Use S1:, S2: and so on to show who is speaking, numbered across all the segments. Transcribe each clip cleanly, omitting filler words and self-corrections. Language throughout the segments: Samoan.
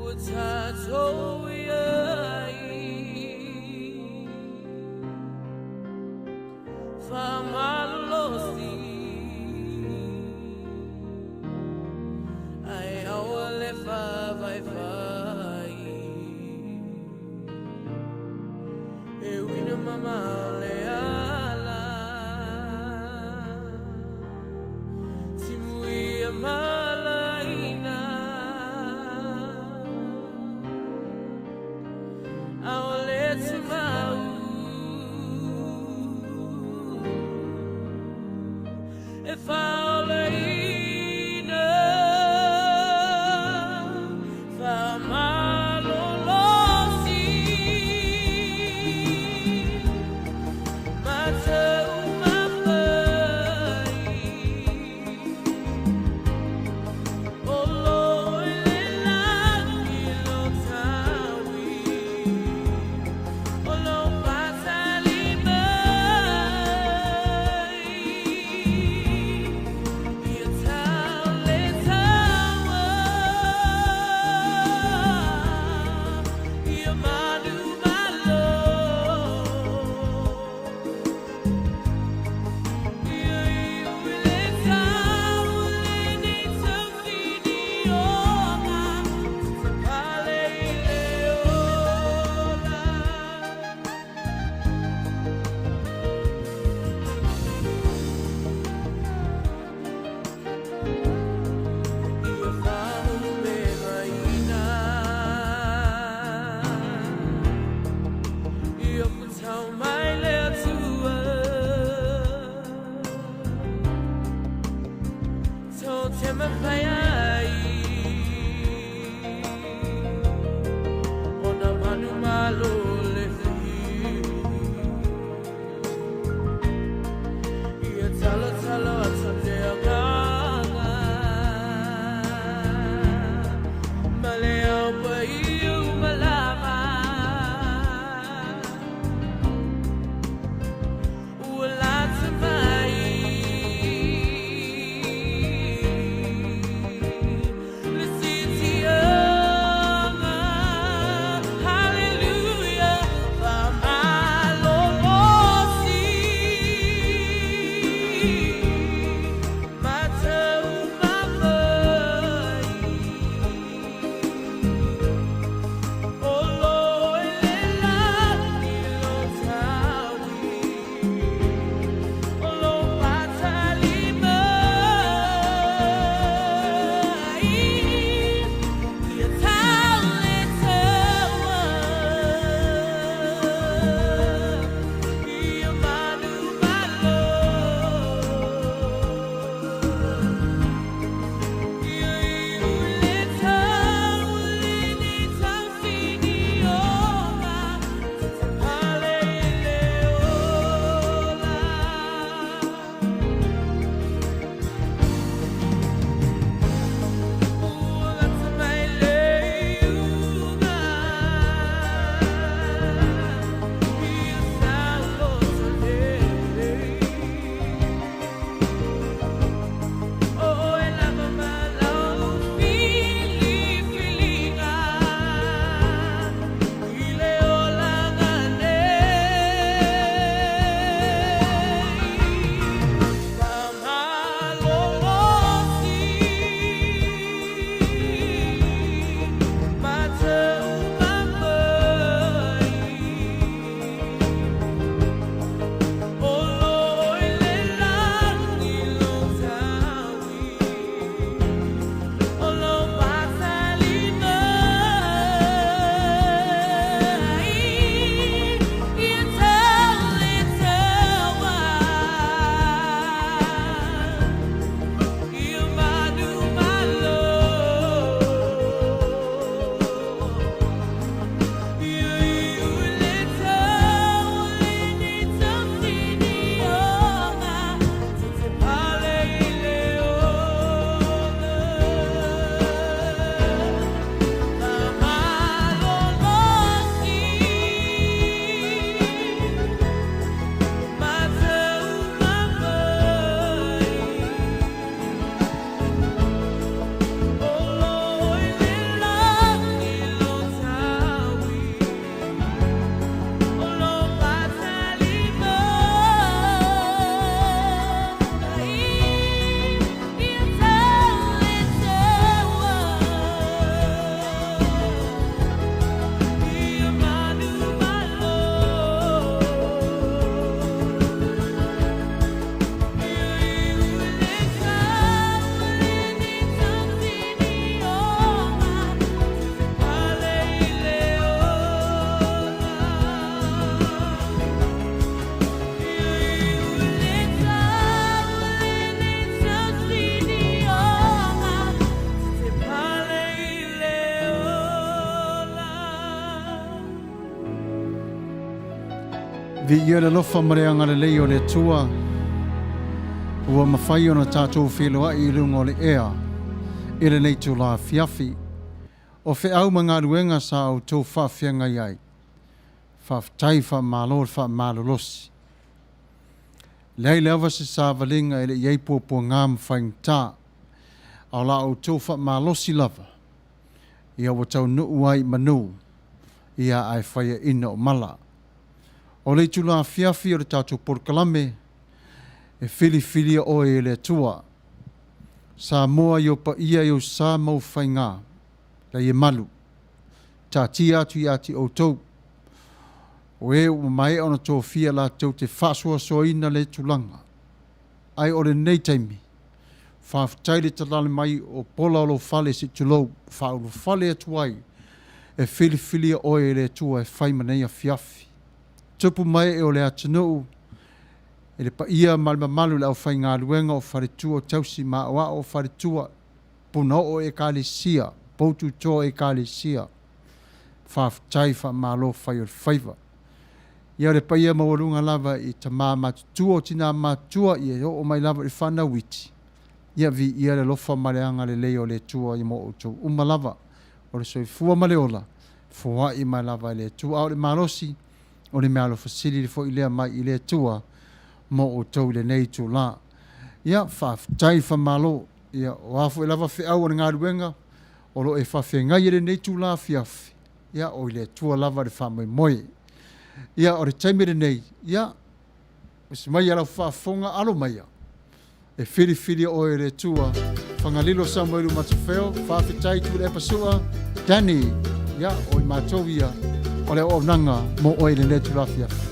S1: Ua tatou iai Faamalolosi Ae aua le faavaivai E uina mamao le ala Timuia malaina Aole tumau E faolaina.
S2: Viia le alofa ma le agalelei o le Atua, ua mafai ona tatou feiloai i luga o le ea i lenei itula afiafi. O feau ma galuega sa outou faafeagai ai, faafetai faamalo le faamalolosi. Leai lava se savaliga e le i ai puapuaga ma faigata, a o la outou faamalosi lava, ia ua taunuu ai i manu, ia ae faiaina o mala. O le itula afiafi o le tatou polokalame, e filifilia oe e le Atua. Samoa i ou paia i ou sa ma ou faiga, lai e malu, taatia atu ia te outou, o e ua maea ona tofia latou te faasoasoaina le tulaga. Ae o lenei taimi, faafetai le tatala mai o pola o lou fale se i tulou, faaulufale atu ai, e filifilia oe e le Atua e fai ma nei afiafi. Tupu ma ee o le atunuu, e le paia ma le mamalu i le aufaigaluega o faletua tausi ma aoao o faletua, punaoo ekalesia, poututoa ekalesia, faafetai faamalo fai o le faiva. Ia o le paia maualuga lava i tama matutua o tina matutua, ia e oo mai lava i le fanau iti, ia viia le alofa ma le agalelei o le Atua i mo outou uma lava. O le soifua ma le ola, foai mai lava e le Atua. A o le malosi, o le meaalofa sili foi lea mai i le Atua mo outou i lenei itula. Ia, faafetai faamalo. Ia, o a foi lava feau o le galuega o lo o e faafeagai i lenei itula afiafi, ia, o i le Atua lava le faamoemoe. Ia, o le taimi lenei, ia, usi maia lau faafofoga, alo maia, e filifilia oe e le Atua. Fagalilo Samuelu Matafeo, faafetai Tuilaepa Sua, Danny, ia, o i matou ia, o le auaunaga mo oe i lenei itula afiafi.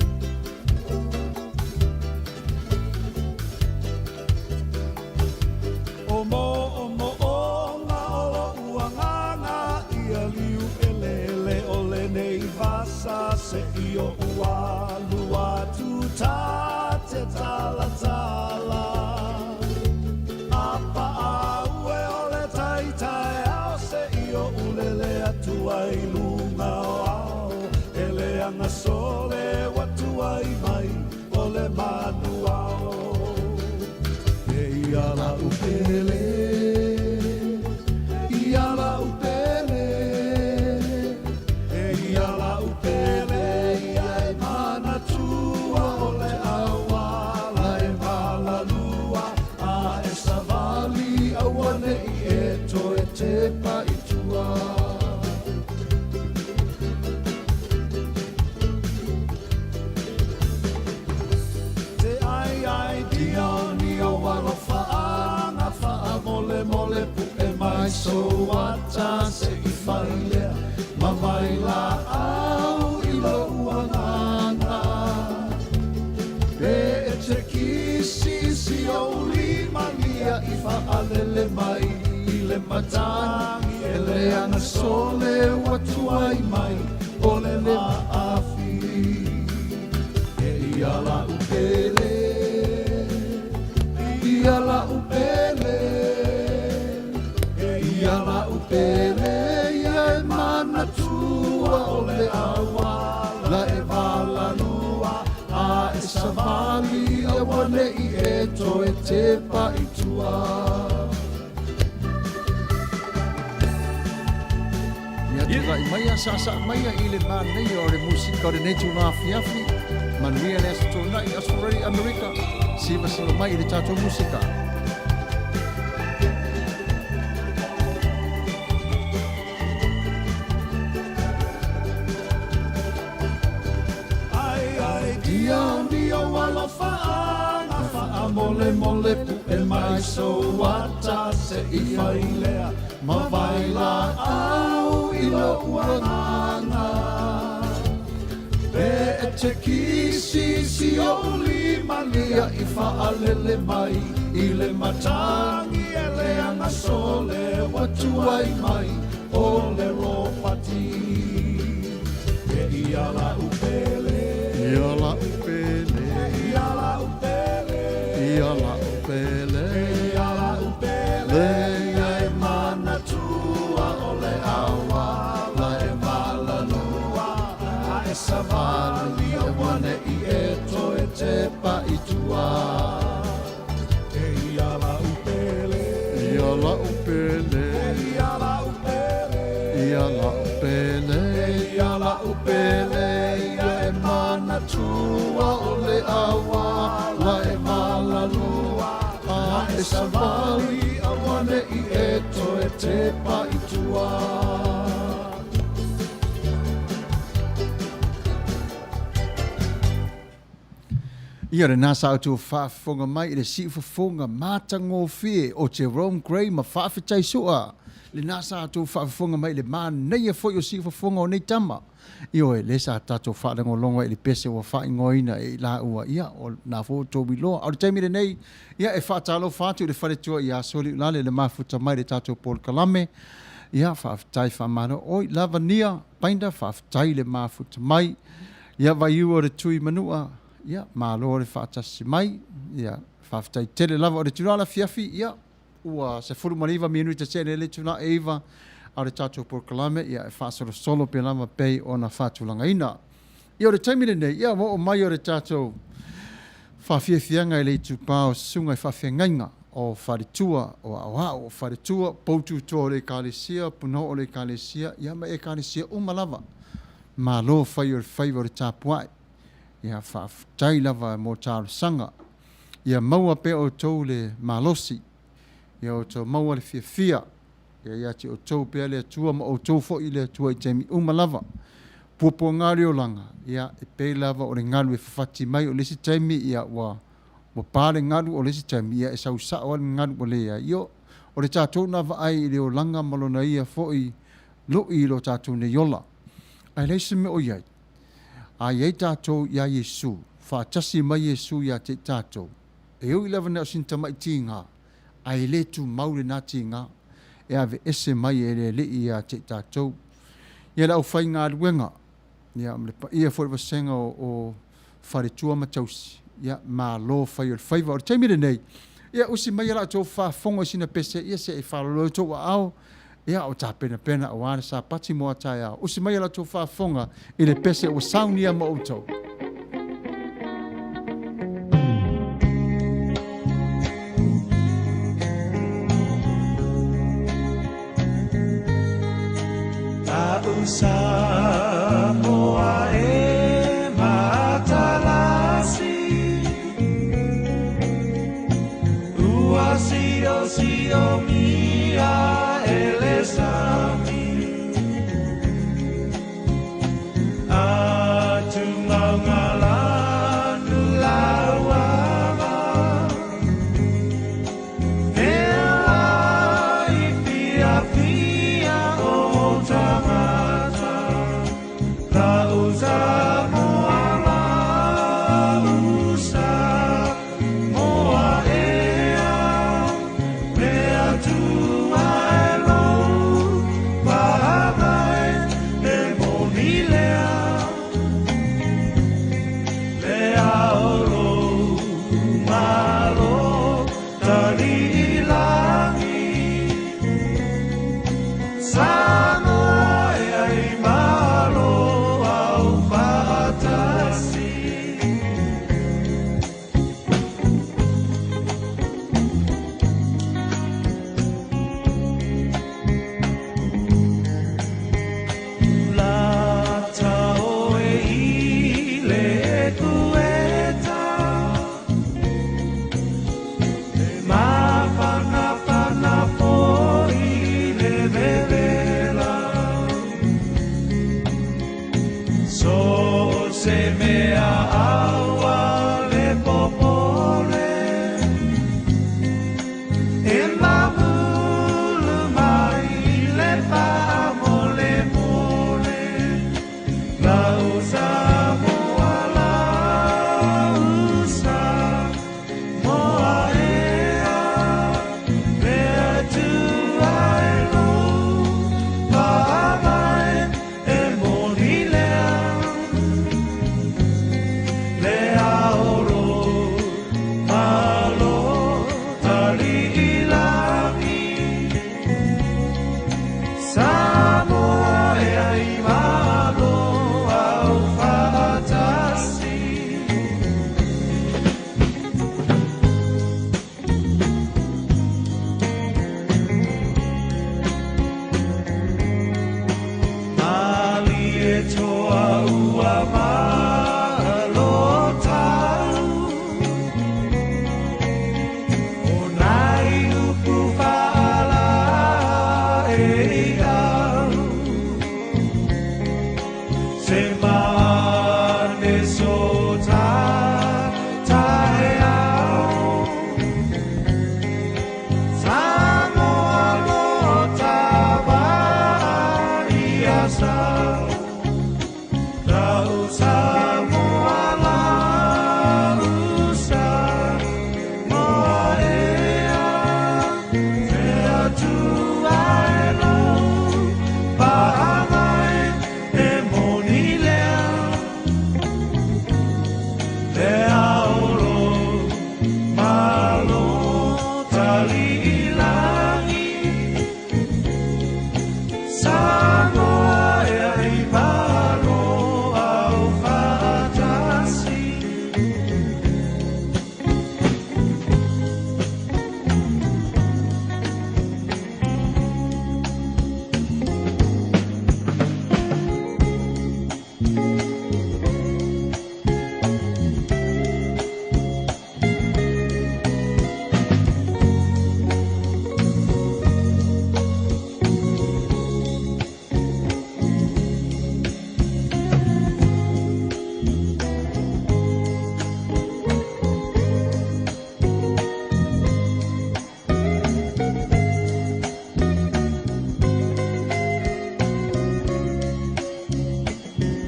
S3: O moomooga o lo'u agaga ia liu'ele'ele o lenei vasa se'i o'u alu atu ta te talatala a paau e o le tai taeao se'i o'u lele atu ai luga o ao e leaga sole ua tuai mai o le manu ao. E ia la'u pele, ia la'u pele, e ia la'u pele, ia e manatua o le auala e malalua a e savali auane'i e toe tepa i tua. Te ai ai dioni o alofa'aga faamolemole pu'e mai sou ata se'i fai lea ma vai la'au i lo'u agaga pe e te kisi si ou lima lia i fa'alele mai i le matagi e leaga sole ua tuai mai o le ma'afi. E ia la'u pele, ia la'u pele, e ia la'u pele, ia e manatua o le auala e malalua a e savali auane'i e toe tepa i tua.
S2: Ia tulai maia saasaa maia i le manaia o le musika o lenei itula afiafi. Manuia le Aso Toonai, Australia, Amerika, sivasiva mai i le tatou musika.
S3: Ai ai dioni o alofa'aga faamolemole pu'e mai sou ata se'i fai lea ma vai la'au i lo'u agaga pe e te kisi si ou lima lia i fa'alele mai i le matagi e leaga sole ua tuai mai o le ropati. E ia la'u pele,
S2: Ia la'u pele,
S3: ia la'u pele,
S2: ia la'u pele,
S3: ia la'u pele, ia e manatua o le auala e malalua a e savali auane'i e
S2: tepa i tua.
S3: E ia la'u pele.
S2: Ia la'u pele.
S3: E ia la'u pele.
S2: Ia la'u pele. Ia la'u pele. Ia e manatua o le auala e malalua a e savali auane'i e toe tepa i tua. Ia lenā sa outou faafofoga mai i le siufofoga matagofie o Jerome Gray ma Faafetai Sua. Lenā sa outou faafofoga mai i le manaia foi o siufofoga o nei tama. Ioe, lea sa tatou faalogologo ai i le pese ua faaigoaina e i laua, ia, o lena foi ua outou iloa. A o le taimi lenei, ia, e faatalofa atu i le faletua ia Soliulalele le mafuta mai i le tatou polokalame. Ia, faafetai faamalo. Oi, Lavania Binder, faafetai le mafuta mai. Ia, Vaiu o le Tui Manua, ia, malo le faatasi mai. Ia, faafetai tele lava. O le itula afiafi, ia, ua 19 minute se'e i le itula e 9, a o le tatou polokalame, ia, e faasolosolo pea lava pei ona faatulagaina. Ia, o le taimi lenei, ia, ua oo mai o le tatou faafiafiaga i le itupa o susuga i faafeagaiga o faletua, o aoao o faletua, poututoa o le ekalesia, punouo o le ekalesia, ia ma ekalesia uma lava. Malo fai o le faiva o le tapuai. Ia faafetai lava mo talosaga. Ia maua pea outou le malosi. Ia outou maua le fiafia. Ia ia te outou pea le Atua ma outou foi i le Atua i taimi uma lava. Puapuaga o le olaga, ia e pei lava o le galu e fafati mai o le isi taimi, ia ua ua pa le galu, o le isi taimi, ia e sau sao lava le galu ua leai. Ia o le tatou na vaai i le olaga ma lona ia foi lu'i i lo tatou nei ola. Ae leai se mea o i ai. A i ai tatou iā Iesu, faatasi mai Iesu iā te i tatou, e ui lava na o sina tamaʻi tiga, ae e le tumau lenā tiga, e aveese mai e le Alii iā te i tatou. Ia le aufaigaluega, ia ma le paia foi o le vasega o, o faletua ma tausi, ia malo fai o le faiva. O le taimi lenei, ia usi mai a la outou faafofoga i sina pese, ia se i faaloloa i outou aao, ia o tapenapena aua le Sapati mo a taeao. Usi mai a la outou faafofoga i le pese ua saunia mo outou.
S3: Ta'u Samoa e matalasi Ua siosiomia e le sami Atugaogalanu lauava Mea i fiafia o tagata La'u Samoa la'u Samoa ea Mea tua e lou faavae e moni lea Le ao lou malo taliilagi Samoa ea i malo au faatasi. Lata oe i le ekueta E mafanafana foi le vevela. ua malo tau O nai upu whaala e au Se mane so ta tae au Samoa lo tawa ia sau Tau Samoa la usa Moa ea Te atua e lou Paangai e moni lea Le aolo malo taliilagi Samoa ea i malo au faatasi.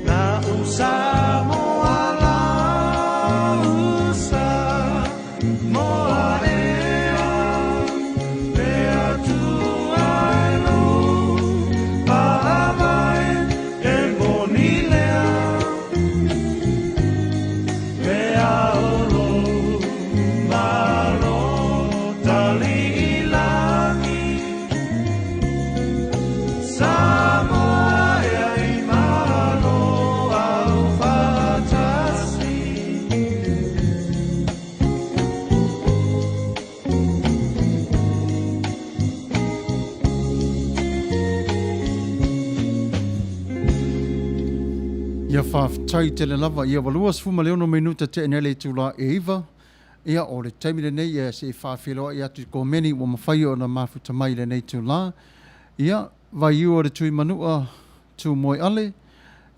S3: Na usa moa la usa moa ea le Atua e lou paa mai e moni lea le aolo malo taliilagi Samoa ea i malo au faatasi.
S2: Ia faafetai tele lava. Ia ua 26 minuta tea nei le itula e 9. Ia o le taimi lenei ia se i faafeiloai atu i komeni ua mafai ona mafuta mai i lenei itula. Ia, vaiu o le tui manua tu moe ale,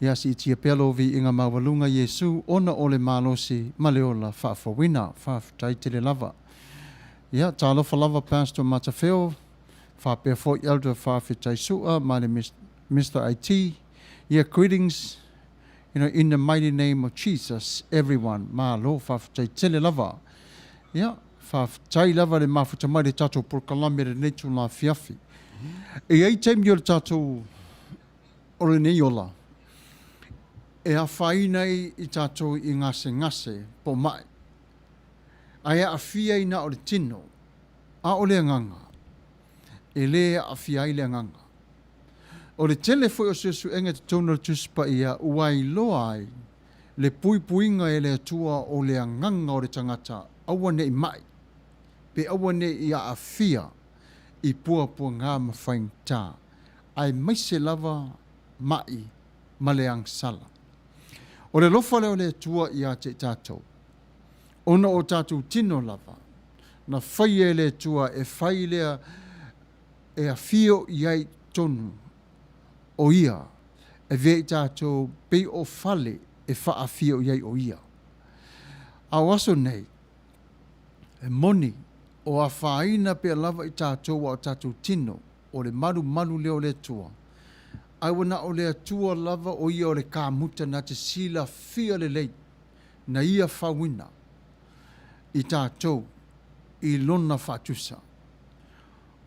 S2: ia siitia pea lou viiga maualuga Iesu ona o le malosi ma le ola faafouina. Faafetai tele lava. Ia, talofa lava Pastor Matafeo, faapea foi Elder Faafetai Sua ma le Mister IT. Ia, greetings you know, in the mighty name of Jesus, everyone. Malo, faafetai tele lava. Ia, faafetai lava le mafuta mai le tatou polokalame lenei tula afiafi. E i ai taimi o le tatou o lenei ola e afaina ai i tatou i gasegase po o ma'i, ae aafia ai na o le tino, a o le agaga, e le aafia ai le agaga. O le tele foi o suesuega i totonu o le Tusi Paia ua iloa ai le puipuiga e le Atua o le agaga o le tagata aua ne i ma'i, pe aua ne i aafia i puapuaga ma faigata, aemaise lava ma'i ma le agasala. O le alofa lea o le Atua ia te i tatou, ona o tatou tino lava, na faia e le Atua e fai lea e afio i ai totonu o Ia, e avea i tatou pei o fale e faafio i ai o Ia. A o aso nei, e moni, o afaina pea lava i tatou a o tatou tino, o le malumalu lea o le Atua. Ae ua na o le Atua lava o Ia o le kamuta na te silafia lelei na Ia fauina i tatou i Lona faatusa.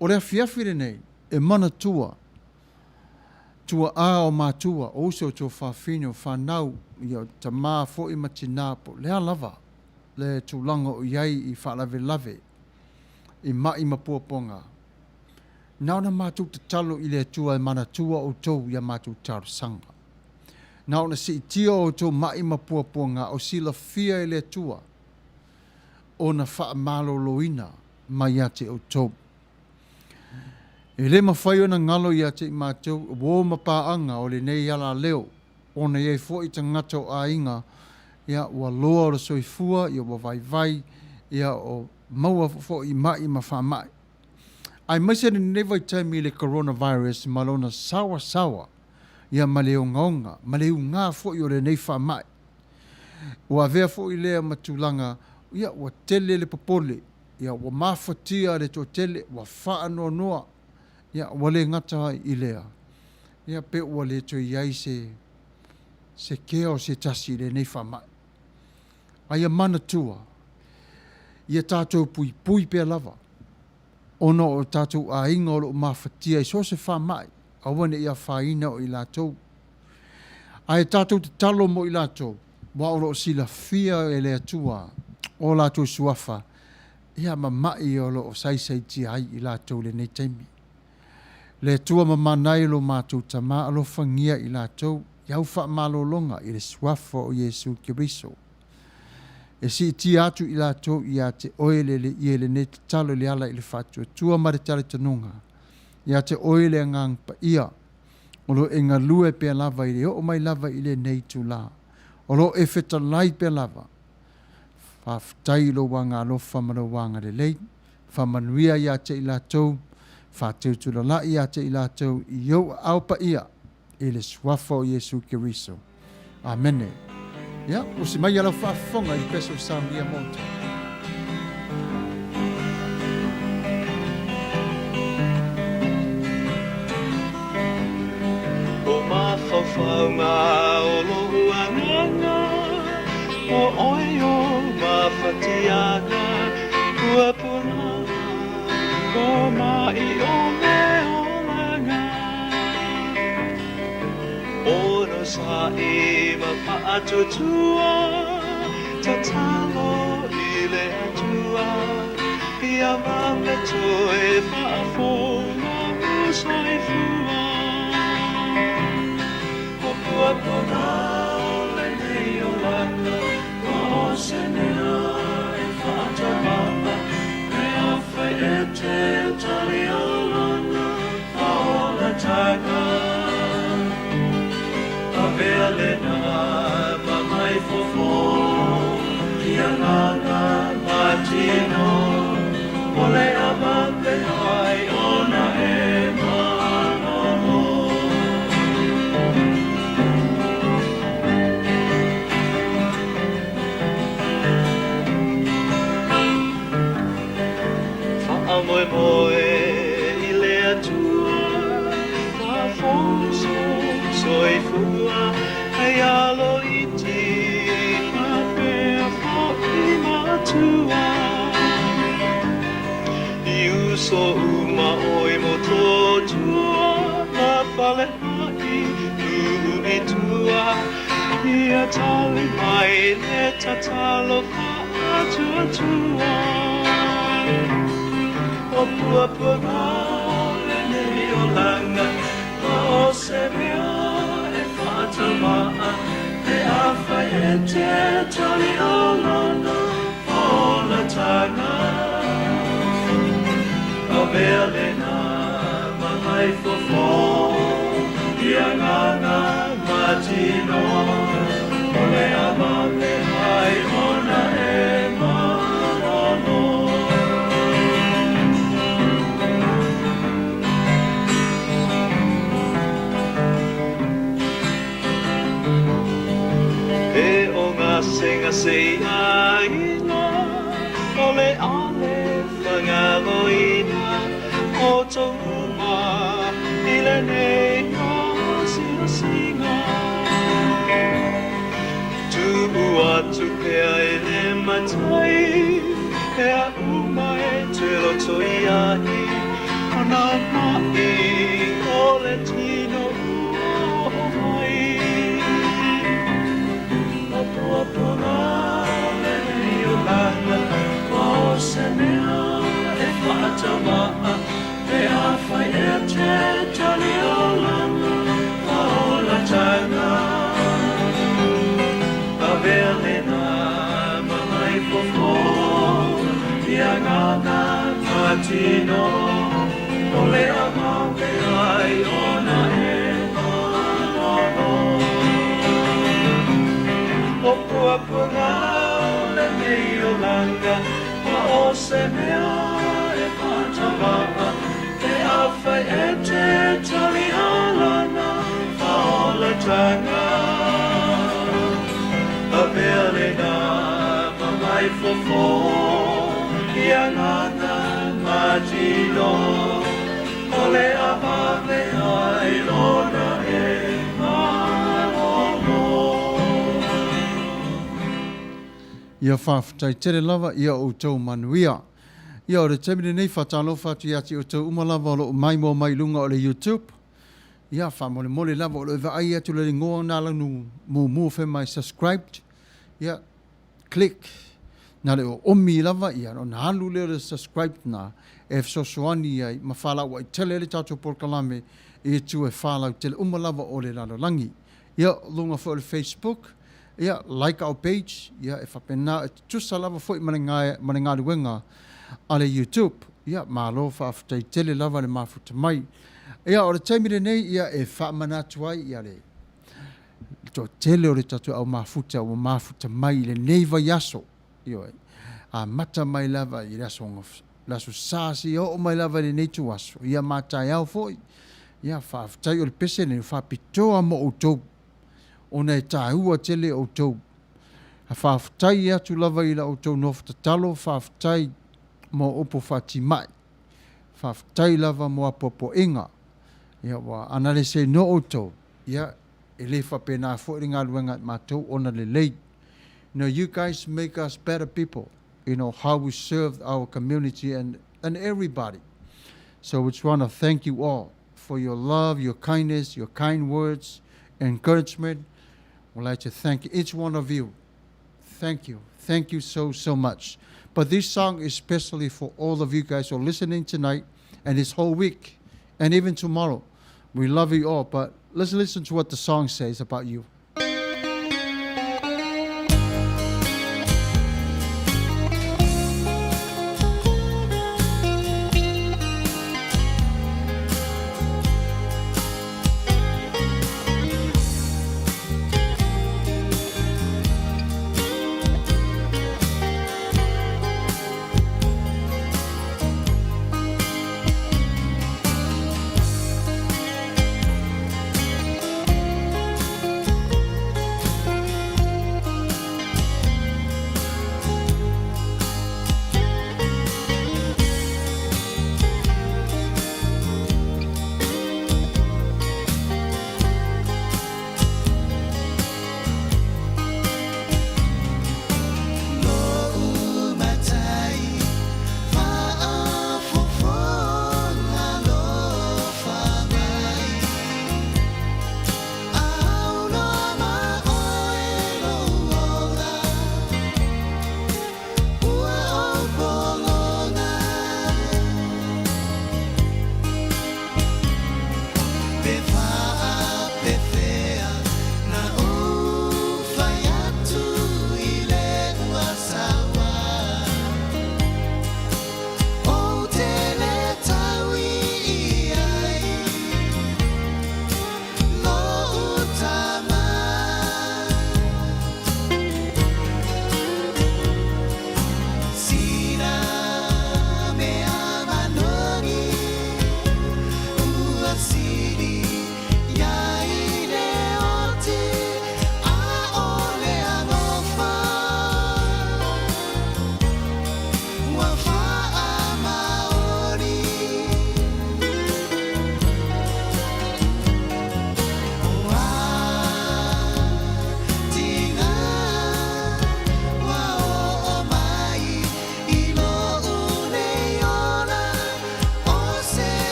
S2: O le afiafi lenei e manatua tuaa o matua, o uso o tuafafine, o fanau, ia o tama foi ma tina po o le a lava le tulaga o i ai i faalavelave, i ma'i ma puapuaga. Na ona matou tatalo i le Atua e manatua outou i a matou talosaga. Na ona siitia o outou ma'i ma puapuaga o silafia e le Atua ona faamaloloina mai ia te outou. E le mafai ona galo ia te i matou uo ma paaga o lenei alaleo. Ona e i ai foi tagata o aiga, ia, ua loa o le soifua, ia, ua vaivai, ia, o maua foi i ma'i ma faama'i. Aemaise lenei vaitaimi i le coronavirus ma lona saoasaoa, ia, ma le ogaoga, ma le ugā foi o lenei faama'i. Ua avea foi lea ma tulaga, ia, ua tele le popole, ia, ua mafatia le toatele, ua faanoanoa, ia, ua le gata ai i lea, ia, pe ua le toe i ai se, se kea o se tasi i lenei faamai. A ia manatua, ia tatou puipui pea lava, ona o tatou aiga o lo o mafatia i so o se faamai, aua ne i afaina o i latou. Ae tatou tatalo mo i latou, aua o lo o silafia e le Atua o latou suafa, ia ma ma'i o lo o saisaitia ai i latou i lenei taimi. Le Atua mamanai lo matou Tama, alofagia i latou i au faamalologa i le suafa o Iesu Keriso. E siitia atu i latou ia te oe le le lenei tatalo i le ala i le faatuatua ma le talitonuga, ia te oe le Agaga Paia, o lo o e galue pea lava i le oo mai lava i lenei itulā, o lo o e fetalai pea lava. Faafetai i lou agaalofa ma lou agalelei. Faamanuia ia te i latou, faateutulalai ia te i latou i ou aao paia i le Suafa o Iesu Keriso. Amene. Ia, usi mai lau faafofoga i le peso saunia mo outou.
S1: O mafaufauga o lou agaga, o oe o mafatiaga, ua pulaa ko maʻi o le olaga. Onosai ma faatuatua, tatalo i le Atua, ia vave toe faafou lou soifua. O puapuaga o lenei olaga, o se mea e faataumaa, pe afai e te tali o lana faaolataga. Avea lena ma mai fofo, i agaga ma tino, o le a vave ai ona e malolo. Faamoemoe i le Atua, faafou sou soifua, hei alo iti faapea foi matua. I uso uma ʻoe Motootua, ma Faleaʻi tuu i tua, ia tali mai le tatalo faatuatua. O puapuaga o lenei olaga, o se mea e faataumaa, pe afai e te tali o lana faaolataga. Avea lena ma mai fofo, i agaga ma tino, o le a vave ai ona e malolo. E o gasegase i aiga, o le a le faagaloina outou uma i lenei asiasiga. Tuu atu pea i le Matai, mea uma e te lotoiai, o nā maʻi o le tino ua oo mai. O puapuaga o lenei olaga, o se mea e faataumaa, pe afai e te tali o lana faaolataga. Avea lena ma mai fofo, i agaga ma tino, o le a vave ai ona e malolo. tausaga. Avea lena ma mai fofo i agaga ma tino, o le a vave ai lona e malolo.
S2: Ia faafetai tele lava ia outou manuia. Ia o le taimi lenei faatalofa atu ia te outou uma lava o lo o maimoa mai i luga o le YouTube. Ia faamolemole lava o lo o vaai atu le igoa na lanu mumu fai mai subscribed. Ia click na le oomi lava ia ona alu lea o le subscribe na e fesoasoani ai ma faalauai tele ai le tatou polokalame i itu e faalautele uma lava o le lalolagi. Ia, luga foi o le Facebook, ia, like our page, ia, e faapena, e tutusa lava foi ma le, ma le galuega a le YouTube. Ia, malo faafetai tele lava le mafuta mai. Ia, o le taimi lenei, ia, e faamanatu ai, ia, le, le toatele o le tatou au mafuta ua mafuta mai i lenei vaiaso. Ioe. Amata mai lava i le aso, le aso Sa seia oo mai lava i lenei ituaso, ia ma taeao foi. Ia, faafetai o le pese lenei, faapitoa mo outou, ona e taua tele outou. A faafetai atu lava i la outou nofo tatalo, faafetai mo upu faatimai, faafetai lava mo apoapoaiga. Ia, ua ana le seinoa outou, ia, e le faapena foi le galuega a matou ona lelei. You know, you guys make us better people. You know, how we serve our community and, and everybody. So we just want to thank you all for your love, your kindness, your kind words, encouragement. We'd like to thank each one of you. Thank you. Thank you so, so much. But this song is especially for all of you guys who are listening tonight and this whole week and even tomorrow. We love you all, but let's listen to what the song says about you.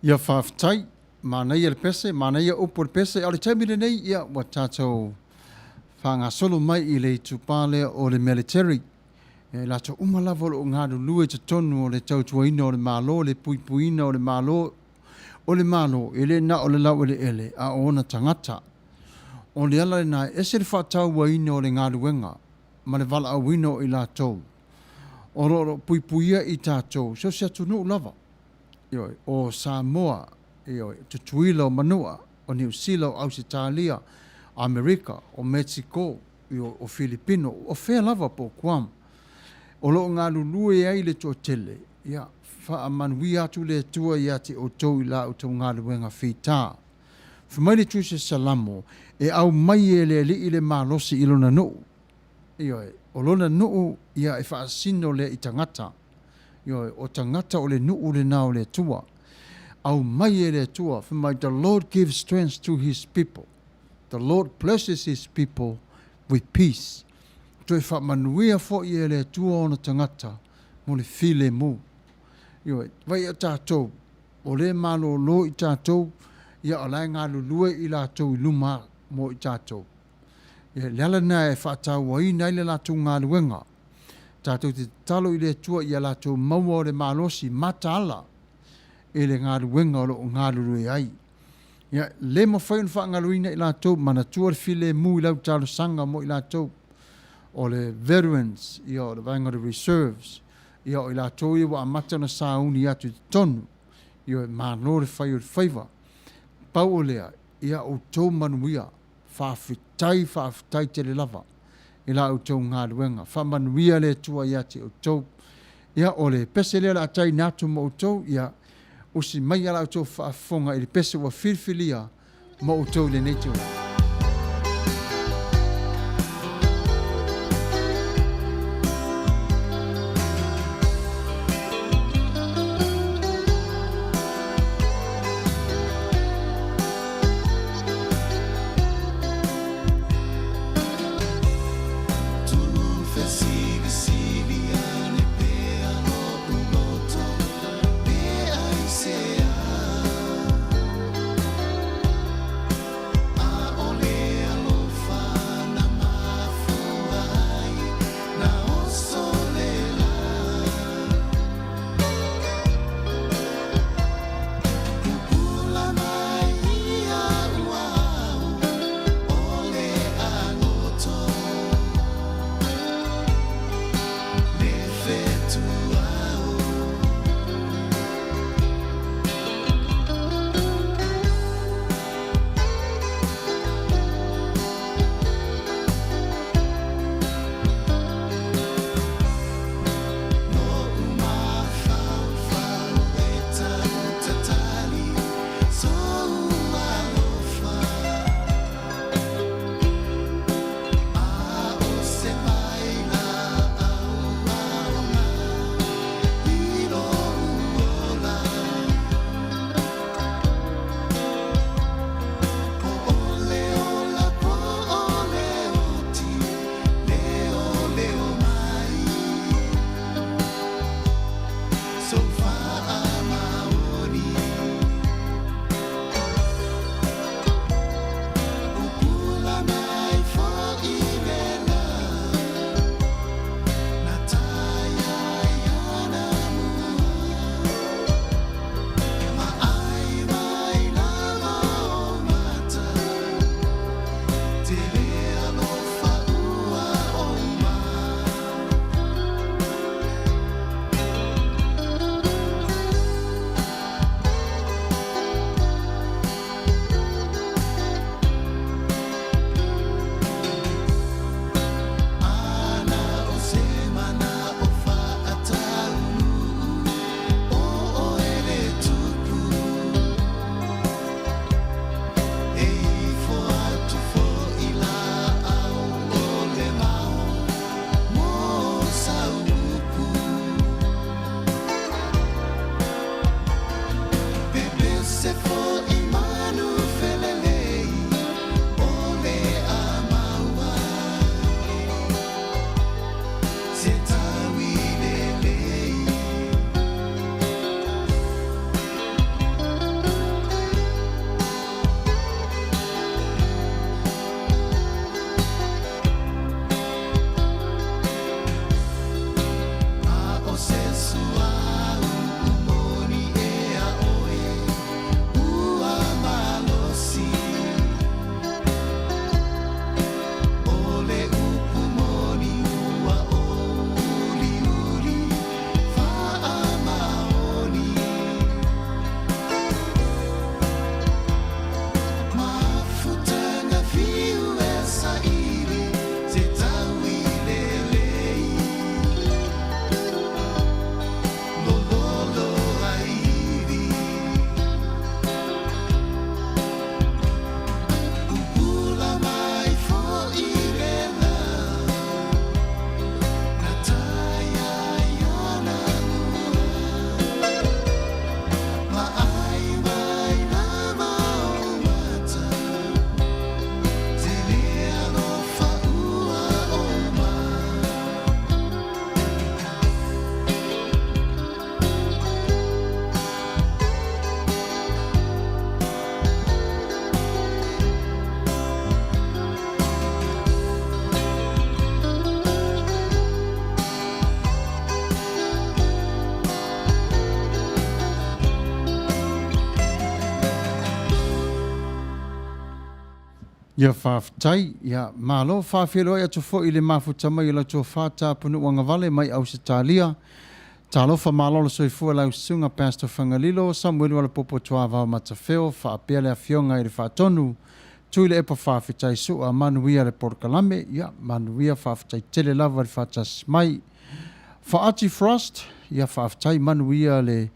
S2: Ia faafetai, manaia le pese, manaia upu o le pese, a o le taimi lenei, ia ua tatou faagasolo mai i le itupa lea o le military. Ia i latou uma lava o lo o galulue i totonu o le tautuaina o le Malo, le puipuiina o le Malo, o le Malo, e le na o le laueleele, a o ona tagata. O le ala lena e ese le faatauaina o le galuega ma le valaauina o i latou o lo o puipuia i tatou, so o se atunuu lava, ioe, o Samoa, ioe, Tutuila, o Manua, o Niu Sila, o Ausetalia, Amerika, o Mexico, ioe, o Filipino, o fea lava po o Guam, o lo o galulue ai le toatele, ia, faamanuia atu le Atua ia te outou i la outou galuega fita. Fai mai le Tusi Salamo, E aumai e le Alii le malosi i lona nuu. Ioe, o lona nuu ia e faasino lea i tagata. Ioe, o tagata o le nuu lena o le Atua. Aumai e le Atua, fai mai, The Lord gives strength to his people. The Lord blesses his people with peace. Toe faamanuia foi e le Atua ona tagata mo le filemu. Ioe, vaai a tatou, o lea e malolo i tatou, ia o la e galulue i latou i luma mo i tatou. Ia, le ala lena e faatauaina ai le latou galuega. Tatou te tatalo i le Atua ia latou maua o le malosi mataala i le galuega o lo o galulue ai. Ia, le mafai ona faagaloina i latou, manatua le filemu i lau talosaga mo i latou. O le veterans, ia, o le vaega o le reserves, ia, o i latou ia ua amata ona sauni atu i totonu. Ia, malo le fai o le faiva. Pau o lea, ia outou manuia. Faafetai, faafetai tele lava i la outou galuega. Faamanuia le Atua ia te outou. Ia, o le pese lea o le a taina atu mo outou, ia usi maia la outou faafofoga i le pese ua filifilia mo outou i lenei itula. Ia faafetai, ia malo. Faafeiloai atu foi i le mafuta mai o lau tofa Tapunuu Agavale mai Ausetalia. Talofa malolo soifua lau susuga Pastor Fagalilo Samuelu Alapopo Tuavao Matafeo faapea le afioga i le Faatonu Tuilaepa Faafetai Sua manuia le polokalame ia manuia faafetai tele lava le faatasi mai. Faati Frost ia faafetai manuia le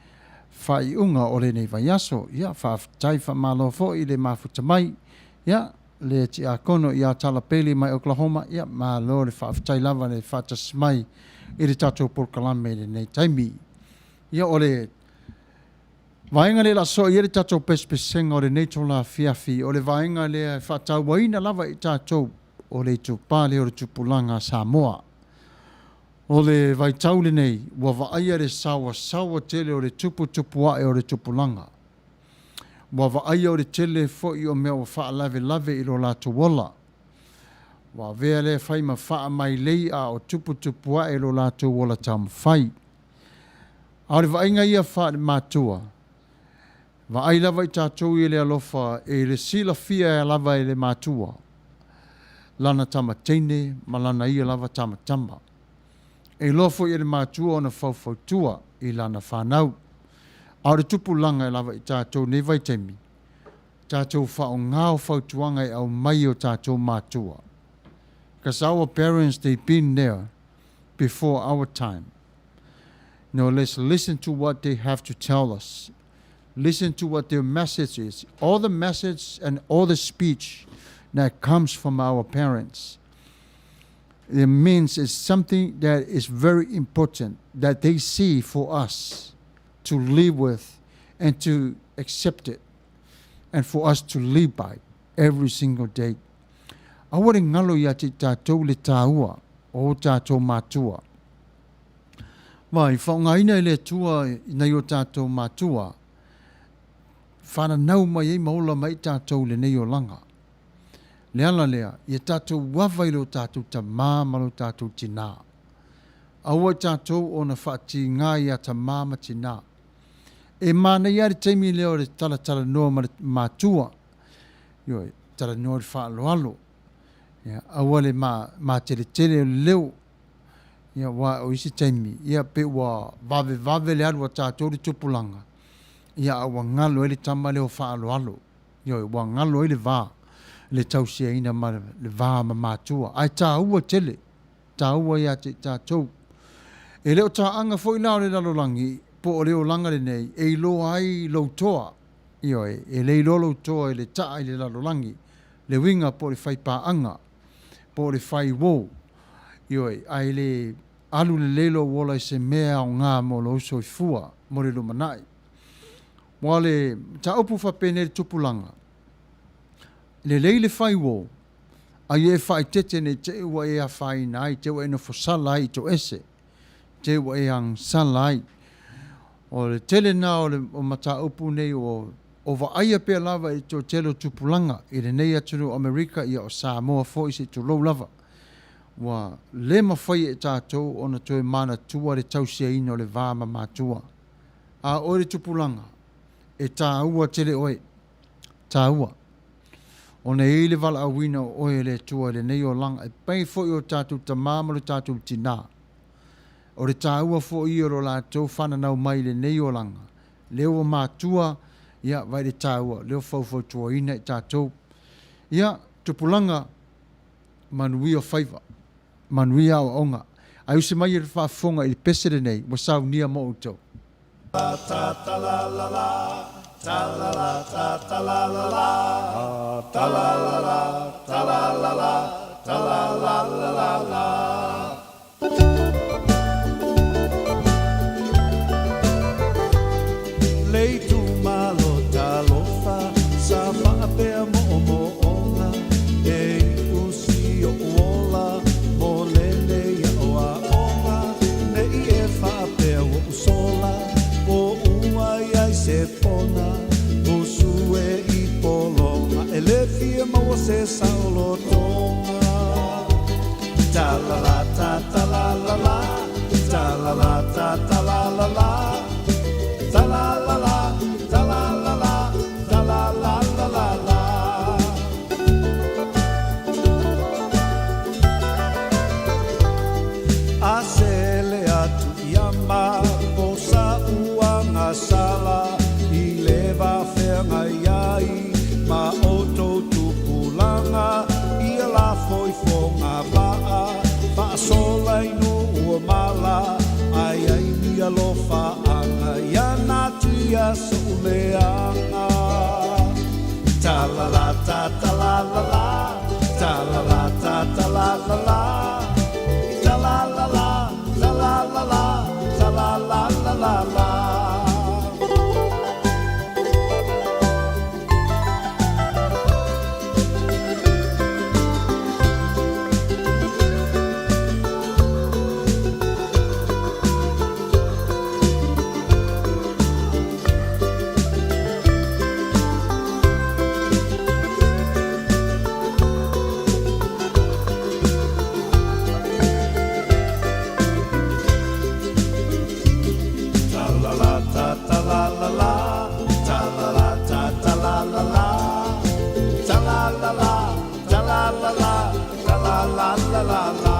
S2: faaiuga o lenei vaiaso ia faafetai faamalo foi le mafuta mai ia le tiakono ia Tala Bailey mai Oklahoma ia malo le faafetai lava le faatasi mai i le tatou polokalame i lenei taimi. Ia o le vaega lea la soo i ai le tatou pesepesega o lenei itula afiafi, o le vaega lea e faatauaina lava i tatou o le itupa lea o le tupulaga a Samoa. O le vaitau lenei ua vaaia le saoasaoa tele o le tuputupu ae o le tupulaga. Ua vaaia o le tele foi o mea ua faalavelave i lo latou ola. Ua avea lea fai ma faamailei a o tuputupu ae lo latou ola taumafai. A o le vaaiga ia faale-matua, vaai lava i tatou i le alofa e le silafia lava e le matua, lana tama teine ma lana ia lava tamatama. E iloa foi e le matua ona faufautua i lana fanau. A o le tupulaga e lava i tatou nei vaitaimi, tatou faaaoga o fautuaga e aumai e o tatou matua. Because our parents, they've been there before our time. Now let's listen to what they have to tell us. Listen to what their message is. All the message and all the speech that comes from our parents, it means it's something that is very important that they see for us to live with and to accept it and for us to live by every single day. Aua le galo ia te i tatou le tāua o tatou matua. Ma i faaaogaina e le Atua i nai o tatou matua, fananau mai ai ma ola mai ai tatou i lenei olaga. Le ala lea, ia tatou ava i lo tatou tamā ma lo tatou tinā. Aua i tatou ona faatigā iā tamā ma tinā. E manaia lava le taimi lea o le talatalanoa ma le matua, ioe, talanoa i le faaaloalo, ia, aua le mateletele o le leo, ia, aua o isi taimi, ia, pei ua vavevave le alu a tatou le tupulaga, ia, a ua galo ai le tama lea o faaaloalo, ioe, ua galo ai le va, le tausiaina ma le va ma matua, ae taua tele, taua ia te i tatou. E le o taaga foi la o le lalolagi po o le olaga lenei e iloa ai lou toa, ioe, e le iloa lou toa i le taa i le lalolagi, le uiga po o le faipaaga, po o le faiuō, ioe, ae le alu lelei lou ola i se mea e aoga mo lou soifua mo le lumanai. Aua o le mataupu faapenei i le tupulaga, lelei le faiuō, a ia e faaeteete ne i te i ua e afaina ai, te ua e nofosala ai i toese, te ua e agasala ai. O le tele lena o le o mataupu nei o o vaaia pea lava i le toatele o tupulaga i lenei atunuu o Amerika ia o Samoa foi se i tulou lava. Ua le mafai e tatou ona toe manatua le tausiaina o le va ma matua. A oe le tupulaga, e taua tele oe. Taua. Ona e i ai le valaauina o oe e le Atua i lenei olaga, e pai foi o tatou tamā ma lo tatou tinā. O le taua foi ia o lo latou fananau mai i lenei olaga, lea ua matua, ia, vaai le taua, lea ua faufautuaina i tatou. Ia, tupulaga, manuia faiva, manuia aoaoga. Ae usi mai e le faafofoga i le pese lenei ua saunia mo outou.
S3: Le itumalo talofa sa faapea moomooga e iu si oʻu ola mo lenei aʻoaʻoga nei e faapea ua ou sola po ua i ai se pona usu e i pologa e le fia maua se saolotoga. Ta la la. ia soʻu leaga. Ta la la ta ta la la la, ta la la ta ta la la la, ta la la la, ta la la la, ta la la la la la. Ta la la ta ta la la la, ta la la ta ta la la la, ta la la la, ta la la la, ta la la la la la,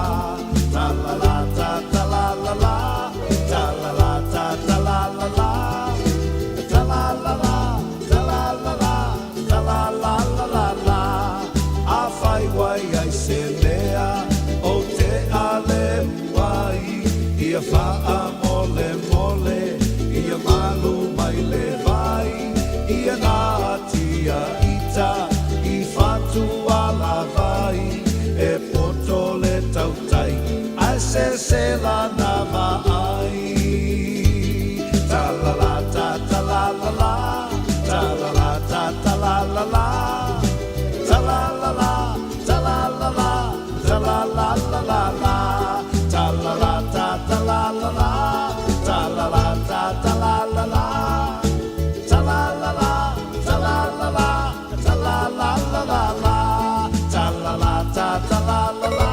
S3: ta la la ta ta la la la, ta la la ta ta la la la, ta la la la, ta la la la, ta la la la la la. Afai ua i ai se mea ou te aleu ai, ia faamolemole, ia malu mai le vai, ia natia ita i fatualavai, e poto le tautai, ae sese lana vaai. Ta la la ta ta la la la, ta la la ta ta la la la, ta la la la, ta la la la, ta la la la la la, ta la la ta ta la la la, ta la la ta ta la la la, ta la la la, ta la la la, ta la la la la la, ta la la ta ta la la la,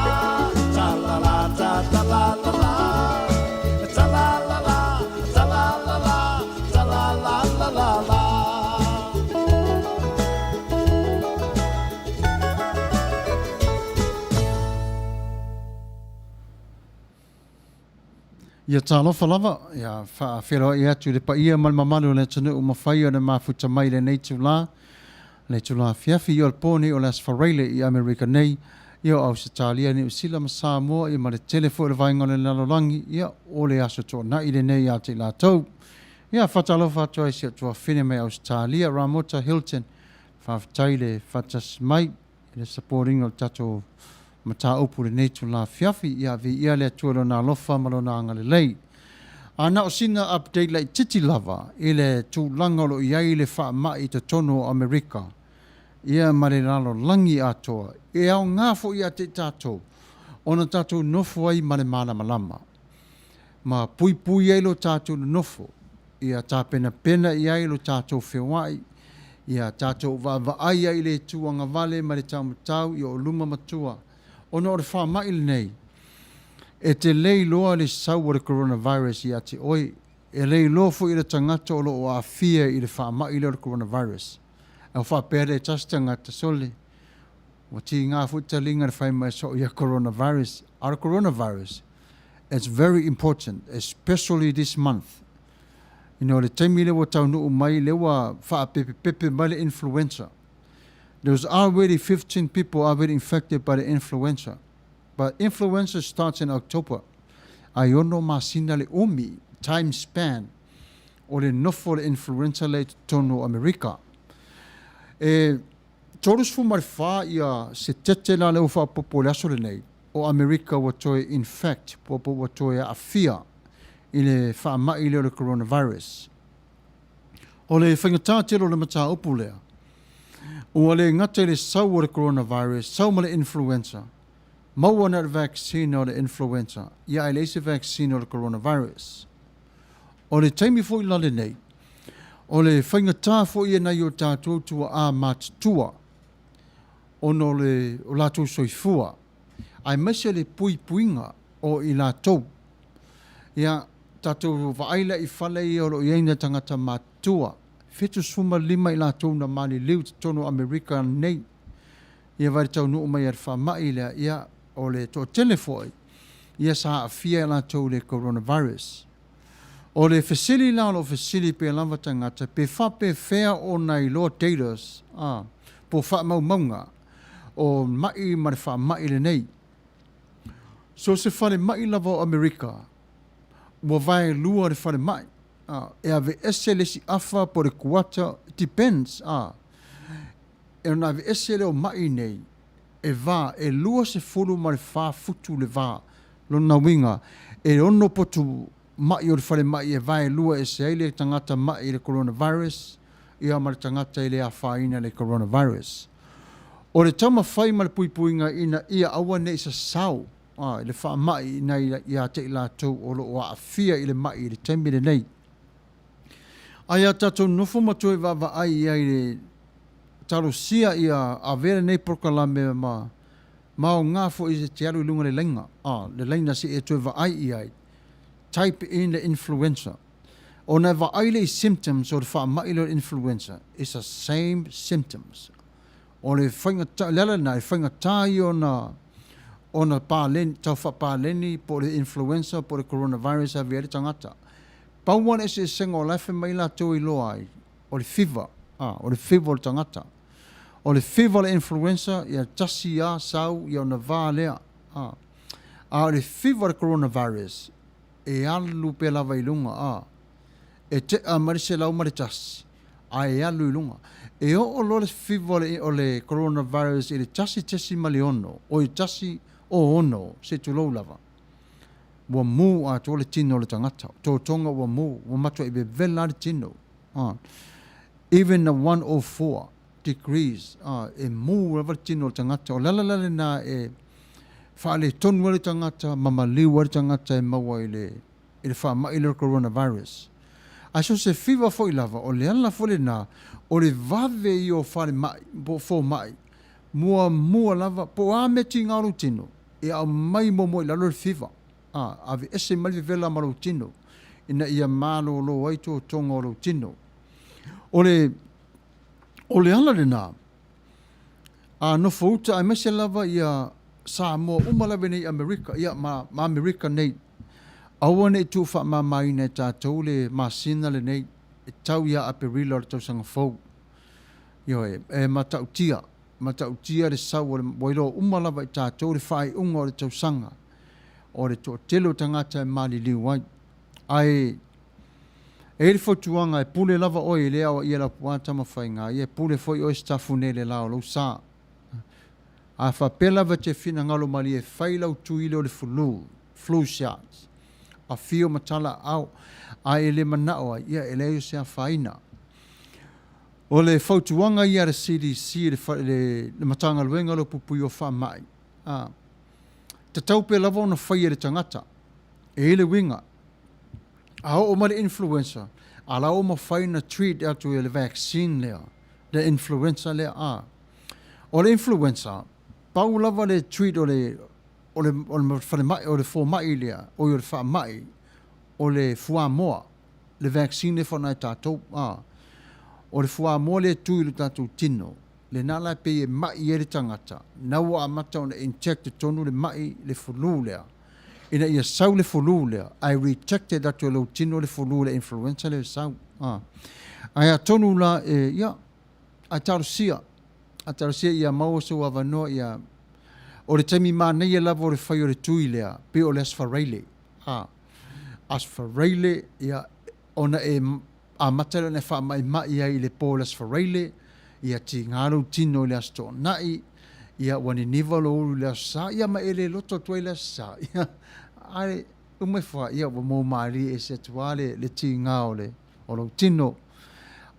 S3: ta la la ta ta la la la, ta la la la, ta la la la, ta la la la la la.
S2: Ia talofa lava, ia faafeiloai atu i le paia ma le mamalu o le atunuu mafai ona mafuta mai i lenei itula, le itula afiafi ia o le po nei o le Aso Faraile i Amerika nei, ia o Ausetalia, Niu Sila ma Samoa, ia ma le tele foi o le vaega o le lalolagi, ia o le aso toanai lenei ia te i latou. Ia faatalofa atu ai si ou tuafafine mai Ausetalia, Ramota Hilton, faafetai le faatasi mai. I le supporting o le tatou mataupu i lenei itula afiafi, ia viia le Atua i Lona alofa ma Lona agalelei. A na o sina update laitiiti lava i le tulaga o lo o i ai le faamai i totonu o Amerika, ia ma le lalolagi atoa, e aoga foi ia te i tatou ona tatou nofo ai ma le malamalama, ma puipui ai lo tatou nonofo. Ia tapenapena i ai lo tatou feoai, ia tatou vaavaai ai i le itu agavale ma le taumatau i o luma matua, ona o le faamai lenei, e te le iloa le sau o le coronavirus ia te oe, e le iloa foi e le tagata o lo o aafia i le faamai lea o le coronavirus. A ua faapea lea e tasi tagata, sole, ua tiga foi taliga le fai mai soo ia coronavirus. A o le coronavirus, it's very important, especially this month. You know, le taimi lea ua taunuu mai, lea ua faapepepepe mai le influenza. There's already 15 people already infected by the influenza. But influenza starts in October. Ai ono masina le umi, time span, o le nofo o le influenza lea i totonu o Amerika. E 34 ia se tete la lea ua faaopoopo i le aso lenei, o Amerika ua toe infect, po ua toe aafia i le faamai lea o le coronavirus. O le faigata tele o le mataupu lea, ua le gata i le sau o le coronavirus, sau ma le influenza, maua na le vaccine o le influenza, ia ae leai se vaccine o le coronavirus. O le taimi foi la lenei, o le faigata foi ia nai o tatou tuaa matutua ona o le o latou soifua, aemaise le puipuiga o i latou. Ia, tatou vaai la i fale ia o lo o i ai nai tagata matutua, 75 i latou na maliliu i totonu o Amerika nei, ia vai le taunuu mai a le faamai lea, ia, o le toatele foi, ia sa aafia i latou i le coronavirus. O le fesili la o lo o fesili pea lava tagata, pe faapefea ona iloa datas, a, po o faamaumauga o maʻi ma le faamai lenei. So se falemai lava o Amerika, ua vaelua le falemai. A, e aveese le isi afa po o le kuata, it depends, a. E ona aveese lea o ma'i nei, e va, e 24 futu le va. Lona uiga, e ono potu ma'i o le falemai e vaelua ese ai le tagata ma'i i le coronavirus, ia ma le tagata e le afaina i le coronavirus. O le taumafai ma le puipuiga ina ia aua ne i sasao a, i le faamai ina ia te i latou o lo o aafia i le ma'i i le taimi lenei. A ia tatou nofo ma toe vaavaai i ai i le talosia ia avea lenei polokalame ma ma aoga foi e te alu i luga o le laina, a, le laina se i e toe vaai i ai, type in le influenza. Ona e vaai lea i symptoms o le faamai lea o le influenza, it's the same symptoms. O le faigata, le ala lena, e faigata ia ona ona paleni, tau faapaleni po o le influenza po o le coronavirus e ave ai le tagata. Pau lava le eseesega o la e fai mai latou e iloa ai, o le fever, a, o le fever o le tagata. O le fever o le influenza, ia tasi lava sau ia ona va lea, a. A o le fever o le coronavirus, e alu pea lava i luga, a. E tea mai le 101, ae alu i luga. E oo loa le fever o le coronavirus i le 1.6, oi 1.06, se i tulou lava, ua mu atoa le tino o le tagata, o totoga ua mu, ua matuai vevela lava le tino. A. Even a 104 degrees, a, e mu lava le tino o le tagata. O le ala la lena e faaletonu ai le tagata ma maliu ai le tagata e maua i le i le faamai lea o le coronavirus. Ae so o se fever foi lava, o le ala foi lena o le vave ia o falemai po o fomai muamua lava po o a mea tiga o lou tino e aumai muamua i lalo le fever, a, aveese mai le vevela ma lou tino ina ia malolo ai totoga o lou tino. O le, o le ala lena, a nofo uta aemaise lava ia Samoa uma lava i nei Amerika, ia ma, ma Amerika nei, aua ne i tuufaamamaina e tatou le masina lenei e tau ia Aperila o le tausaga fou. Ioe, e matautia, matautia le sau o le, ua iloa uma lava e tatou le faaiuga o le tausaga, o le toatele o tagata e maliliu ai. Ae e i ai le fautuaga e pule lava oe i le aoaia Laupua Tamafaiga, ia e pule foi oe Sitafune i le la o lou sa. A faapea lava e te finagalo malie e fai lau tuile o le flu, flu shots, afio ma tala aao, a e le manao ai, ia e leai o se afaina. O le fautuaga ia a le CDC, le, le, le Matagaluega o le Puipui o Faamai, a, tatau pea lava ona fai e le tagata. E i ai le uiga, a oo mai le influenza, a la ua mafai ona treat atu e le vaccine lea, le influenza lea, a. O le influenza, pau lava le treat o le, o le, o le falemai, o le fomai lea, oi o le faamai, o le fuamoa, le vaccine lea e faaaoga e tatou, a. O le fuamoa lea e tu i lo tatou tino, lena la e pei e mai ai le tagata, na ua amata ona inject i totonu le mai, le flu lea, ina ia sau le flu lea, ae rejected atu e lou tino le flu, le influenza lea e sau, a. Ae atonu la e, ia, Ae talosia, ae talosia ia maua sou avanoa ia, o le taimi manaia lava o le fai o le tui lea, pei o le Aso Faraile, a, Aso Faraile, ia, ona e amata lea ona e faamaimai ai i le po o le Aso Faraile, ia tiga lou tino i le Aso Toonai, ia ua niniva lou ulu i le Aso Sa, ia ma e le loto atu ai i le Aso Sa, ia, ae uma ifo lava, ia ua moumalie ese atu lava le, le tiga o le, o lou tino,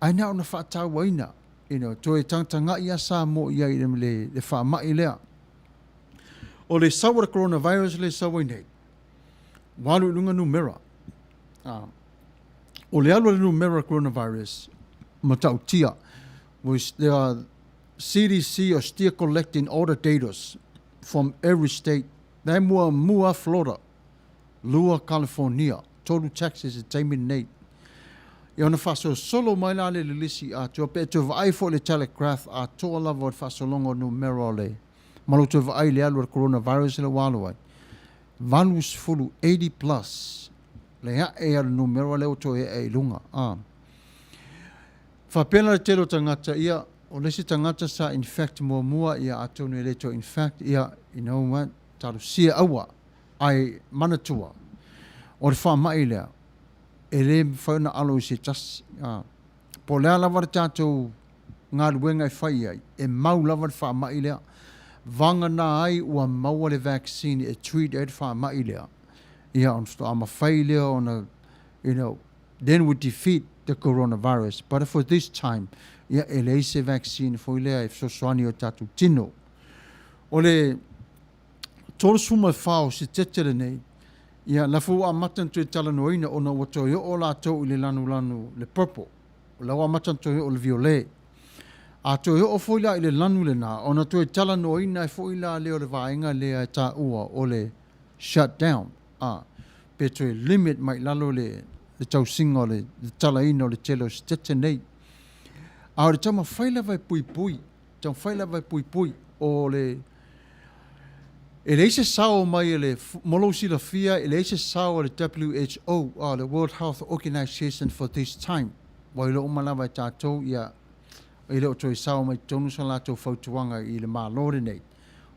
S2: ae na ona faatauaina, you know, toe tagatagai lava Samoa i ai i le, le faamai lea. O le sau o le coronavirus lea e sau ai nei, ua alu i luga numera. Ah, o le alu a le numera coronavirus, matautia, was there are CDC are still collecting all the data from every state. La e muamua Florida, 2 California, 3 Texas i le taimi lenei. Ia ona faasolosolo mai la le lilisi atoa, pe e toe vaai foi i le telegraph atoa lava o le faasologa o numera o le, ma lou toe vaai i le alu a le coronavirus lea ua alu ai, 80, 80 plus le ae o le numera lea ua toe ae i luga. A. Faapea la le tele o tagata, ia, o le isi tagata sa infect muamua, ia atonu e le toe infect, ia, you know what, talosia aua. Ae manatua, o le faamai lea, E le mafai ona alo i se tasi. A. Po o le a lava le tatou galuega e fai ai, e mau lava le faamai lea. Vagana ai ua maua le vaccine e treat ai le faamai lea, ia ona faatoa mafai lea ona, you know, then we defeat the coronavirus. But for this time, ia e leai se vaccine foi lea e fesoasoani i o tatou tino. O le 34 o Setete lenei, ia la foi ua amata ona toe talanoaina ona ua toe oo latou i le lanulanu le purple. O la ua amata ona toe oo i le violet. A toe oo foi la i le lanu lena, ona toe talanoaina ai foi la lea o le vaega lea e taua o le shut down, a, pe toe limit mai i lalo le le tausiga o le talaina o le tele o Setete nei. A o le taumafai lava e puipui, taumafai lava e puipui. O le E leai se sao mai e le, mo lou silafia, e leai se sao a le WHO, a le World Health Organization for this time. Ua iloa uma lava e tatou, ia, e le o toe sao mai totonu sa latou fautuaga i le Malo lenei.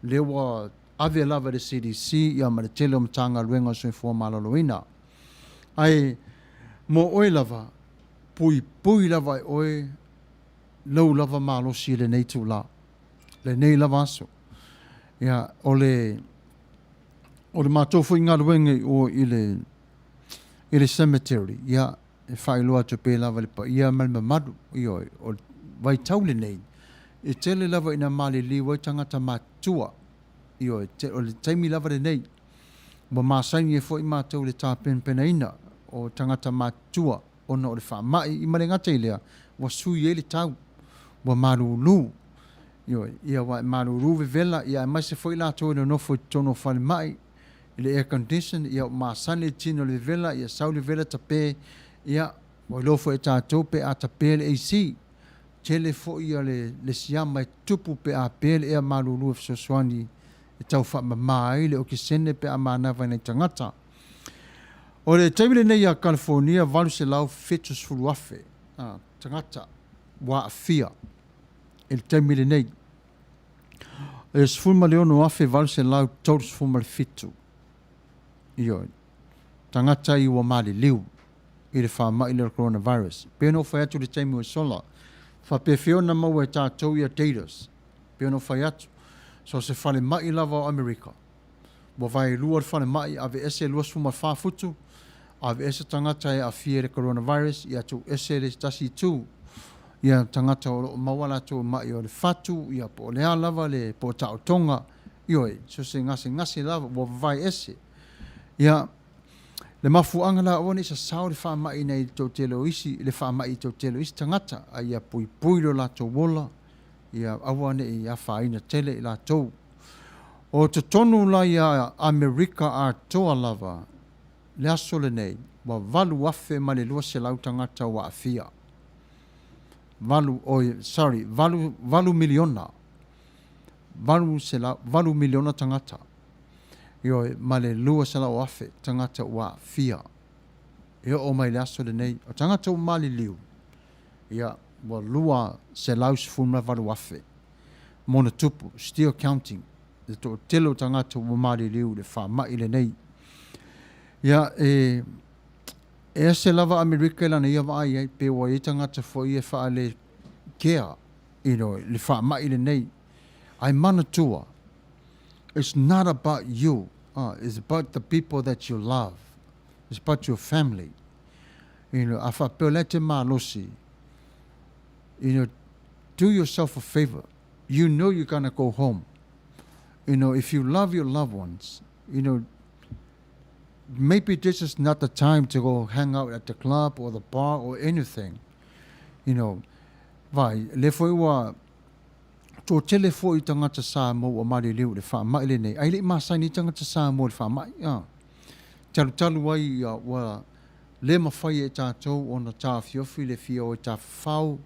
S2: O lea ua ave lava e le CDC ia ma le tele o Matagaluega o le Soifua Maloloina. Ae mo oe lava, puipui lava e oe lou lava malosi i lenei itula, lenei lava aso. Ia, o le, o le matou foi galuega i o i le, i le cemetery, ia, e faailoa atu pea lava i le paia ma le mamalu, ioe, o le vaitau lenei, e tele lava ina maliliu ai tagata matutua, ioe, o le taimi lava lenei, ua masani ai foi matou i le tapenapenaina o tagata matutua ona o le faamai, ma le gata i lea, ua sui ai le tau, ua malulu, ioe, ia ua malulu vevela, ia aemaise foi latou e nonofo i totonu o falemai, i le air condition, ia ua masani le tino i le vevela, ia sau le vevela tape, ia ua iloa foi e tatou pe a tape le AC, tele foi ia le, le siama e tupu pe a pe le ea malulu e fesoasoani e tau faamama ai le okesene pe a manava i nai tagata. O le taimi lenei ia California, 870,000 tagata ua aafia i le taimi lenei. E 16,837 ioe, tagata i ua maliliu i le faamai lea o le coronavirus. Pei ona ou fai atu i le taimi ua sola, faapefea ona maua e tatou ia datas, pei ona ou fai atu, so o se falemai lava o Amerika, Ua vaelua le falemai, aveese 24 futu, aveese tagata e aafia i le coronavirus, ia tuuese le tasi itu ia tagata o lo o maua latou mai o le fatu, ia po o le a lava le po o taotoga, ioe, so se gasegase lava ua vavae ese. Ia, le mafuaaga la aua ne i sasao le faamai nei i le toatele o isi, le faamai i le toatele o isi tagata, a ia puipui lo latou ola, ia aua ne i afaina tele i latou. O totonu la ia Amerika atoa lava le aso lenei, ua 8,200 tagata ua aafia. Valu, oi, sorry, valu, valu miliona. Valu selau, valu miliona tagata. Ioe, ma le 200,000 tagata ua aafia. E oo mai le aso lenei, o tagata ua maliliu, ia, ua 218,000 ma ona tupu, still counting, le toatele o tagata ua maliliu i le faamai lenei. Ia, e, e ese lava Amerika i lana ia vaai ai, pe ua i ai tagata foi e faale kea, you know, le faamai lenei. Ae manatua, it's not about you, it's about the people that you love. It's about your family. You know, a faapea o lea e te malosi, you know, do yourself a favor. You know you're gonna go home. You know, if you love your loved ones, you know, maybe this is not the time to go hang out at the club or the bar or anything. You know, vai, le foi ua toatele foi tagata Samoa ua maliliu i le faamai lenei, ae le i masani tagata Samoa i le faamai. Ah. Talutalu ai ia ua le mafai e tatou ona taofiofi le fia o e tafafao,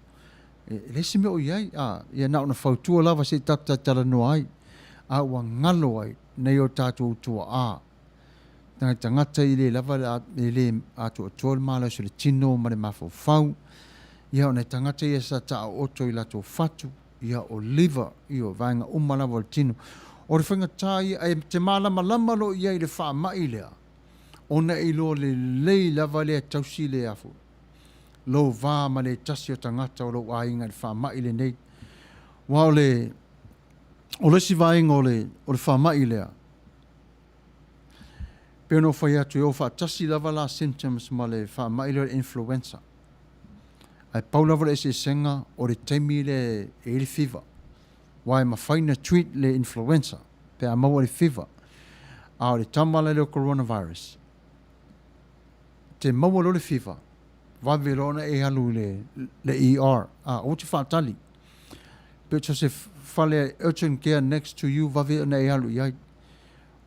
S2: e leai se mea o i ai, a, ia na ona fautua lava se i tatou talanoa ai, a ua galo ai nei o tatou tuaa, nai tagata i le lava e le atoatoa le malosi o le tino ma le mafaufau, ia o nai tagata ia sa taaooto i latou fatu, ia o liver, ia o vaega uma lava o le tino. O le faigata ia, e te malamalama loa i ai i le faamai lea, Ona e iloa lelei lava lea tausi le a foi, lou va ma le tasi o tagata o lou aiga i le faamai lenei. Aua o le, o le isi vaega o le, o le faamai lea, pei ona ou fai atu e o faatasi lava la symptoms ma le faamai lea o le influenza. Ae pau lava le eseesega o le taimi lea e i ai le fever. Aua e mafai ona treat le influenza pe a maua i le fever. A o le tama la lea o coronavirus, te maua loa le fever, vave loa ona e alu i le, le ER. A, aua te faatali. Pe o se fale urgent care next to you, vave ona e alu i ai.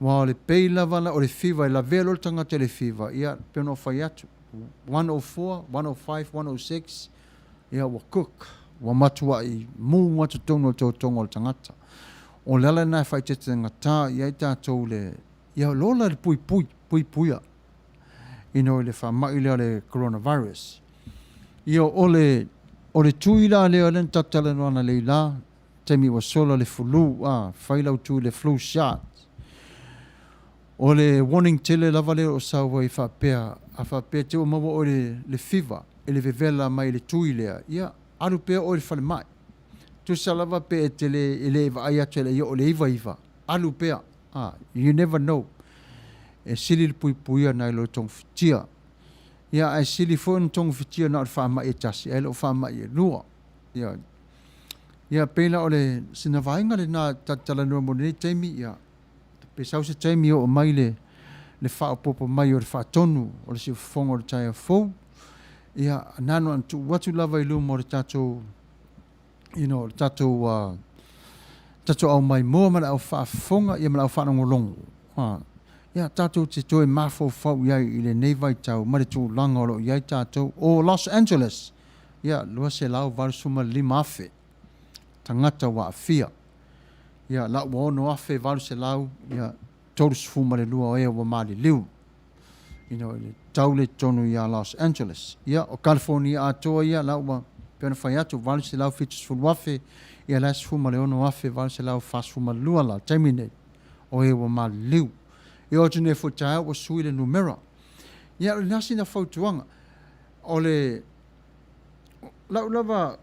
S2: Aua o le pei lava la o le fever, e lavea loa le tagata i le fever, ia, pei ona ou fai atu, 104, 105, 106, ia ua cook, ua matuai mu atu totonu o le totoga o le tagata. O le ala lena e faaeteetegata i ai tatou le, ia lola le puipui, puipuia, you know, i le faamai lea o le coronavirus. Ia o le, o le tui la lea lea na tatou talanoa analeila, taimi ua sola le flu, a, fai lau tui le flu shot. O le warning tele lava lea o lo o sau ai faapea, a faapea te ua maua oe le, le fever i le vevela mai le tui lea, ia, alu pea oe i le falemai. Tusa lava pe e te le, e le vaai atu e le i oo i le 99, alu pea, a, you never know. E sili le puipuia nai lo le togafitia. Ia, ae sili foi ona togafitia na o le faamai e tasi, ae le o faamai e lua. Ia, ia pei la o le, sina vaega lena ta te talanoa mo lenei taimi, ia, Pe sau se taimi oo mai le le faaopoopo mai o le faatonu o le siufofoga o le taeao fou, ia, na ona tuu atu lava i luma o le tatou, you know, le tatou, uh, tatou au maimoa ma le au faafofoga ia ma le au faalogologo. Uh, ia tatou te toe mafaufau i ai i lenei vaitau ma le tulaga o lo o i ai tatou. O Los Angeles, ia, 285,000 tagata ua aafia. Ia, la ua 6,800, ia, 32 o e ua maliliu, you know, i le tau lea i totonu ia Los Angeles. Ia, o California atoa ia, la ua, pei ona fai atu, 870,000, ia la e 16,842 la, taimi nei, o e ua maliliu. Ia, o atu nei foi taeao ua sui le numera. Ia, o lena sina fautuaga. O le, lau lava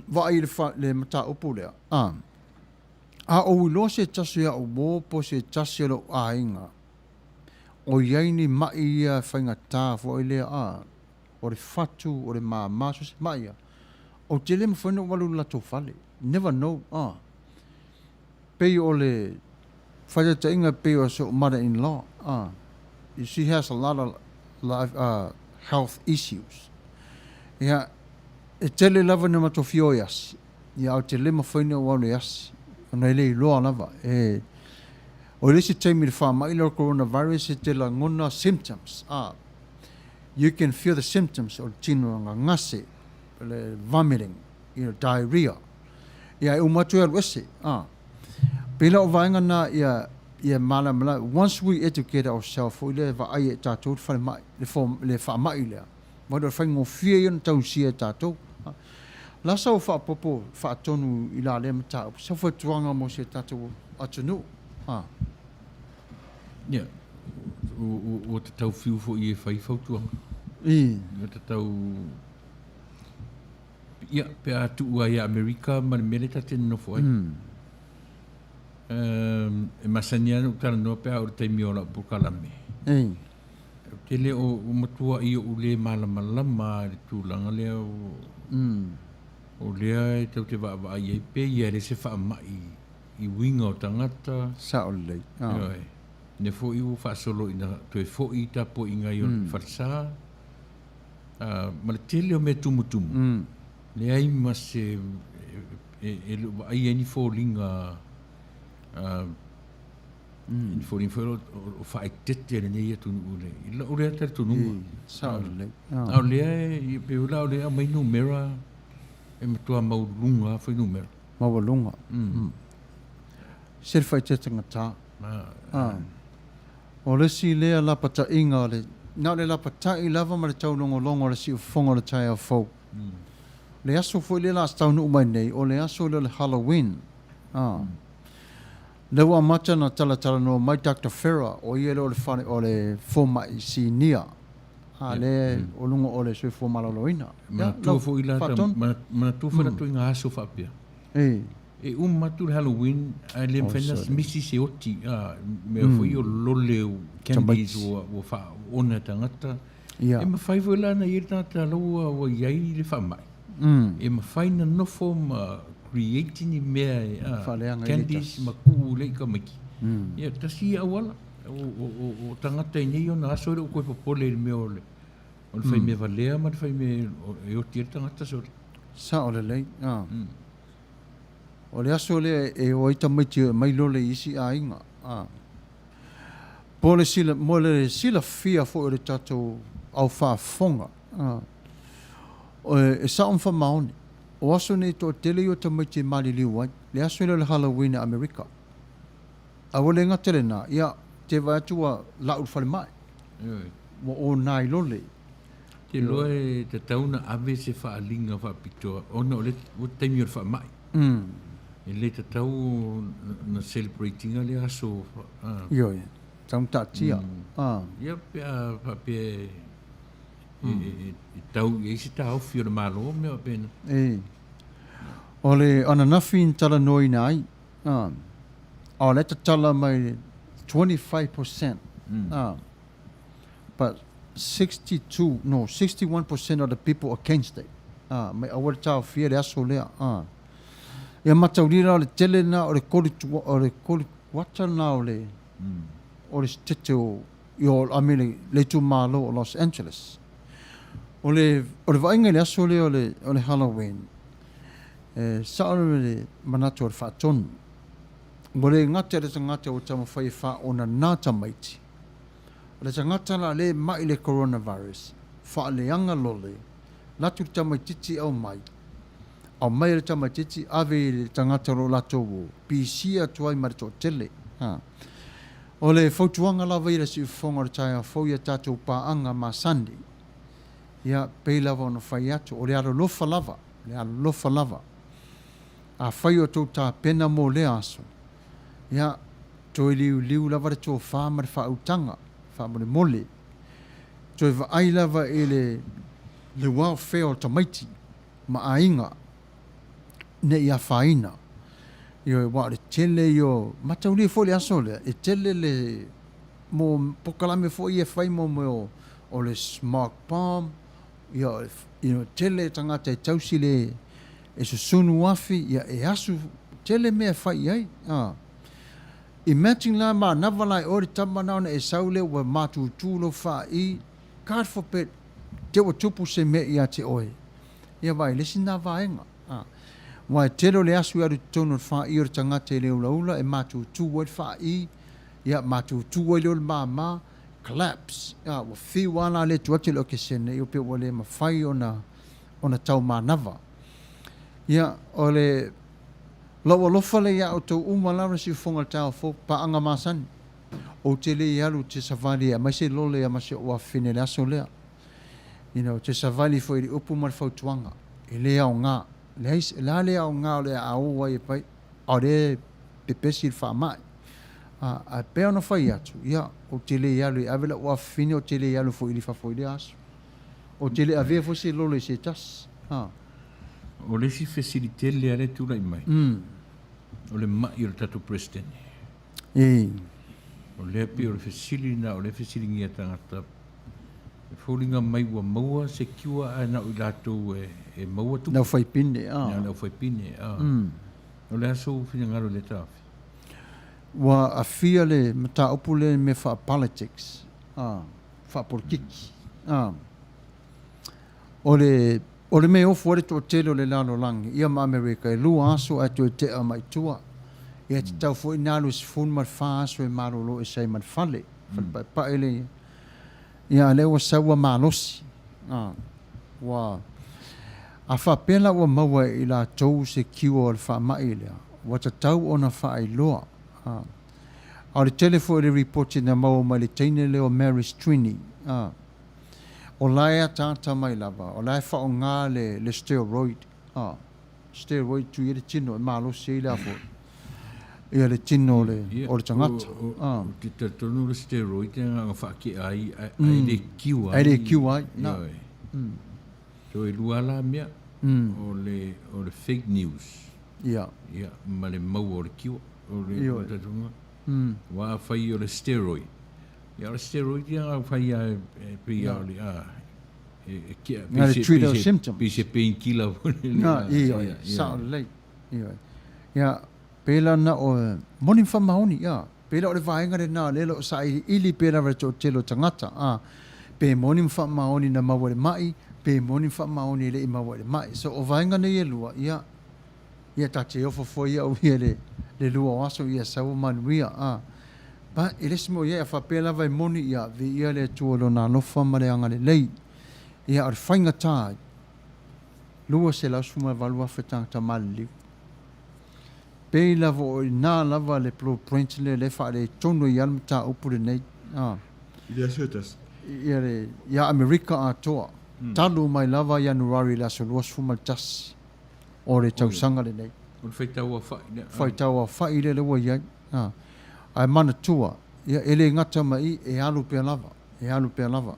S2: vaai i le, le mataupu lea, a, a ou iloa se tasi o au uō po o se tasi o lou aiga o i ai ni maʻi ia faigata foi lea, a, o le fatu, o le māmā, so o se maʻi lava, ou te le mafai ona ou alu i le latou fale. Never know, a. Pei o le faataitaiga pei o soʻu mother in law, a, she has a lot of life, health issues. Ia, e tele lava ina matou fia o e asi, ia ae ou te le mafai ona ou alu e asi, ona e le iloa lava. E, o le isi taimi i le faamai lea o le coronavirus e te lagona symptoms, a, you can feel the symptoms o le tino gagase, le vomiting, you know, diarrhea. Ia, e uma atu e alu ese, a. Pei la o vaega na ia, ia malamalama, once we educate ourselves foi lea e vaai e tatou le falemai, le, le faamai lea, Mai o le faigofie ia ona tausia e tatou. La sau faaopoopo faatonu i la lea mataupu, sau fautuaga mo si o tatou atunuu. Ha.
S4: Ia, ua tatau fiu foi e fai fautuaga.
S2: I.
S4: Ua tatau, ia, pe a tuua ia Amerika ma le mea lea ta te nonofo ai. E masani lava ona ou talanoa pe a oo i le taimi o lau polokalame.
S2: I.
S4: Ou te le o matua i ou le malamalama i le tulaga lea o, o lea e tou te vaavaai ai pe ia e le se faamai i uiga o tagata.
S2: Sao lelei.
S4: Ioe. Lea foi ua faasolo ina toe foi tapuaiga i ona falesa, ma le tele o mea tumutumu, leai ma se e le o vaaia ai ni foliga Ni foliga foi o faaeteete lenei atunuu i lou lea talitonuga.
S2: Sao lelei.
S4: A o lea e pei la o lea e aumai numera e matua maualuluga lava fuainumera.
S2: Maualuga. Se le faaeteete gata. O le isi lea lapataiga o le, na o le lapatai lava ma le taulogologo o le siufofoga o le taeao fou. Le aso foi lea o le a taunuu mai nei, o le aso lea o le Halloween. Lea ua amata ona talatalanoa mai Doctor Farah, o ia lea o le fale, o le fomai sinia, a lea o luga o le soifua maloloina.
S4: Manatua foi la, manatua foi latou i ngā aso faapea. E uma atu le Halloween ae le mafai ona misi se oti, a, mea foi o lole o candies ua faaona e tagata. E mafai foi la ona i ai le tagata la ua i ai le faamai. E mafai ona nofo ma create ni mea e, a, candies ma tuu lea i tamaiti. Ia, tasi ia auala. O tagata i nei ona aso e le o toe popole i le mea o le fai mea valea ma le fai mea e oti ai le tagata sole.
S2: Sao lelei, a. O le aso lea e o ai tamaiti e aumai lole i isi aiga, a. Po le sila, mo le silafia foi o le tatou au faafofoga, a, e sao ma faamaoni, o aso nei e toatele ia o tamaiti e maliliu ai, le aso lea o le Halloween a Amerika. A ua le gata i lena, ia, te vaai atu ua lau i le falemai, ua ona i lole.
S4: Ou te iloa e tatau ona ave se faaaliga faapitoa ona o le taimi o le faamai. E le tatau ona celebrate ina lea aso.
S2: Ioe, tatau ona taatia.
S4: Ia pe a faapea e tau i ai se taofi o le Malo ma mea faapena.
S2: O le ananafi na talanoaina ai, a o la e tatala mai 25%. But 62, no, 61% of the people against it. Ah, mai aua le taofia le aso lea. Ah. Ia mataulia la o le tele na o le koli tua, o le koli kuata na o le, o le sitete o, i o, I mean, le, le itumalo o Los Angeles. O le, o le vaaiga i le aso lea o le, o le Halloween, e sao le manatu o le faatonu. Ua le gata i le tagata ua taumafai e faaonana tamaiti, O le tagata la le mai le coronavirus, faaleaga lole, latu le tamaititi aumai, aumai e le tamaititi ave i le tagata o lo o latou o, pisia atu ai ma le toatele. Ha. O le fautuaga lava ia i le siufofoga o le taeao fou i a tatou paaga masani, ia, pei lava ona fai atu, o le alolofa lava, le alolofa lava. Afai o tou tapena mo lea aso, ia, Toe liuliu lava le tofa ma le faautaga, faamolemole. Toe vaai lava i le le welfare o tamaiti ma aiga ne i afaina. Ioe, aua o le tele ia o, mataulia foi le aso lea, e tele le mo polokalame foi ia e fai mo mea o, o le smog bomb, ia, you know, tele tagata e tausi le, e susunu afi, ia e asu, tele mea e fai i ai. A. Imagine la manava la e oe le tama na ona e sau lea ua matutu lou faaii, God forbid, te ua tupu se mea ia te oe. Ia vaai, le isi na vaega. A. Aua e tele o le asu e alu i totonu o le faaii o le tagata i le ulaula e matutu ai le faaii, ia matutu ai lea o le mama, collapse. A, ua fiu lava la lea e tuu atu i le okesene, ia pei ua le mafai ona, ona taumanava. Ia, o le Lou alofa lea ia outou uma lava siufofoga o le taeao fou, paaga masani. Ou te le i alu ou te savali e aumai se lole ia ma si ou afafine i le aso lea. You know, te savali foi i le upu ma le fautuaga. E le aoga. Leai, o le a le aoga o le a o ai e fai, a o lea e pepesi le faamai. A, ae pei ona fai atu, ia, ou te le i alu e ave lau afafine, ou te le i alu foi i fafo i lea aso. Ou te le avea foi se lole i se tasi. A.
S4: O le isi fesili tele lava lea e tulai mai, o le ma'i o le tatou Peresetene. O lea pei o le fesili lena o lea e fesiligia e tagata, e foliga mai ua maua se cure ae na o i latou e maua tupe.
S2: Le aufaipine, a.
S4: Le aufaipine, a. O le a sou finagalo i lea taofi?
S2: Ua aafia le mataupu lea i mea faa-politics, a, faapolokiki, a. O le O le mea e ofo ai le toatele o le lalolagi, ia ma Amerika, e lua aso ae toe tea mai i tua. Ia e tatau foi ona alu e 14 aso e malolo ese ai ma le fale, fale paepae lea ia. Ia a lea ua sau ua malosi. A, ua, a faapea la ua maua e i latou se cure o le faamai lea, ua tatau ona faailoa. A, a o le tele foi o le ripoti na maua mai le teine lea o Mary Strini, a, O la e ataata mai lava, o la e faaaoga le, le steroid, a, steroid tui ai le tino e malosi ai le a foi. Ia le tino o le, o le tagata.
S4: Ou te talitonu o le steroid e na ona faatea ai ae le cure ai.
S2: Ae le cure ai, na.
S4: So e lua la mea, o le, o le fake news.
S2: Ia.
S4: Ia, ma le maua o le cure. O le talitonuga. Aua afai o le steroid, ia o le steroid ia na fai lava e pei lava o le, a, e kea, pei se pain killer foi lele.
S2: Na, ioe, sao lelei. Ioe. Ia, pēlā na o, moni ma faamaoni, ia. Pēlā o le vaega lenā lea o lo o sailiili pea lava i le toatele o tagata, ā, pe moni ma faamaoni na maua i le ma'i, pe moni ma faamaoni e le i maua i le ma'i. So, o vaega nei e lua, ia, ia ta te ofo foi au ia i le, le lua o aso ia sau o manuia, ā. But, e le isi mea o i ai, a faapea lava e moni, ia, viia le Atua i Lona alofa ma le agalelei. Ia, o le faigata ai, 218,000 tagata maliliu. Pei lava o i ina lava le blueprint lea lea e faaletonu ai lava le mataupu lenei.
S4: A. I le aso e tasi.
S2: Ia le, ia Amerika atoa. Talu mai lava Ianuari i le aso 21 o le tausaga lenei.
S4: O le faitau aofai lea.
S2: Faitau aofai lea lea ua i ai. A. Ae manatua, ia e le gata mai i, e alu pea lava. E alu pea lava.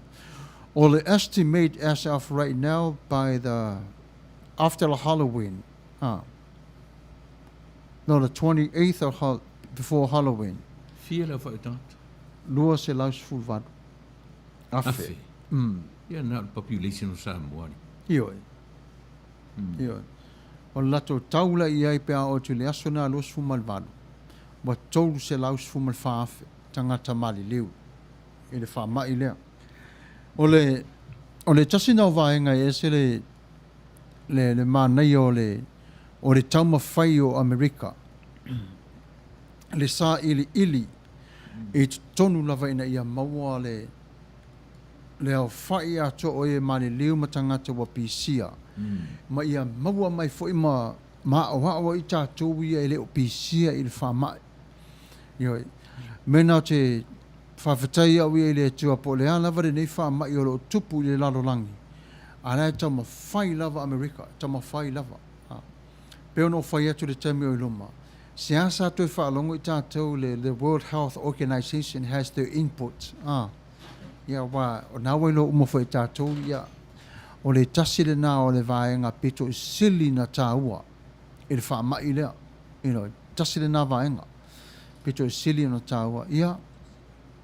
S2: O le estimate as of right now by the after the Halloween, a, no the 28th of before Halloween.
S4: Fia le aofai o tagata?
S2: 218 afe.
S4: Afe? Ia na o le population o Samoa alii.
S2: Ioe. Ioe. O le latou taula i ai pe a oo atu i le aso lena 28, ua 314 afe tagata maliliu i le faamai lea. O le, o le tasi na o vaega e ese le, le, le manaia o le, o le taumafai o Amerika, le sailiili i totonu lava ina ia maua le, le aofai atoa o e maliliu ma tagata ua pisia, ma ia maua mai foi ma, ma aoao ai tatou ia e le o pisia i le faamai. Ioe. Mea na o te faafetai au ia i le Atua po o le a lava lenei faamai o lo o tupu i le lalolagi, a la e taumafai lava Amerika, e taumafai lava. A. Pei ona ou fai atu i le taimi o i luma, seasea toe faalogo i tatou le the World Health Organization has their input, a, ia aua o na ua iloa uma foi e tatou, ia, o le tasi lena o le vaega pito i sili na taua i le faamai lea. You know, tasi lena vaega. Pito i sili ona taua, ia,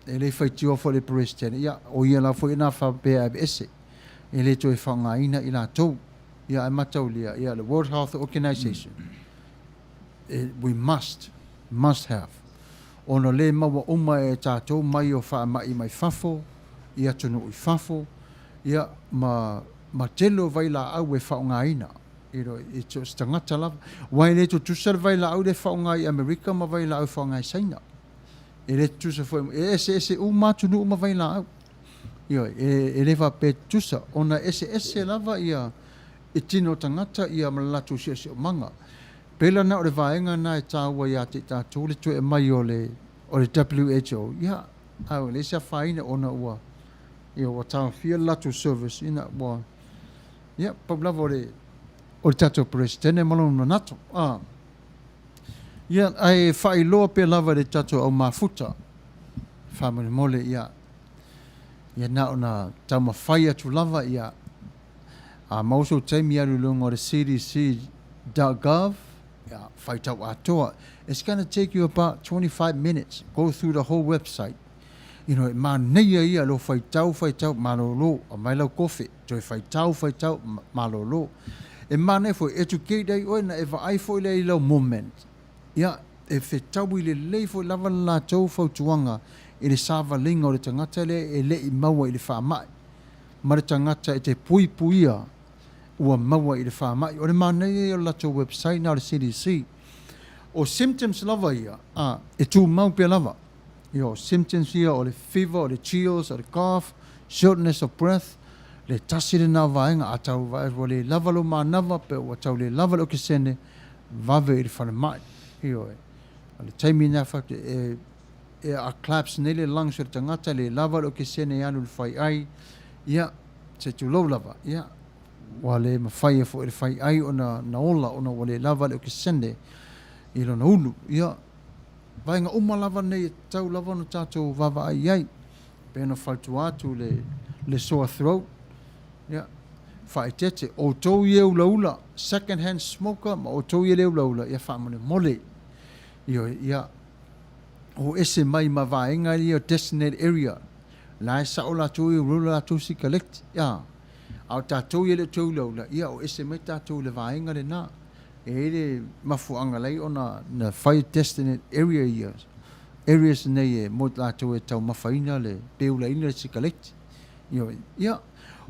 S2: e le faitioa foi le Peresetene, ia, o ia la foi ina faapea e aveese, e le toe faaaogaina i latou. Ia, ae mataulia, ia, le World Health Organization, e, we must, must have, ona le maua uma e tatou mai o faamai mai fafo, i atunuu i fafo, ia, ma, ma tele o vailaau e faaaogaina. You know, e so o se tagata lava. Aua e le tutusa le vailaau lea e faaaoga i Amerika ma vailaau e faaaoga i Saina. E le tutusa foi, e eseese uma atunuu ma vailaau. Ioe, e, e le faapea e tutusa, ona e eseese lava ia i tino o tagata ia ma le latou siosiomaga. Pei la na o le vaega na e taua ia te i tatou le toe aumai o le, o le WHO, ia, a e leai se afaina ona ua, ia, ua taofia le latou service ina ua, Ia, pau lava o le, o le tatou Peresetene ma lona manatu. A. Ia, ae faailoa pea lava i le tatou au mafuta, faamolemole, ia, ia na ona taumafai atu lava, ia, a maua sou taimi alu i luga o le cdc.gov, ia, faitau atoa. It's gonna take you about 25 minutes, go through the whole website. You know, e manaia ia lou faitau, faitau, malolo, aumai lau kofe, toe faitau, faitau, malolo. E manaia foi, educate ai oe na e vaai foi lea i lau moment. Ia, e fetaui lelei foi lava le latou fautuaga i le savaliga o le tagata lea e le i maua i le faamai, ma le tagata e te puipuia ua maua i le faamai. O le manaia ia o le latou website na o le CDC. O symptoms lava ia, a, e tumau pea lava. Ia, o symptoms ia o le fever, o le chills, o le cough, shortness of breath, le tasi lena o vaega, a tau vaai ua le lava lou manava pe ua tau le lava le okesene, vave i le falemai. Ioe. O le taimi lena fact e, e a collapse nei le lungs o le tagata, le lava le okesene e alu i le faiai, ia, se tulou lava, ia, ua le mafai foi e le faiai ona na ola ona ua le lava le okesene i lona ulu. Ia. Vaega uma lava nei e tatau lava ona tatou vaavaai i ai. Pei ona fautua atu le le sore throat, ia, faaeteete, outou ia e ulaula, second hand smoker ma outou ia e le ulaula, ia faamolemole, ioe, ia, o ese mai ma vaega ia o designated area, la e sao latou ia e ulaula latou sikaleti, a, a o tatou ia e le o toe ulaula, ia o ese mai tatou i le vaega lena. E i ai le mafuaaga la i ona na fai designated area ia, areas nei e mo latou e taumafaina le pe ulaina le sikaleti. Ioe. Ia,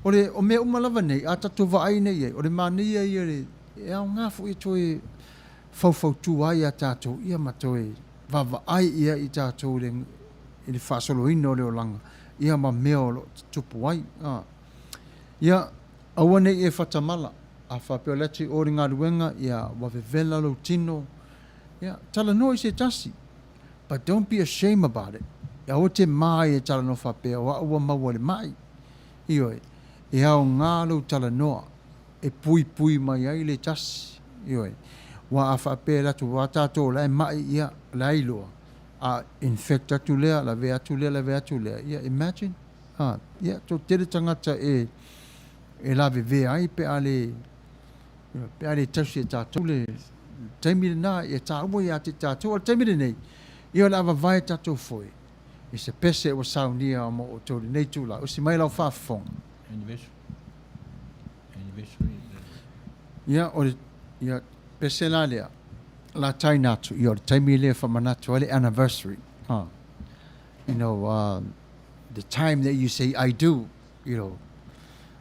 S2: o le, o mea uma lava nei, a tatou vaai nei i ai, o le manaia ia le, e aoga foi e toe faufautua ai ia tatou, ia ma toe vaavaai i ai i tatou i le, i le faasoloina o le olaga, ia ma mea o lo o tutupu ai. A. Ia, aua ne i e fatamala, a faapea o le atu i o i le galuega, ia, ua vevela lou tino, ia, talanoa i se tasi. But don't be ashamed about it. Aua te mā i le talanoa faapea, o au ua maua i le maʻi. Ioe, e aoga lou talanoa e puipui mai ai le tasi. Ioe, aua a faapea e alu atu, aua tatou o la e maʻi, ia, o la e iloa, a infect atu lea, lavea atu lea, lavea atu lea, ia, imagine, a, ia, toatele tagata e, e lavevea ai pe a le, Pe a le tausi e tatou le taimi lena, ia taua ia te tatou. O le taimi lenei, ia o le a vavae tatou foe i se pese ua saunia mo outou i lenei itula. Usi mai lau faafofoga. Ia, o le ia, pese la lea, la taina atu, ia o le taimi lea e faamanatu ai le anniversary. Ha. You know, the time that you say I do, You know,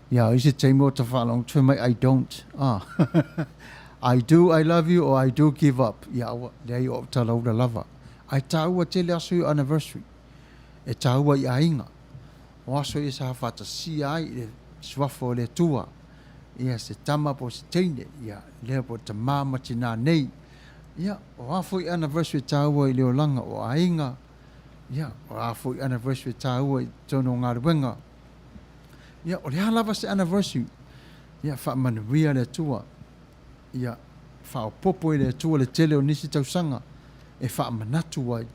S2: yeah, i se taimi o ta faalogo atu fai mai I don't. Ah. I do, I love you, or I do give up. Ia aua, leai o au talaula lava. Ae tāua tele aso i o anniversary. E tāua i aiga. O aso ia sa faatasia ai i le suafa o le Atua. Ia se tama po o se teine. Ia lea po o tamā ma tinā nei. Ia, o a foi anniversary e tāua i le olaga o aiga. Ia, o a foi anniversary e tāua i totonu o galuega. Ia, o le a lava se anniversary, ia, faamanuia le Atua. Ia, faaopoopo i le Atua le tele o nisi tausaga e faamanatu ai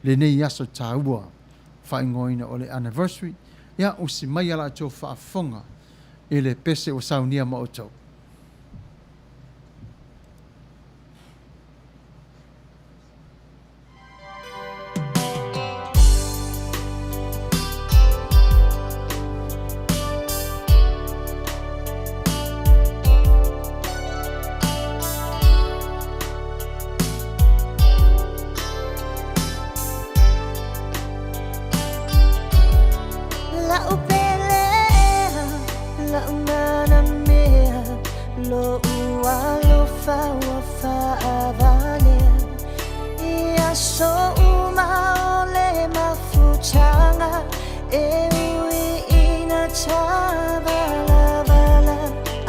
S2: lenei aso taua faaigoaina o le anniversary. Ia, usi mai a latou faafofoga i le pese ua saunia ma outou.
S5: La'u pele ea, la'u manamea, lo'u alofa ua fa'avalea. I aso uma o le mafutaga e ui ina tāvalavala.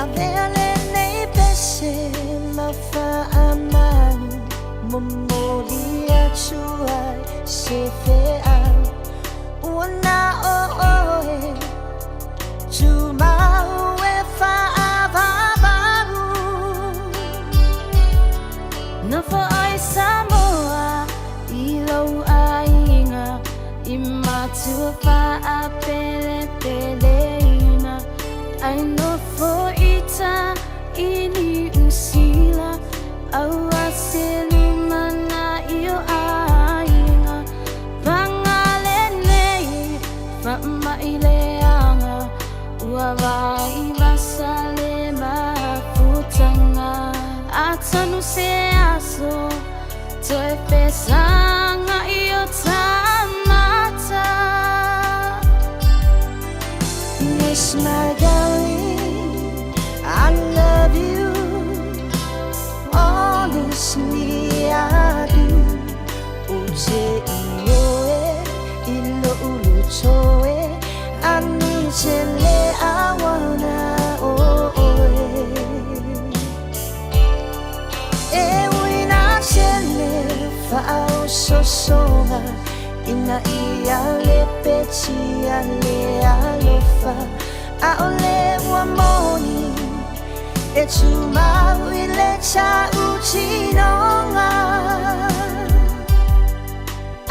S5: Avea lenei pese ma faamau, momoli atu ai se feau. Ua na o oe, tumau e faavavau. Nofo ai Samoa i lou aiga i matua faapelepeleina ai nofo ita i Niu Sila aua se lumanai o aiga pagale nei faamai leaga Ua vaivasa le mafutaga Atonu se aso toe fesaga i o ta mata. Yes my darling, I love you Honestly I do Ou te ioe i lo'u loto e Ani tele awana o oe E ui na tele faaososoga Ina ia lepetia le alofa Aole ua moni E tumau i le tautinoga.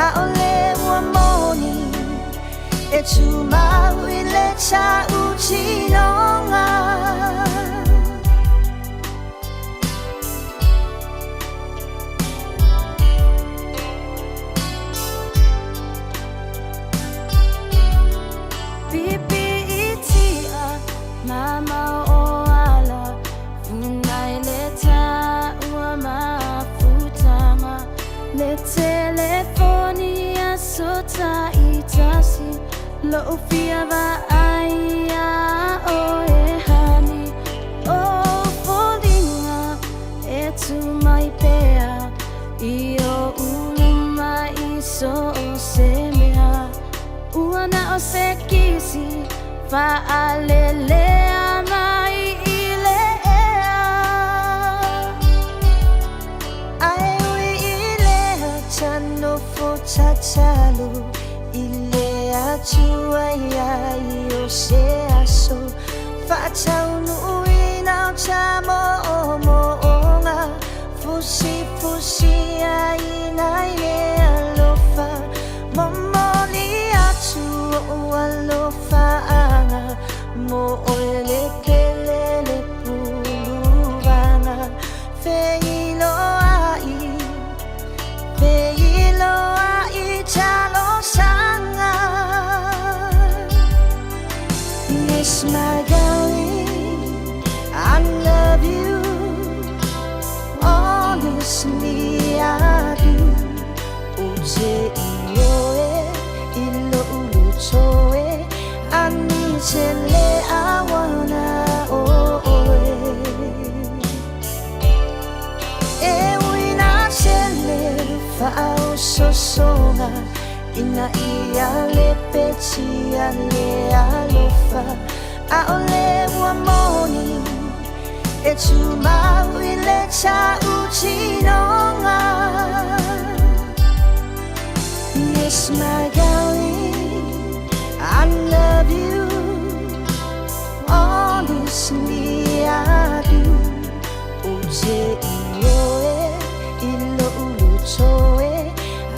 S5: ʻAʻole ua moni e tumau i le tautinoga. Pipiitia mamao o ala funai le taua mafutaga le telefoni aso taitasi loʻu fia vaai iā ʻoe honey O foliga e tu mai pea i oʻu luma i so o se mea Ua na o se kisi faalelea mai i le ea. Ae ui i lea tanofo tatalo i le Atua ia i o se aso faataunuuina o ta moomooga fusifusiaina i le alofa momoli atu oʻu alofaaga mo oe le pele le puluvaga feiloai feiloai talosaga Yes my darling I love you Honestly I do Ou te ioe i loʻu loto e I need te le awana o oe E ui nā tele faaososoga ina ia lepetia le alofa ʻAʻole ua moni e tumau i le tautinoga Yes my darling I love you Honestly I do Ou te ioe i loʻu loto e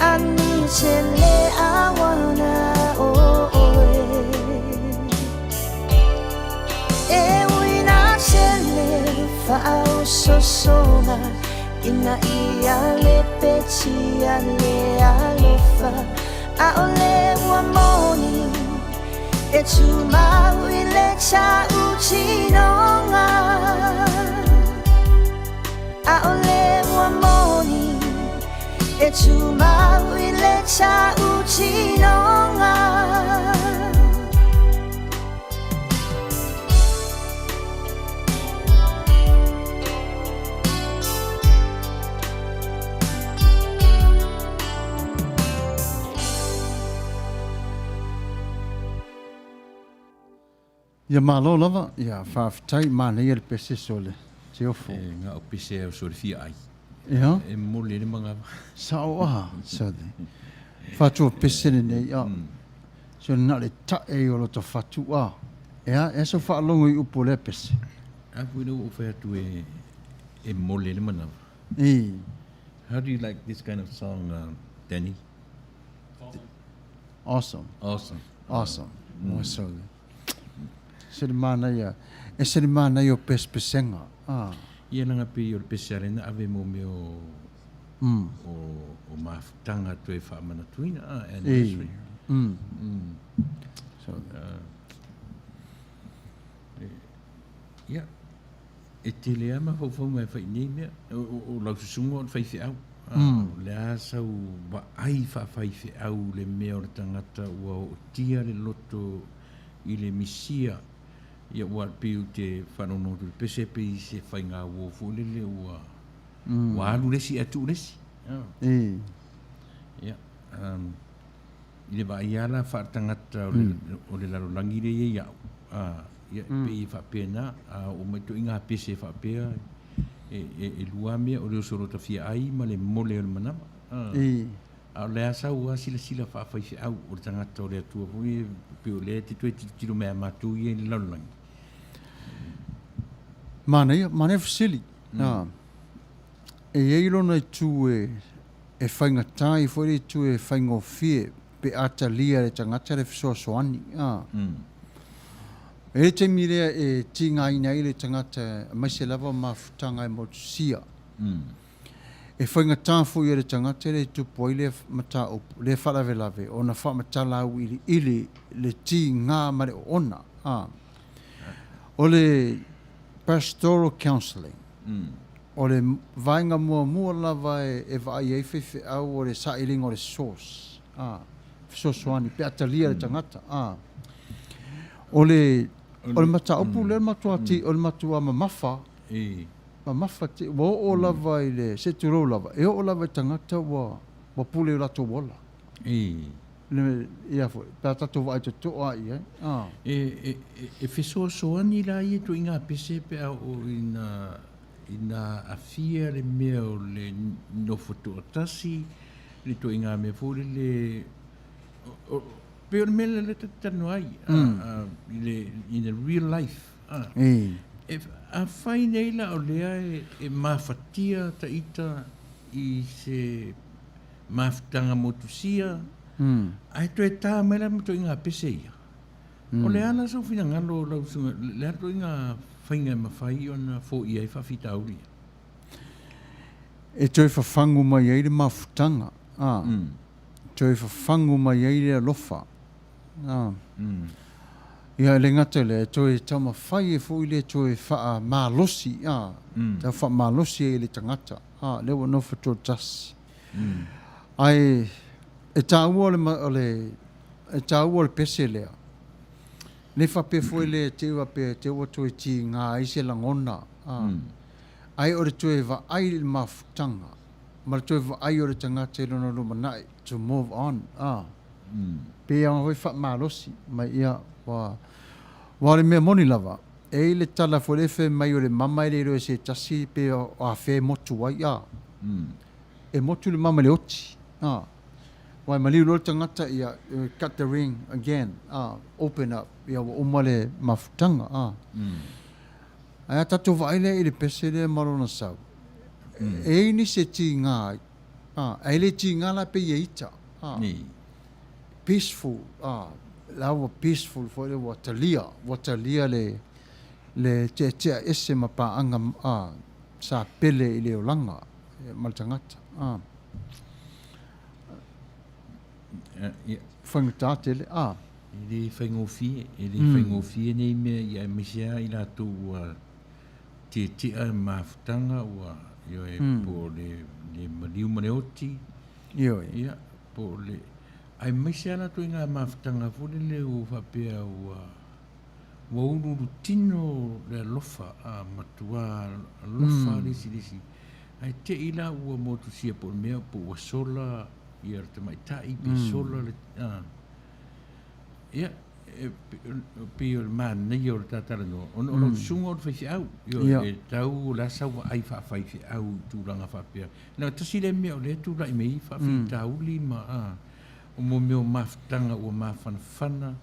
S5: I need te le awana o oe E ui nā tele faaososoga ina ia lepetia le alofa ʻAʻole ua moni e tumau i le tautinoga ʻAʻole ua moni e tumau i le tautinoga.
S2: Ia malo lava, ia faafetai, manaia le pese o le teofo.
S4: E nga o pese au so le fia ai.
S2: Ia.
S4: E mole le mangava.
S2: Sao a, sa de. Fatua pese lenei a. So na le ta'e o lota fatu a. Ea, ea sau faalogo i upu o lea pese.
S4: A foi lea ua ou fai atu e e mole le manawa.
S2: I.
S4: How do you like this kind of song, Danny?
S2: Awesome.
S4: Awesome.
S2: Awesome. Mm. So, se le manaia, e se le manaia o pesepesega. Ah.
S4: Ia langa pei o le pese a lena ave mo mea o
S2: Mm.
S4: o, o mafutaga toe faamanatuina, ah, anniversary.
S2: E. Mm.
S4: Mm.
S2: So,
S4: Ia, e tele lava mafaufauga e fai i nei mea. O, o, o lau susuga o le faifeau. Ah,
S2: Mm.
S4: O le a sau vaai faafaifeau le mea o le tagata ua ootia le loto i le misia. Ia ua pei ou te faanono atu i le pese pei se faiga uo foi lele ua ua alu le isi ae tuu le isi. Ah.
S2: E.
S4: Ia, um, i le vaai lava la faaletagata o le, o le lalolagi lea e i ai au, a, ia, e pei e faapena, a oo mai ituaiga pese faapea, e, e, e lua lava mea, o le oso lota fia ai ma le mole o le manava. A, a o le a sau lava silasila faafaifeau o le tagata o le Atua foi, e pei o lea e te toe tilotilo mai ia matou ia i le lalolagi.
S2: Manaia, manaia fesili. A, e i ai lona itu e. E faigata ai foi le itu e faigofie pe a talia e le tagata le fesoasoani. A. E i ai le taimi lea e tigaina ai le tagata aemaise lava mafutaga e motusia. E faigata foi e le tagata lea e tupu ai lea mataupu, lea faalavelave ona faamatala auiliili le tiga ma le oona. A. O le pastoral counselling, o le vaega muamua lava e vaai ai faifeau o le sailiga o le source, a, fesoasoani pe a talia le tagata, a. O le, o le mataupu lea matua ti, o le matua mamafa, mamafa te, ua oo lava i le, se i tulou lava, e oo lava i tagata ua, ua pule i o latou ola. Le, ia foi, pe a tatou vaai totoa i ai, a.
S4: E, e, e fesoasoani la ia ituaiga pese pe a oo ina, ina aafia le mea o le nofo toatasi, le ituaiga mea foi lele, o, o, pei o le mea lea lea ta te talanoa ai, a, a, i le, in the real life, a. E, afai nei la o lea e, e mafatia ta ita i se mafutaga motusia, ae toe ta mai la ma ituaiga pese ia. O le a la sou finagalo lau susuga, le a ituaiga faiga e mafai ona foia ai faafitauli ia?
S2: E toe fafagu mai ai le mafutaga, a, toe fafagu mai ai le alofa, a. Ia, e le gata i lea, e toe taumafai ai foi le toe faamalosi, a, tau faamalosi ai le tagata, a, lea ua nofo toatasi. Ae e taua o le, o le, e taua le pese lea. Ne i faapea foi lea te i faapea te ua toe tiga ai se lagona, a, ae o le toe vaai i le mafutaga ma le toe vaai o le tagata i lona lumanai, to move on, a. Pei lava foi faamalosi mai ia, ua, aua o le mea moni lava, e i ai le tala foi lea e fai mai o le mama e le iloa e se tasi pe o afea e motu ai, a. E motu le mama i le oti, a. Aua e maliu loa le tagata, ia, cut the ring again, a, open up, ia ua uma le mafutaga, a. Ae a tatou vaai lea i le pese lea ma lona sau, e i ai nisi e tiga ai, a, ae le tiga la pei e ita, a. Peaceful, a, la ua peaceful foi lea ua talia, ua talia le, le teatea ese ma paaga, a, sa pele i le olaga ma le tagata. A. Faigata tele, a.
S4: E le faigofie, e le faigofie nei mea ia aemaise lava i latou ua tietia i mafutaga ua, ioe, po o le, le maliu ma le oti.
S2: Ioe.
S4: Ia, po o le, aemaise lava latou i ngā mafutaga foi lele ua faapea ua, Ua uluulu tino le alofa, a matua alofa le isi i le isi. Ae te i la ua motusia po o le mea po ua sola ia le tamaitai pe sola le, a. Ia, e pei o le manaia o le ta talanoa, ona o lau susuga o le faifeau. Ioe, e tau o le a sau vaai faafaifeau i tulaga faapea. Na o tasi lea mea o lea e tulai mai ai faafitauli ma, a, o mo mea o mafutaga ua mafanafana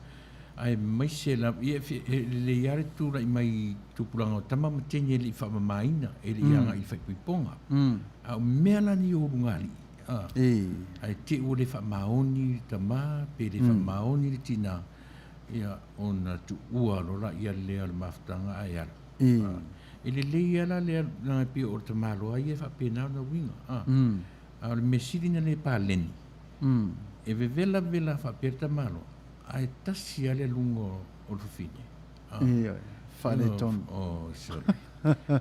S4: aemaise lava, ia e lelei lava le tulai mai i tupulaga o tama ma teine e le i faamamaina, e le i agai i le faaipoipoga. A o mea la nei o ulugalii, a, ae te i ua le faamaoni le tama pe le faamaoni le tina, ia, ona tuua loa laia lea o le mafutaga ae alu. E lelei lava la le alu, leaga e pei o le tamaloa ia e faapena ona uiga, a. A o le mea sili ona le paleni, e vevela vevela faapea le tamaloa, Ae tasi lava le aluga o le fafine.
S2: Ioe, faaletonu.
S4: Oh, sorry.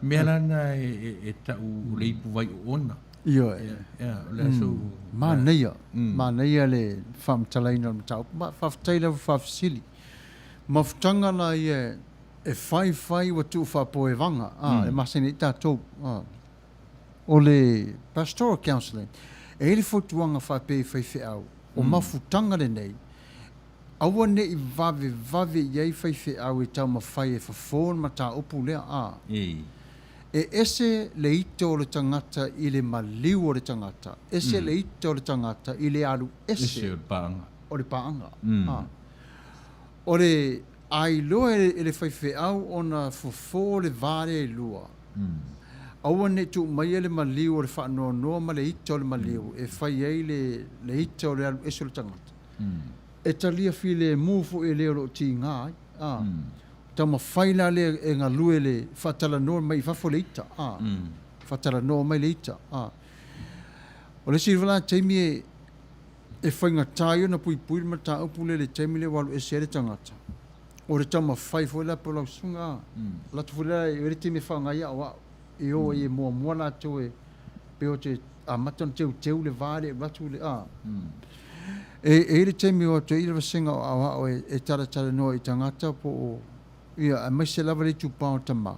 S4: Mea la na e tau o le ipu vai oona.
S2: Ioe.
S4: Ia, o le aso...
S2: Manaia, manaia le faamatalaina o le mataupu. Ma faafetai lava faafesili. Mafutaga la ia e faifai ua tuu faapoevaga, a, e masani ai tatou. A. O le pastoral counselling, e i ai le fautuaga faapea i faifeau, o mafutaga lenei, aua ne i vavevave i ai faifeau e taumafai e fofo le mataupu lea, a. E ese le ita o le tagata i le maliu o le tagata, ese le ita o le tagata i le alu ese o le paaga. A. O le a iloa e le faifeau ona fofo le va lea e lua. Aua ne i tuu maia le maliu o le faanoanoa ma le ita o le maliu e fai ai le le ita o le alu ese o le tagata. E talia filemu foi e le o lo o tiga ai. A. Taumafai la lea e galue le faatalanoa mai i fafo le ita. A. Faatalanoa mai le ita. A. O le isi la taimi e e faigata ai ona puipui le mataupu lea i le taimi lea ua alu ese ai le tagata, o le taumafai foi la po o lau susuga a, alu atu foi lea e i ai le taimi e faaaoga ai aoao e o ai e muamua latou e pei o te amata ona teuteu le va e le i alu atu le a. E i ai le taimi e o atu ai le vasega o aoao e talatalanoa i tagata po o ia aemaise lava le itupa o tama.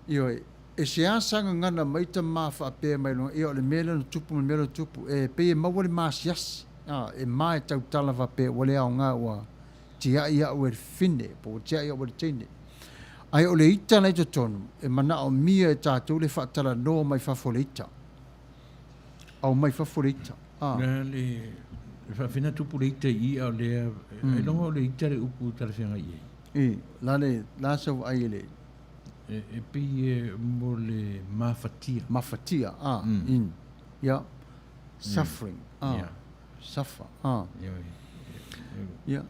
S2: Ioe, e seasa gagana mai tama faapea mai loa, ia o le mea lea na tupu ma le mea lea na tupu, e pei e maua le maasiasi, a, e ma e tautala faapea ua le aoga ua tiai au e le fine po ua tiai au e le teine. Ae o le ita la i totonu, e manaomia e tatou le faatalanoa mai fafo o le ita. Aumai fafo le ita. A.
S4: Le, le, le faafina tupu le ita i i a o lea, ailoga o le ita le upu talafeagai i ai.
S2: I, la le, la sau vaai e le.
S4: E pei e mo le mafatia.
S2: Mafatia, a, in, ia, suffering, a, suffer, a. Ia,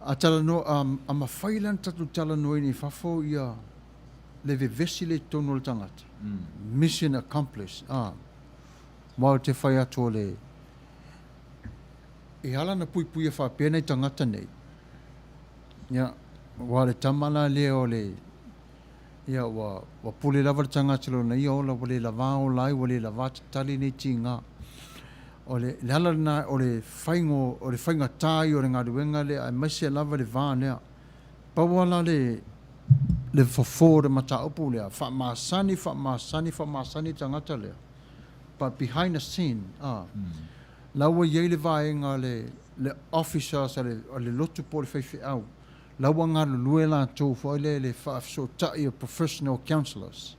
S2: a talanoa, a, a mafai la ona tatou talanoaina i fafo ia le vevesi lea i totonu o le tagata. Mission accomplished, a. Aua ou te fai atu o le, e ala ona puipuia faapea nai tagata nei, Ia, aua o le tama la lea o le, ia, ua, ua pule lava le tagata i lona ia ola, ua le lavā ola ai, ua le lavā tatali nei tiga. O le, le ala lena o le faigo, o le faigatā ia o le galuega lea, aemaise lava le va lea. Pau lava la le, le fofo o le mataupu lea, faamasani, faamasani, faamasani le tagata lea, but behind the scene, a, La ua i ai le vaega a le, le officers a le, a le lotu po o le faifeau, la ua galulue latou foi lea i le faafesootai o professional counsellors.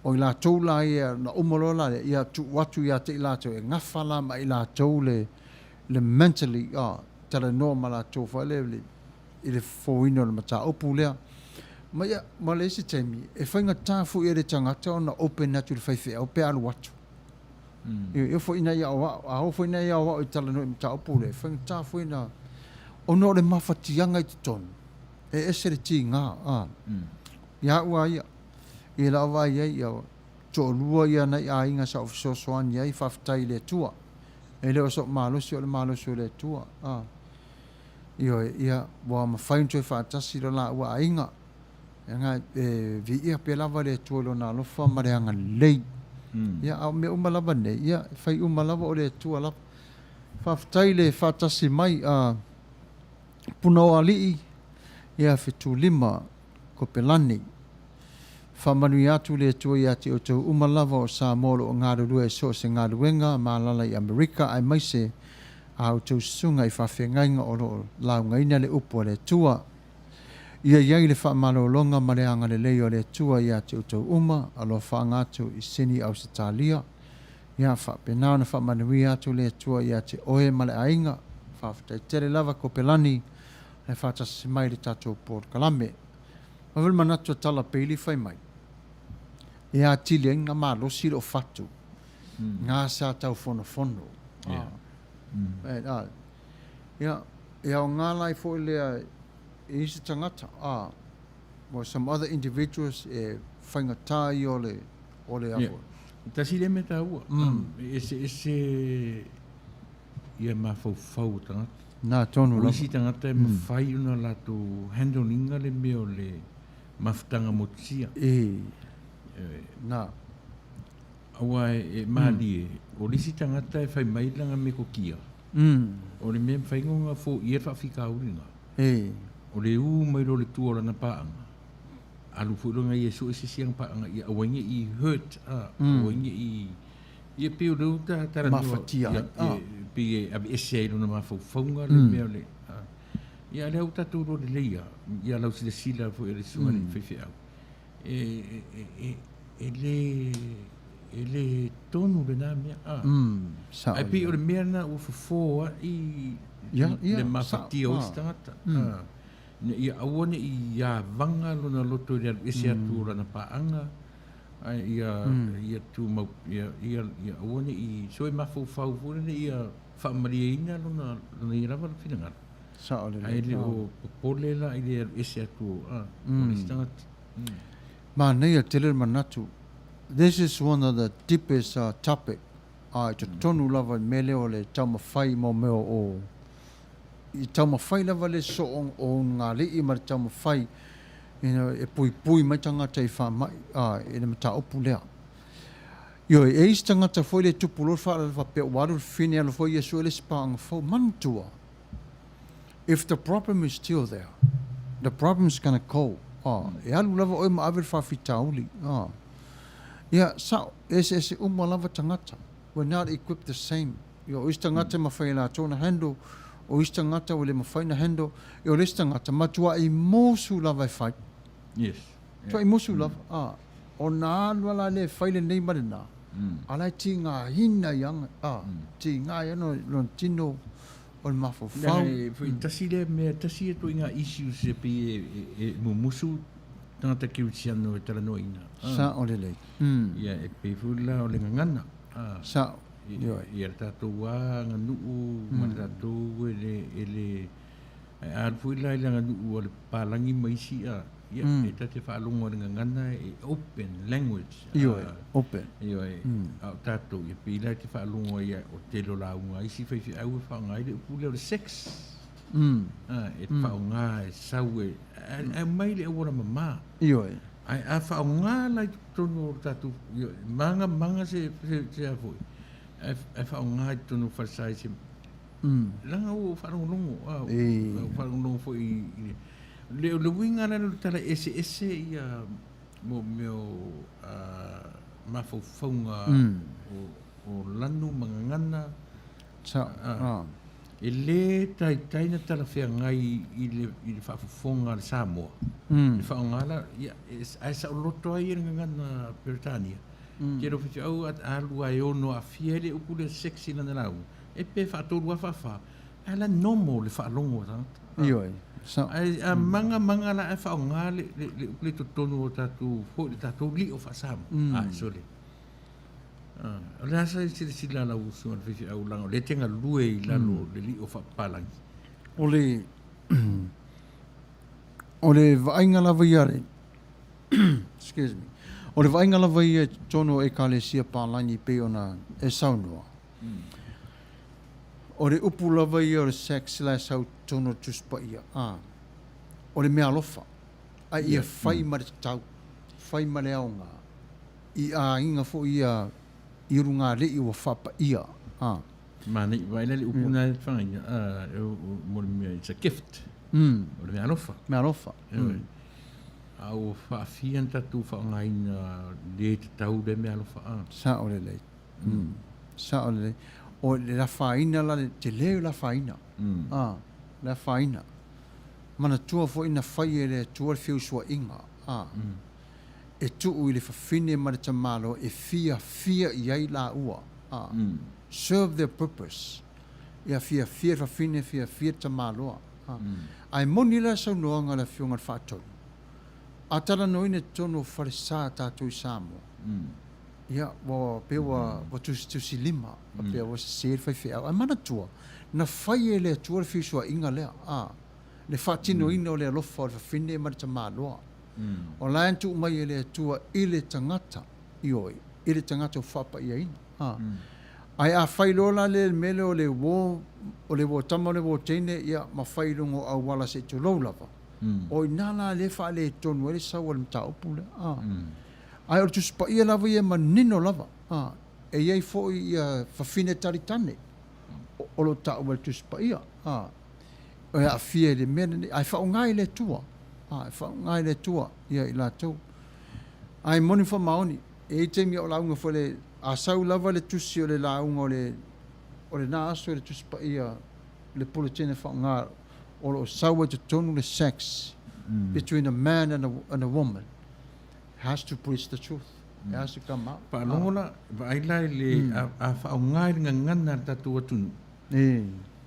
S2: O i latou la ia, na uma loa la lea, ia tuu atu ia te i latou e gafa la ma i latou le, le mentally, a, talanoa ma latou foi lea i le, i le fofoina o le mataupu lea. Ma ia, ma le isi taimi, e faigata foi e le tagata ona open atu i le faifeau pe alu atu. E oo foi ina ia aoao, a oo foi ina ia aoao i talanoa i mataupu lea, e faigata foi na, ona o le mafatiaga i totonu, e ese le tiga, a. Ia au lava ia, i lau vaai ai, ia, toalua ia nai aiga sa ou fesoasoani ai, faafetai i le Atua. E le o sou malosi, o le malosi o le Atua, a. Ioe, ia, ua mafai ona toe faatasi lo laua aiga. Leaga e viia pea lava le Atua i Lona alofa ma le agalelei. Ia, a o mea uma lava nei, ia, e fai uma lava o le Atua lava. Faafetai i le faatasi mai a Punaoalii, ia, Fetulima Kopelani. Faamanuia atu le Atua ia te outou uma lava o Samoa o lo o galulue i so o se galuega ma alaala i Amerika aemaise a outou susuga i faafeagaiga o lo o laugaina le upu a le Atua. Ia i ai le faamalologa ma le agalelei o le Atua ia te outou uma, alofaaga atu i Sini Ausetalia. Ia faapena ona faamanuia atu le Atua ia te oe ma le aiga. Faafetai tele lava Kopelani le faatasi mai i le tatou polokalame. Fai foi le manatu a Tala Peili fai mai, e atili ai na malosi lou fatu, na sa tau fonofono. Ia, e aoga la ai foi lea i isi tagata, a, or some other individuals e faigata ia o le, o le
S4: yeah. Tasi lea mea taua, e eseese ia mafaufau o tagata.
S2: Nā tonu
S4: lava. O isi tagata e mafai ona latou handle ina le mea o le mafutaga motusia.
S2: E, nā.
S4: Aua e malie, o le isi tagata e fai mai lana metotia, o le mea e mafai ona foia le faafitauli lena, o le u mai loa o le tua o lana paaga, alu foi lona ia e sue se isi ana paaga ia aua ai ne i hurt, aua ai ne i, ia pei o lea ua ta talanoa,
S2: Mafatia ai.
S4: ia, pei e aveese ai lona mafaufauga le mea o le, ia a o lea ua tatou iloa lelei lava, ia lau silasila foi a le susuga i le faifeau, E, e, le, e le tonu lena mea. Ah.
S2: Sao
S4: Ae pei o le mea lena ua fofo ai
S2: ia, ia,
S4: le mafatia o isi tagata. Ah. Ina ia aua ne i avaga lona loto i le alu ese atu o lana paaga. Ae ia ia tumau ia ia ia aua ne i so e mafaufau foi lele ia faamalieina lona lona ia lava finagalo.
S2: Sao lelei.
S4: Ae le o popole la i le alu ese atu o a o le isi tagata.
S2: Manaia tele le manatu. This is one of the deepest topic a i totonu lava i le mea lea o le taumafai mo mea o i taumafai lava le soo o ulugalii ma le taumafai you know, e puipui mai tagata i faamai a i le mataupu lea. Ioe, e i ai isi tagata foi lea e tupu loa le faalele faapea ua alu le fine alu foi ia sue le isi paaga fou. Manatua, if the problem is still there, the problem is gonna go. A, e alu lava oe ma ave le faafitauli. A, ia, sao, e eseese uma lava tagata. We're not equipped the same. Ia, o isi tagata e mafai e latou ona handle, o isi tagata ua le mafai ona handle. Ia, o le isi tagata, matuai musu lava e fai.
S4: Yes.
S2: Matuai musu lava. A, ona alu lava la lea e fai lenei ma lena, a la e tigaina ia, a, tiga ia lona tino o le mafaufau.
S4: Leaga e foi tasi lea mea, tasi ia ituaiga issues e pei e mumusu tagata kerisiano e talanoaina.
S2: Sao lelei.
S4: Ia, e pei foi la o le gagana.
S2: Sao.
S4: Ia le tatou lava aganuu ma le tatou e le, e le, ae a alu foi la i le aganuu a le papalagi ma isi, a, ia, e ta te faalogo i le gagana e open language.
S2: Ioe, open.
S4: Ioe, a o tatou, ia pei la e te faalogo ai o le tele o lauga a isi faifeau e faaaoga ai le upu lea o le sex. A, e faaaoga e sau e, ae aumai le auala mama.
S2: Ioe.
S4: Ae a faaaoga la i totonu o le tatou, maga maga se se a foi, ae ae faaaoga i totonu o falesa i se, leaga ua ou faalogologo, a, ua ou faalogologo foi i le, o le uiga la lea o le tala eseese ia mo mea o mafaufauga o lanu ma gagana.
S2: Sa,
S4: E le taitai na talafeagai i le, i le faafofoga a le Samoa, le faaaoga la, ia, ae saoloto ai le gagana Peretania. Tele o faifeau a alu lava e ono aafia ai le upu lea sex i lana lauga, e pe faatolu lava faafa, ae la normal le faalogo a tagata.
S2: Ioe,
S4: sao. Ae a maga maga la ae faaaoga le, le, le upu lea i totonu o tatou foi, le tatou lio faa-Samoa, a sole. O le a sa silasila a lau usuga i le faifeau leaga o lea e te galue i lalo o le lio faapapalagi?
S2: O le o le vaaiga lava ia le excuse me o le vaaiga lava ia i totonu o Ekalesia Palagi pei ona e saunoa, o le upu lava ia o le sex la e sau i totonu o le Tusi Paia, a, o le meaalofa, a ia fai ma le tatau, fai ma le aoga. I aiga foi ia i ulugalii ua faapaia, a.
S4: Manaia, vaai la le upu na e whangaina, a, mo le mea, it's a gift. O le mea alofa.
S2: Mea alofa.
S4: A ua faafia na tatou faaaogaina le tatau lea mea alofa, a.
S2: Sao lelei. Sao lelei. O le afaina la, le tele o le afaina. A, le afaina. Manatua foi na fai e le Atua le feusuaiga, a. E tuu i le fafine ma le tamaloa e fiafia i ai laua, a. Serve their purpose. Ia fiafia le fafine, fiafia le tamaloa, a. Ae moni la saunoaga a le Afioga i le Faatonu, a talanoaina i totonu o falesa a tatou i Samoa, ia, ua pei ua, ua tusitusilima, faapea ua sese le faifeau. Ae manatua, na fai e le Atua le feusuaiga lea, a, le faatinoina o le alofa o le fafine ma le tamaloa. O la e tuu mai e le Atua i le tagata, ioe, i le tagata ua faapaiaina. A. Ae a fai loa la le mea lea o le uo, o le uo tama o le uo teine, ia, ma fai i luga o auala se i tulou lava, o i ina la lea e faaletonu ai le sau o le mataupu lea. A. Ae o le Tusi Paia lava ia e manino lava. A. E i ai foi ia fafine talitane o lo o taua e le Tusi Paia. A. E aafia i le mea lenei, ae faaaoga e le Atua. A, e faaaoga e le Atua ia i latou. Ae moni faamaoni, e i ai taimi a o lauga foi le, a sau lava le tusi o le lauga o le, o lena aso i le Tusi Paia, le puletene faaaoga o lo o sau ai totonu le sex between a man and a, and a woman has to preach the truth. It has to come out.
S4: Faalogo la, vaai la i le, a, a faaaoga i le gagana a le tatou atunuu,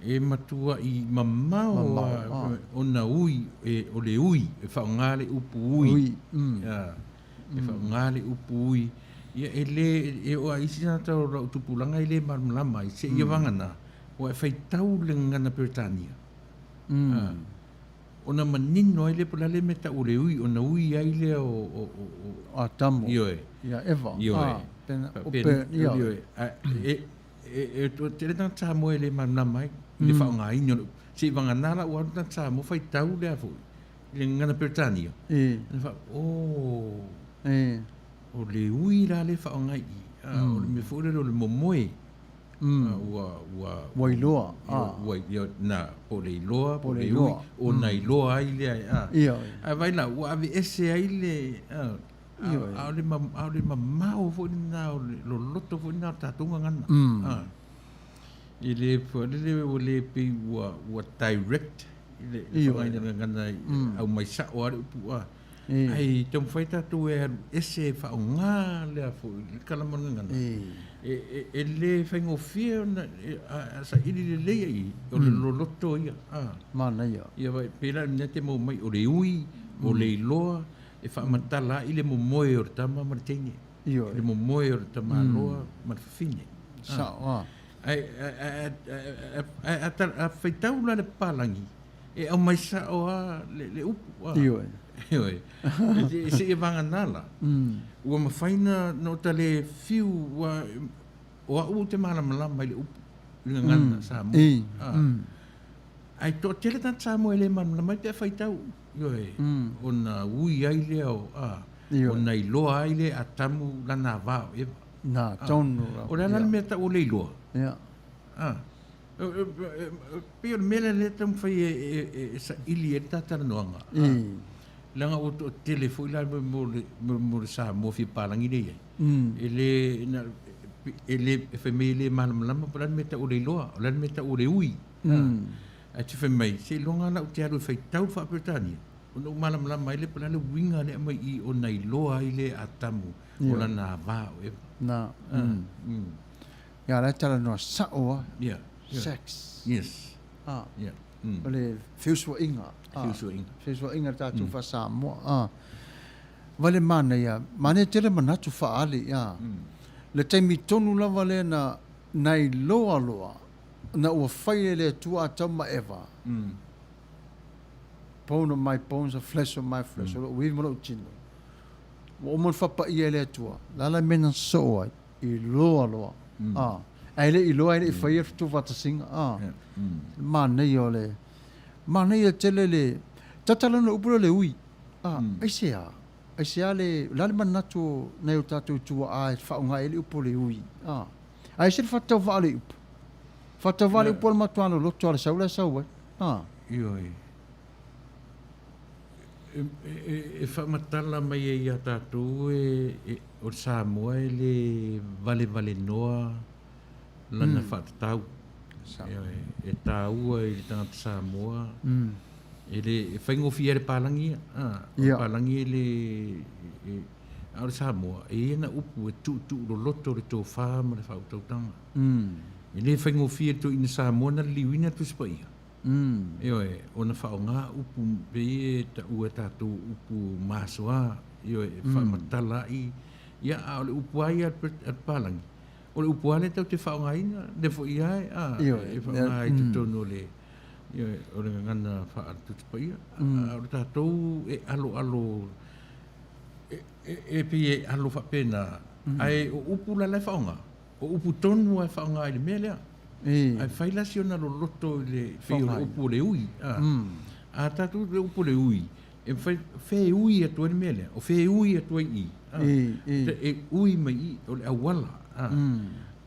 S4: E matuai mamao a ona ui, e, o le ui, e faaaoga le upu ui. Ui, E faaaoga le upu ui, ia e le, e oo lava i isi tagata o lau tupulaga e le malamalama ai, seia vagana, ua e faitau le gagana Peretania. Ona manino ai lea po o le a le mea e tau o le ui, ona ui ai lea o, o, o,
S2: o Atamu.
S4: Ioe.
S2: Ia Eva.
S4: Ioe.
S2: Ah, pena, o pe,
S4: ioe. E, e, e, tele tagata Samoa e le malamalama ai i le faaaogaina o le upu. Se i vagana la ua alu tagata Samoa faitau lea foi i le gagana Peretania. Ona faa, oh, o le ui la lea e faaaoga i i. O le mea foi lele o le momoe. Ua, ua,
S2: Ua iloa.
S4: Ua, ua, na, po o le iloa, po o le ui, ona iloa ai lea. Ae vaai la, ua aveese ai le, a o le mamao foi lena, o le loloto foi lena o le tatou gagana. E le, foi lele ua le pei ua, ua direct i le faaaogaina o le gagana, aumai sao lava le upu a. Ae taumafai tatou e alu ese e faaaoga lea foi le kalama o le gagana. E le faigofie ona saili lelei ai i, o le loloto ia.
S2: Manaia.
S4: Ia vaai, pei la o le mea e te maua mai, o le ui, o le iloa, e faamatala ai le momoe o le tama ma le teine.
S2: Ioe.
S4: Le momoe o le tamaloa ma le fafine.
S2: Sao, a.
S4: Ae, a faitau la le papalagi, e aumai sao lava le upu.
S2: Ioe.
S4: Ioe. Seia vagana la, ua mafai na ota le fiu, ua, o au ou te malamalama i le upu, i le gagana Samoa. Ae toatele tagata Samoa e le malamalama ai pe a faitau, ioe, ona ui ai lea o, a, ona iloa ai lea e Atamu lana va o Eva.
S2: Na, tonu lava.
S4: O le a la le mea tau o le iloa?
S2: Ia.
S4: A, pei o le mea lea lea e taumafai e saili ai le ta talanoaga, a, leaga ua toatele foi la mo le Samoa fia palagi lea e i ai, e le, e le, e fai mai e le malamalama po o le a le mea tau o le iloa, o le a le mea tau o le ui. Ae te fai mai, seiloga lava ou te alu e faitau le faa-Peretania, ona ou malamalama ai lea po o le a le uiga lea e aumai i i ona iloa ai lea e Atamu o lana ava o Eva.
S2: Na. Ia, la e talanoa sao lava.
S4: Ia.
S2: Sex.
S4: Yes.
S2: A.
S4: Ia.
S2: O le feusuaiga.
S4: Feusuaiga.
S2: Feusuaiga a le tatou faa-Samoa. A. Vaai le manaia, manaia tele manatu faaali, a. Le taimi tonu lava lea na na iloa loa na ua fai e le Atua Atamu ma Eva, bone of my bones and flesh of my flesh, o lou ivi ma lou tino, ua uma ona faapaia e le Atua, o le a la le mea na sosoo ai? Iloa loa. A, ae le i iloa, e le i faia le fetufaatasiga. A, le manaia o le, manaia tele le, tatala ona upu lea o le ui. A, aisea? Aisea le, o le a le manatu o nai o tatou tuaa e faaaoga ai le upu o le ui? A, ae ese le faatauvaa o le upu. Faatauvaa le upu o le matua loloto a le sau la e sau ai. A.
S4: Ioe. E faamatala mai ai ia tatou e, o le Samoa e le valevalenoa lana faatatau. E taua i le tagata Samoa, e le, e faigofie ai le palagi ia. O le palagi e le, a o le Samoa, e i ai ana upu e tuutuu loloto le tofa ma le faautautaga. E le faigofie i le toeaina Samoa na liliuina le Tusi Paia. Ioe, ona faaaoga upu pei e taua e tatou upu masoa, ioe, e faamatala ai, ia, a o le upu lava ia a le palagi, O le upu lava lea tatou te faaaogaina, lea foi lava e, a, e faaaoga i totonu o le, ioe, o le gagana faale-Tusi Paia. A o le tatou e aloalo, e, e, e pei e alo faapena, ae o upu la la e faaaoga, o upu tonu lava e faaaoga i le mea lea. Ae fai la si ona loloto i le, pei o le upu o le ui, a. A tatou le upu o le ui, E mafai, fea e ui atu ai le mea lea? O fea e ui atu ai i? E ui mai i, o le auala.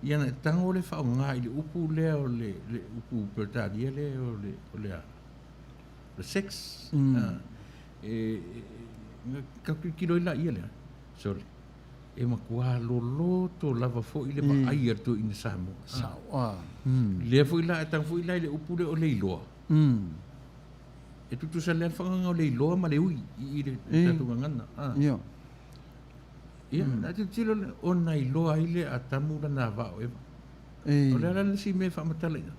S4: Ia na e tago le faaaoga i le upu lea o le, le upu Peretania lea o le, o le a? O le sex. E, e, ka tilotilo ai laia lea. Sorry. E matua loloto lava foi le vaai a le toeaina Samoa.
S2: Sao.
S4: Lea foi la, e tago foi la i le upu lea o le iloa. E tutusa lea le whakanga o le iloa ma le ui i le tatou gagana. Ah.
S2: Ia.
S4: Ia, na te tiro le ona iloa ai le Atamu lana va o Eva. O le ala le si mea whaamatala ina.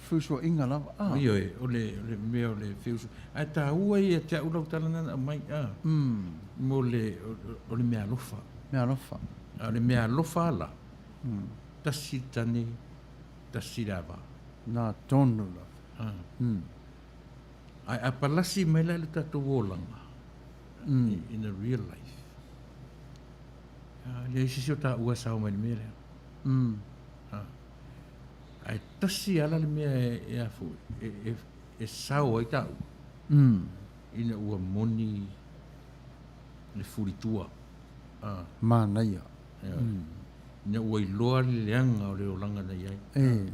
S2: Feusuaiga lava, a.
S4: Ioe, o le, o le mea o le feusu. Ae taua ia te au lau tala na aumai, a. Mo le, o le meaalofa.
S2: Meaalofa.
S4: A o le meaalofa la, tasi le tane, tasi le ava.
S2: Na tonu lava.
S4: A. Ae a palasi mai la i le tatou olaga, in a real life, a, leai se isi o taua e sao mai i le mea lea. A. Ae tasi lava la le mea e a foi, e sao ai taua, ina ua moni le fulitua. A.
S2: Manaia.
S4: Ina ua iloa le leaga o le olaga na i ai.
S2: E.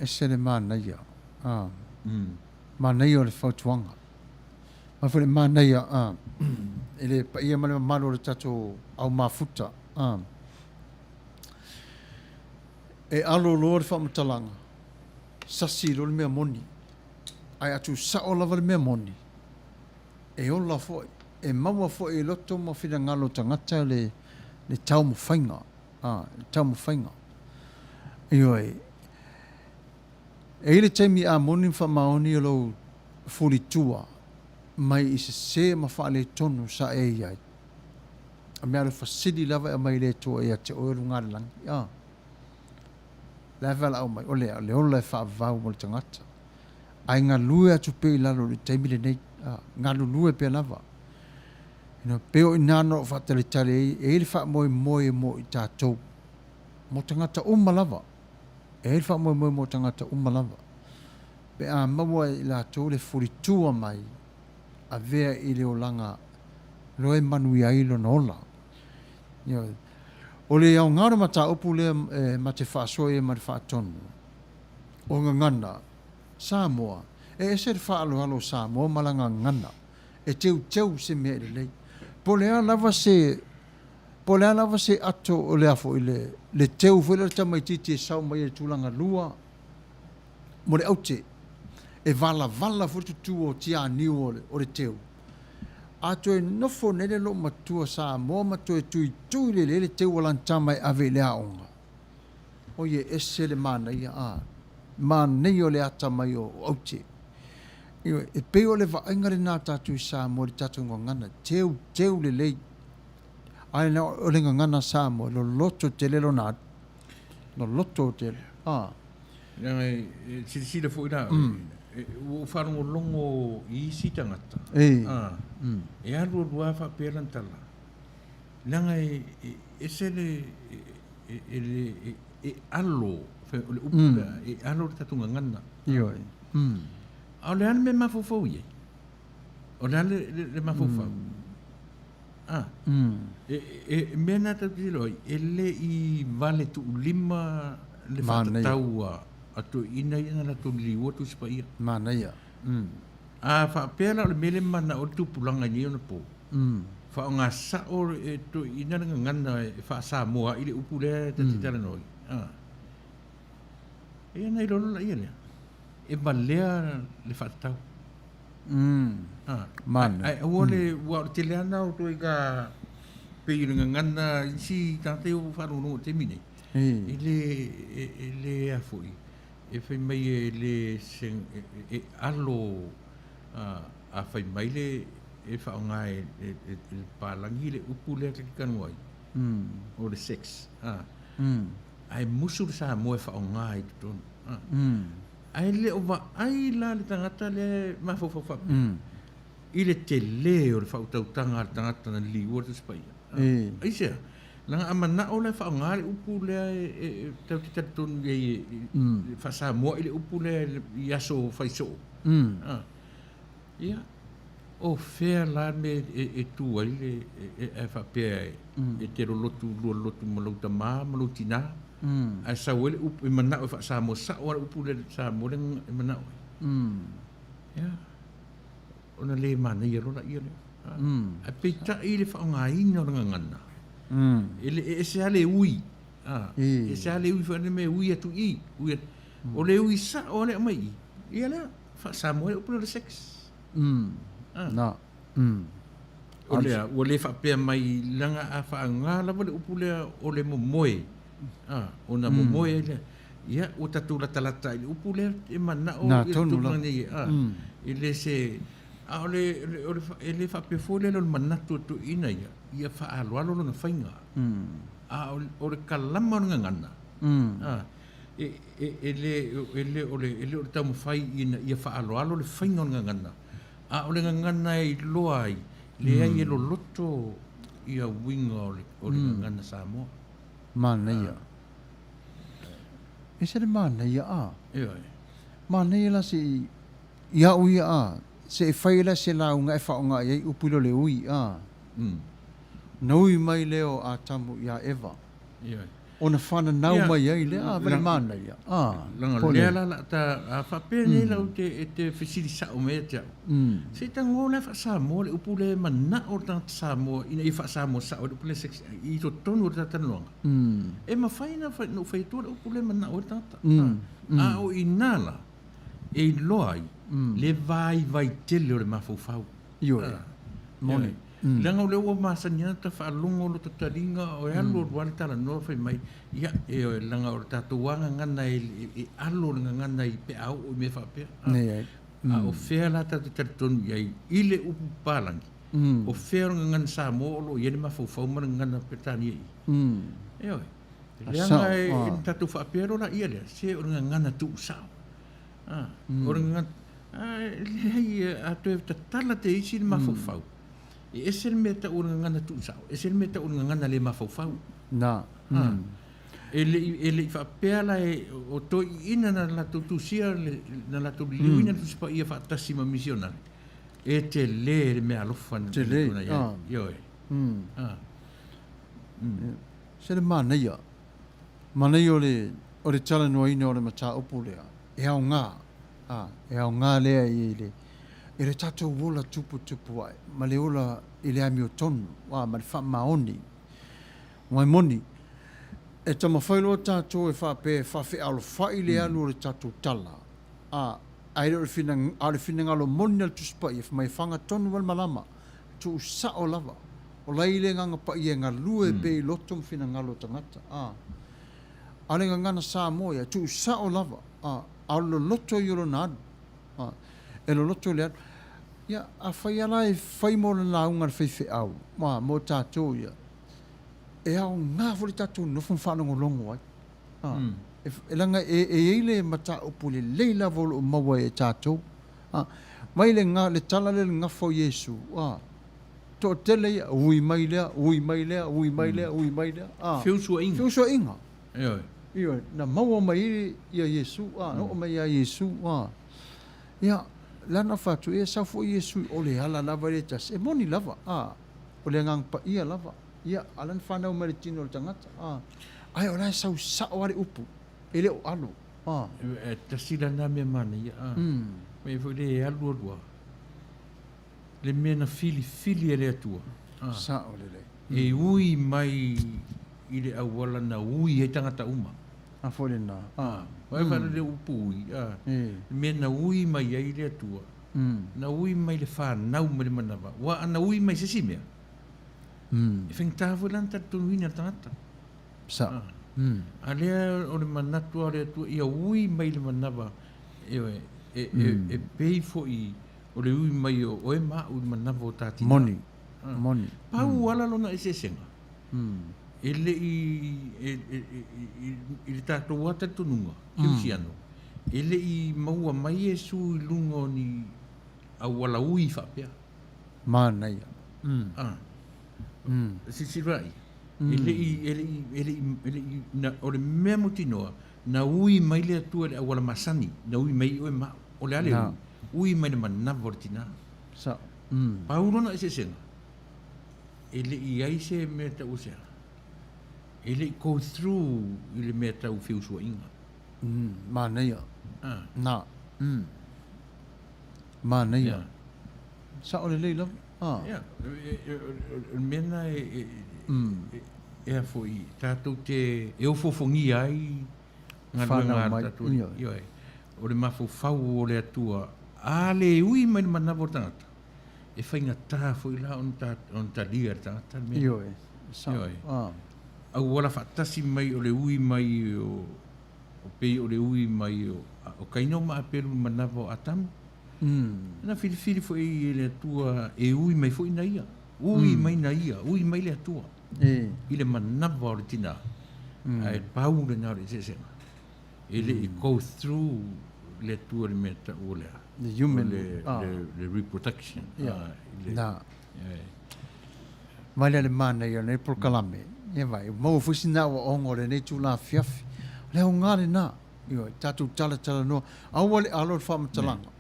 S2: Ese le manaia. A. Manaia o le fautuaga. Ma foi le manaia a, i le paia ma le mamalu o le tatou au mafuta. A. E alo loa le faamatalaga, sasi loa le mea moni. Ae a tuusao lava le mea moni, e ola foi, e maua foi i loto ma finagalo o tagata le le taumafaiga, a, le taumafaiga. Ioe. E i ai le taimi a moni ma faamaoni o lou fulitua mai i sese ma faaletonu sa e i ai. A mea alofa sili lava e aumai i le Atua ia te oe o luga le lagi. A. Le ave valaau mai, o le a, o le ola e faavavau mo le tagata. Ae galue atu pea i lalo i le taimi lenei. A, galulue pea lava. You know, pei o i ina na ou faatalitali ai, e i ai le faamoemoe mo i tatou. Mo tagata uma lava. E i ai le faamoemoe mo tagata uma lava. Pe a maua e i latou le fulitua mai, avea i le olaga loa e manuia ai lona ola. Ioe. O le aoga o le mataupu lea e ma te faasoa i ai ma le faatonu, o gagana Samoa, e ese le faaaloalo o Samoa ma lana gagana e teuteu se mea e lelei. Po o le a lava se, po o le a lava se ato o le a foi le, le teu foi lea o le tamaitiiti e sau mai ai i le tulaga lua, mo le aute, e valavala foi le tutū o tianiu o le teu. A toe nofo nei le loomatua Samoa ma toe tuitui lelei le teu o lana tama e ave i le aoga, oi e ese le manaia, a, manaia o le atamai o aute. Ioe, e pei o le vaaiga lena a tatou i Samoa i le tatou gagana, teuteu lelei. Ae na o le gagana Samoa, loloto tele lona alu. Loloto tele, a.
S4: Leaga e silasila foi la oe, ua ou faalogologo i isi tagata, e alu alu lava faapea lana tala, leaga e ese le, e alo, o le upu lea, e alo le tatou gagana.
S2: Ioe.
S4: A o le a le mea e mafaufau i ai? O le a le mafaufau? A, e mea na tatou te iloa ai, e le i vale tuulima le faatatau a toeaiina ia na latou liliua Tusi Paia.
S2: Manaia.
S4: A faapea la o le mea lea e manao ai le tupulaga i nei ona po, faaaoga sao e toeaiina le gagana e faa-Samoa ai le upu lea ta te talanoa ai, a, ia ona iloa loa lea, e valea le faatatau. Ae aua le, aua o le tele lava lena o ituaiga pei o le gagana i isi tagata ia ua ou faalogologo i le taimi nei, e le, e le a foi, e fai mai e le, e alo, a fai mai le, e faaaoga e le papalagi le upu lea ta te talanoa ai, o le sex, ae musu le Samoa e faaaoga i totonu. Ae le o vaai la le tagata lea e mafaufau faapea i le tele o le faautautaga a le tagata na liliua le Tusi Paia. Aisea? Leaga a manao la e faaaoga le upu lea e tatou te talitonu i ai e faa-Samoa i le upu lea i aso fai soo. Ia, o fea la le mea e tu ai le, e faapea e te lolotu lua lotu ma lou tama ma lou tina, ae sau ai le upu e manao e faa-Samoa, sao lava le upu lea i le Samoa lea e manao ai. Ia, ona le manaia loa laia lea. Ae peitai le faaaogaina o le gagana, e le, e ese lava le ui, e ese lava le ui foi lea mea e ui atu i i, ui atu. O le ui sao lava lea e aumai i i, ia lea. Faa-Samoa ai upu lea o le sex.
S2: Ah. Na.
S4: O lea, ua le faapea mai leaga a faaaoga lava le upu lea o le momoe, ah, ona momoe ai lea. Ia, ua tatou latalata i le upu lea e manao
S2: Na
S4: i le
S2: tonu
S4: tulaga
S2: lava.
S4: nei, a, e le se, a o le, o le, e le faapea foi lea o le manatu o toeaiina ia, ia faaaloalo lona faiga. A o, o le kalama o le gagana, a, e, e, e le, e le o le, e le o le taumafai ina ia faaaloalo le faiga o le gagana, a o le gagana e iloa ai, leai e loloto ia uiga o le, o le gagana Samoa.
S2: Manaia. Ese le manaia a.
S4: Ioe.
S2: Manaia la se i, i au ia a, se i fai la se lauga e faaaoga i ai upu i lo le ui a. Na ui mai lea o Atamu iā Eva.
S4: Ioe.
S2: Ona whananau
S4: Ia,
S2: mai ai lea, a, ma le manaia. A,
S4: Leaga
S2: po
S4: lea
S2: le.
S4: la la ta, a faapea nei lau te, e te fesili sao mai ia te au. Se i tagoa lea faa-Samoa le upu lea e manao le tagata Samoa ina ia faa-Samoa sao ai le upu lea sex i totonu o le talatalanoaga. E mafai ona fai, ona ou fai atua le upu lea e manao ai le tagata. A o i ina la, e iloa ai le vaivai tele o le mafaufau.
S2: Ioe. Moni.
S4: Leaga o lea ua masani lava ta faalogo lota taliga o e alu alu lava le talanoa fai mai, ia, ioe, leaga o le tatou lava gagana e alo le gagana i pe a oo i mea faapea. A o fea la tatou te talitonu i ai i le upu papalagi? O fea o le gagana Samoa o lo o i ai le mafaufau ma le gagana Peretania i i? Ioe. Leaga e na tatou faapea loa laia lea, se o le gagana tuusao. A, o le gagana, a, e leai, a toe tatala te isi le mafaufau, e ese le mea e tau o le gagana tuusao, ese le mea e tau o le gagana le mafaufau.
S2: Na.
S4: A, e le i, e le i faapea la e, o toeaiina na latou tusia le, na latou liliuina le Tusi Paia faatasi ma misionare, e tele le meaalofa na
S2: Tele,
S4: na i ai.
S2: a.
S4: Ioe. A.
S2: Se le manaia, manaia o le, o le talanoaina o le mataupu lea, e aoga, a, e aoga lea i le, i le tatou ola tuputupu ae, ma le ola i le amiotonu, a, ma le faamaoni. Aua e moni, e taumafai loa tatou e faapea e faafealofai le alu o le tatou tala, a, ae le o le fina, a o le finagalo moni a le Tusi Paia, fai mai e faga tonu lava le malama, tuusao lava, o la e i le Agaga Paia e galue pea i loto ma finagalo o tagata, a. A o le gagana Samoa ia, e tuusao lava, a, a o le loloto ia o lona alu, a, e loloto le alu. Ia, afai lava la e fai mo le lauga a le faifeau, a, mo tatou ia, e aoga foi le tatou nofo ma faalogologo ai. A, e, e leaga e, e i ai le mataupu lelei lava o lo o maua e tatou. A, mai le, le tala lea i le gafa o Iesu, a, toatele ia, ui mai lea, ui mai lea, ui mai lea, ui mai lea. A,
S4: Feusuaiga.
S2: Feusuaiga.
S4: Ioe.
S2: Ioe, na maua mai ai ia Iesu, a, na oo mai ia Iesu, a. Ia, lana fai atu, e sau foi Iesu i o le ala lava lea e tasi, e moni lava, a, o le Agaga Paia lava, ia, a la na fanau mai le tino o le tagata, a, ae o la e sau sao lava le upu, e le o alo, a.
S4: E tasi la na mea manaia, a, mea foi lea e alu alu lava, le mea na filifili e le Atua, a,
S2: Sao lelei.
S4: e ui mai i le auala na ui ai tagata uma.
S2: A foi lena, a.
S4: Vai fa le upu ui, a, le mea na ui mai ai le Atua, na ui mai le fanau mai le manava, ua ana ui mai se isi mea, e faigata foi la ona talitonuina e le tagata.
S2: Sao.
S4: A lea o le manatu lava o le Atua, ia ui mai le manava, ioe, e, e, e pei foi o le ui mai o oe ma au i le manava o ta tina.
S2: Moni. Moni.
S4: Pau ala lona eseesega. E le i, e, e, e, i le tatou lava talitonuga, kerisiano, e le i maua mai Iesu i luga o ni auala ui faapea.
S2: Manaia.
S4: Ah. Silasila i, e le i, e le i, e le i, e le i, na, o le mea mautinoa, na ui mai le Atua i le auala masani, na ui mai i oe ma au. O le a le ui? Ui mai le manava o le tina.
S2: Sao.
S4: Pau lona eseesega, e le i ai se mea tau o se a? E le i go through i le mea tau feusuaiga.
S2: Manaia.
S4: Ah.
S2: Na. Manaia.
S4: Yeah.
S2: Sao lelei lava. Ah.
S4: Yeah. O le mea lena e, e, e a foi, tatou te, e ofoofogia ai galuega a tatou, ioe, o le mafaufau o le Atua, a le ui mai le manava o le tagata, E faigata foi la ona ona talia e le tagata le mea.
S2: Ioe, sao.
S4: Ioe. Auala faatasi mai o le ui mai o O pei o le ui mai o, o Kaina ma Apelu i manava o Atamu. Na filifili foi e le Atua e ui mai foi na ia. Ui mai na ia, ui mai le Atua. I le manava o le tinā. Ae pau lena o le eseesega. E le i go through le Atua i le mea taua o le a?
S2: The human,
S4: O le, le, le reproduction.
S2: Yeah.
S4: I le,
S2: Na. Mai lea le manaia o lenei polokalame. Ia vai, ua maua foi sina aoaoga o lenei itula afiafi. O le aoga lena, ioe, tatou talatalanoa, aua le alo le faamatalaga.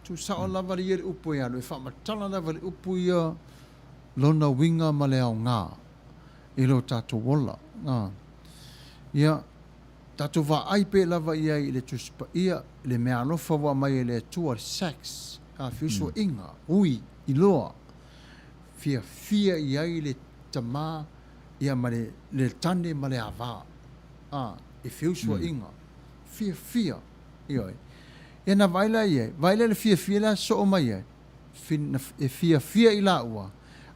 S2: Tuusao lava le ia le upu e alu, e faamatala lava le upu ia lona uiga ma le aoga i lo tatou ola. Ia, tatou vaai pea lava i ai i le Tusi Paia, i le meaalofa ua aumai e le Atua, le sex, feusuaiga, ui, iloa, fiafia i ai le tama ia ma le, le tane ma le ava, a, i feusuaiga, fiafia, ioe. Ia na vaai la i ai, vaai lea i le fiafia lea soo mai ai, e fiafia i laua,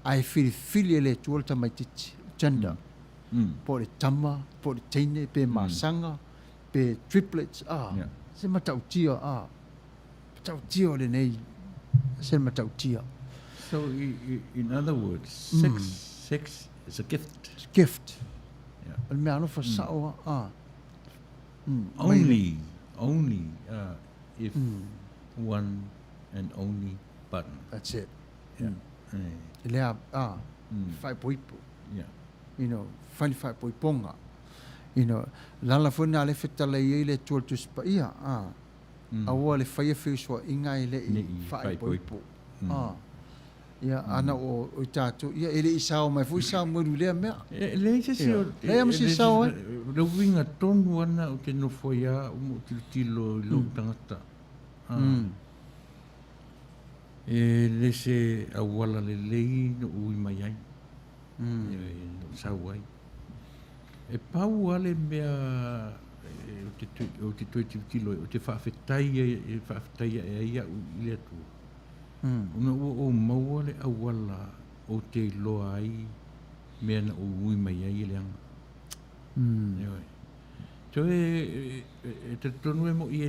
S2: ae filifili e le Atua le tamaitiiti, gender, po o le tama, po o le teine, pe masaga, pe triplets, a, se matautia, a, matautia o lenei, se matautia.
S4: So, in other words, sex, sex is a gift.
S2: It's a gift. Yeah. O le mea alofa sao a.
S4: Only, only uh, if one and only partner.
S2: That's it. Yeah. Mm. Lea, ah, mm. faaipoipo.
S4: Yeah.
S2: You know, fai le faaipoipoga. You know, lala foi na le fetalai ai le Atua le Tusi Paia, ah. Mm. Aua le faia feusoaiga e le i faaipoipo. Mm. Ah. Ia, ana o, o i tātou, ia, e le i sao mai foi Samuelu i lea mea.
S4: E leai se isi o...
S2: Leai ma se sao ai.
S4: Le uiga tonu ana o te nofo ai a au ma ou tilotilo i lou tagata. E le se auala lelei na ou ui mai ai, na ou sau ai. E pau lava le mea ou te toe tilotilo ai, ou te faafetai ai, e faafetai ae ai au i le Atua, ona ua ou maua le auala ou te iloa ai mea na ou ui mai ai e leaga. Ioe. Toe e talitonu e moʻi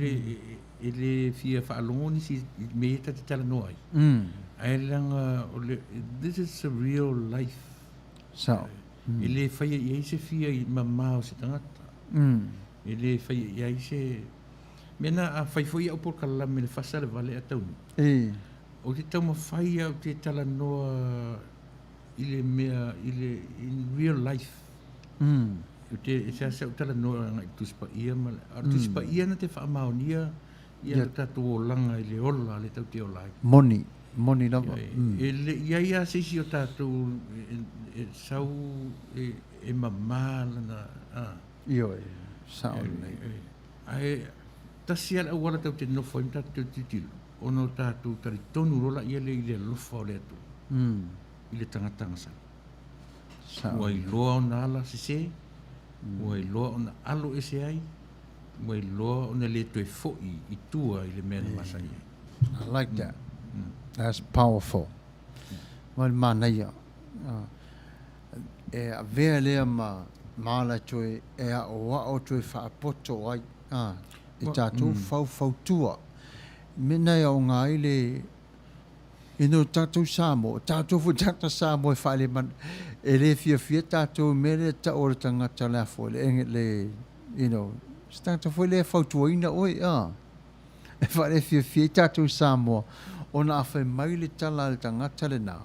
S4: e le fia faalogo nisi i mea ia ta te talanoa ai. Ae leaga o le, this is a real life.
S2: Sao.
S4: E le faia i ai se fia i mamā o se tagata. E le faia i ai se... Mea na a fai foi au polokalame le fasa le vale a taunuu. Ou te taumafai au te talanoa i le mea, i le, in real life. Ou te, e seasea ou talanoa agai i le Tusi Paia ma le, a o le Tusi Paia na te faamaonia ia lo tatou olaga i le ola le tatou te ola ai.
S2: Moni, moni lava.
S4: E le i ai lava se isi o tatou e sau e mama lana, a.
S2: Ioe, sao lelei.
S4: Ae tasi lava le auala tatou te nofo ai ma tatou te tilotilo, ona o tatou talitonu loa laia lea i le alofa o le Atua i le tagata gasali. Ua iloa ona ala sese, ua iloa ona alo ese ai, ua iloa ona le toe foi i tua i le mea na masani ai.
S2: I like that. That's powerful. Ma le manaia. E avea lea ma ma ala toe e aʻoaʻo toe faapoto ai i tatou faufautua. Mena e aoga ai le Ina o tatou Samoa, o tatou foi tagata Samoa e faale e le fiafia tatou i mea lea e tau o le tagata le a foi le, le you know, se tagata foi lea e fautuaina oe, a. E faale fiafia ai tatou Samoa, ona a fai mai le tala a le tagata lena,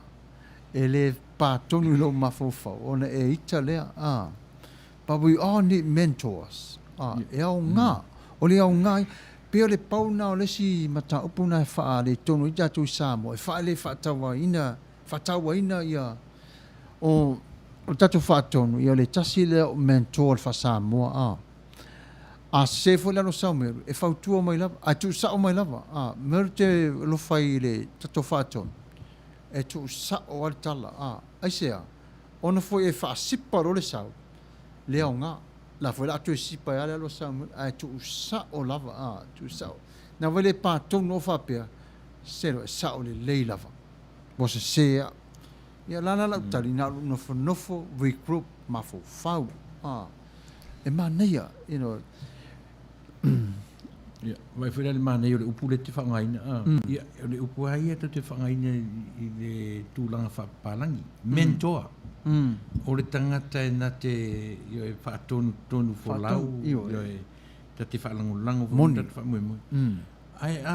S2: e le pa tonu i lou mafaufau, ona e ita lea, a. But we all need mentors. A, e aoga. O le aoga, pei o le pau lena o le isi mataupu lena e faaletonu ai tatou i Samoa, e faale faatauaina, faatauaina ia, o, o le tatou faatonu, ia o le tasi lea o mentor o le faa-Samoa, a. A sese foi le alo Saumeru, e fautua mai lava, ae tuusao mai lava, a. Mea ou te alofa ai i le tatou faatonu, e tuusao lava le tala, a. Aisea? Ona foi e faasipa loa le sau, le aoga. La foi o le a toe sipa ai lava le alu a Samuel, ae tuusao lava, a, tuusao. Na vai le pa tonu o faapea, se loa e sao lelei lava. Ua sese au. Ia la la lau tali, na o lou nofonofo, regroup, mafaufau, a. E manaia, you know.
S4: Ia, vaai foi la i le manaia o le upu lea e te faaaogaina, a. Ia, o le upu lava ia tou te faaaogaina i le tulaga faapapalagi, mentor. O le tagata e na te, ioe, faatonutonu folau, ioe, ta te faalagolago foi ma tatou faamoemoe. Ae a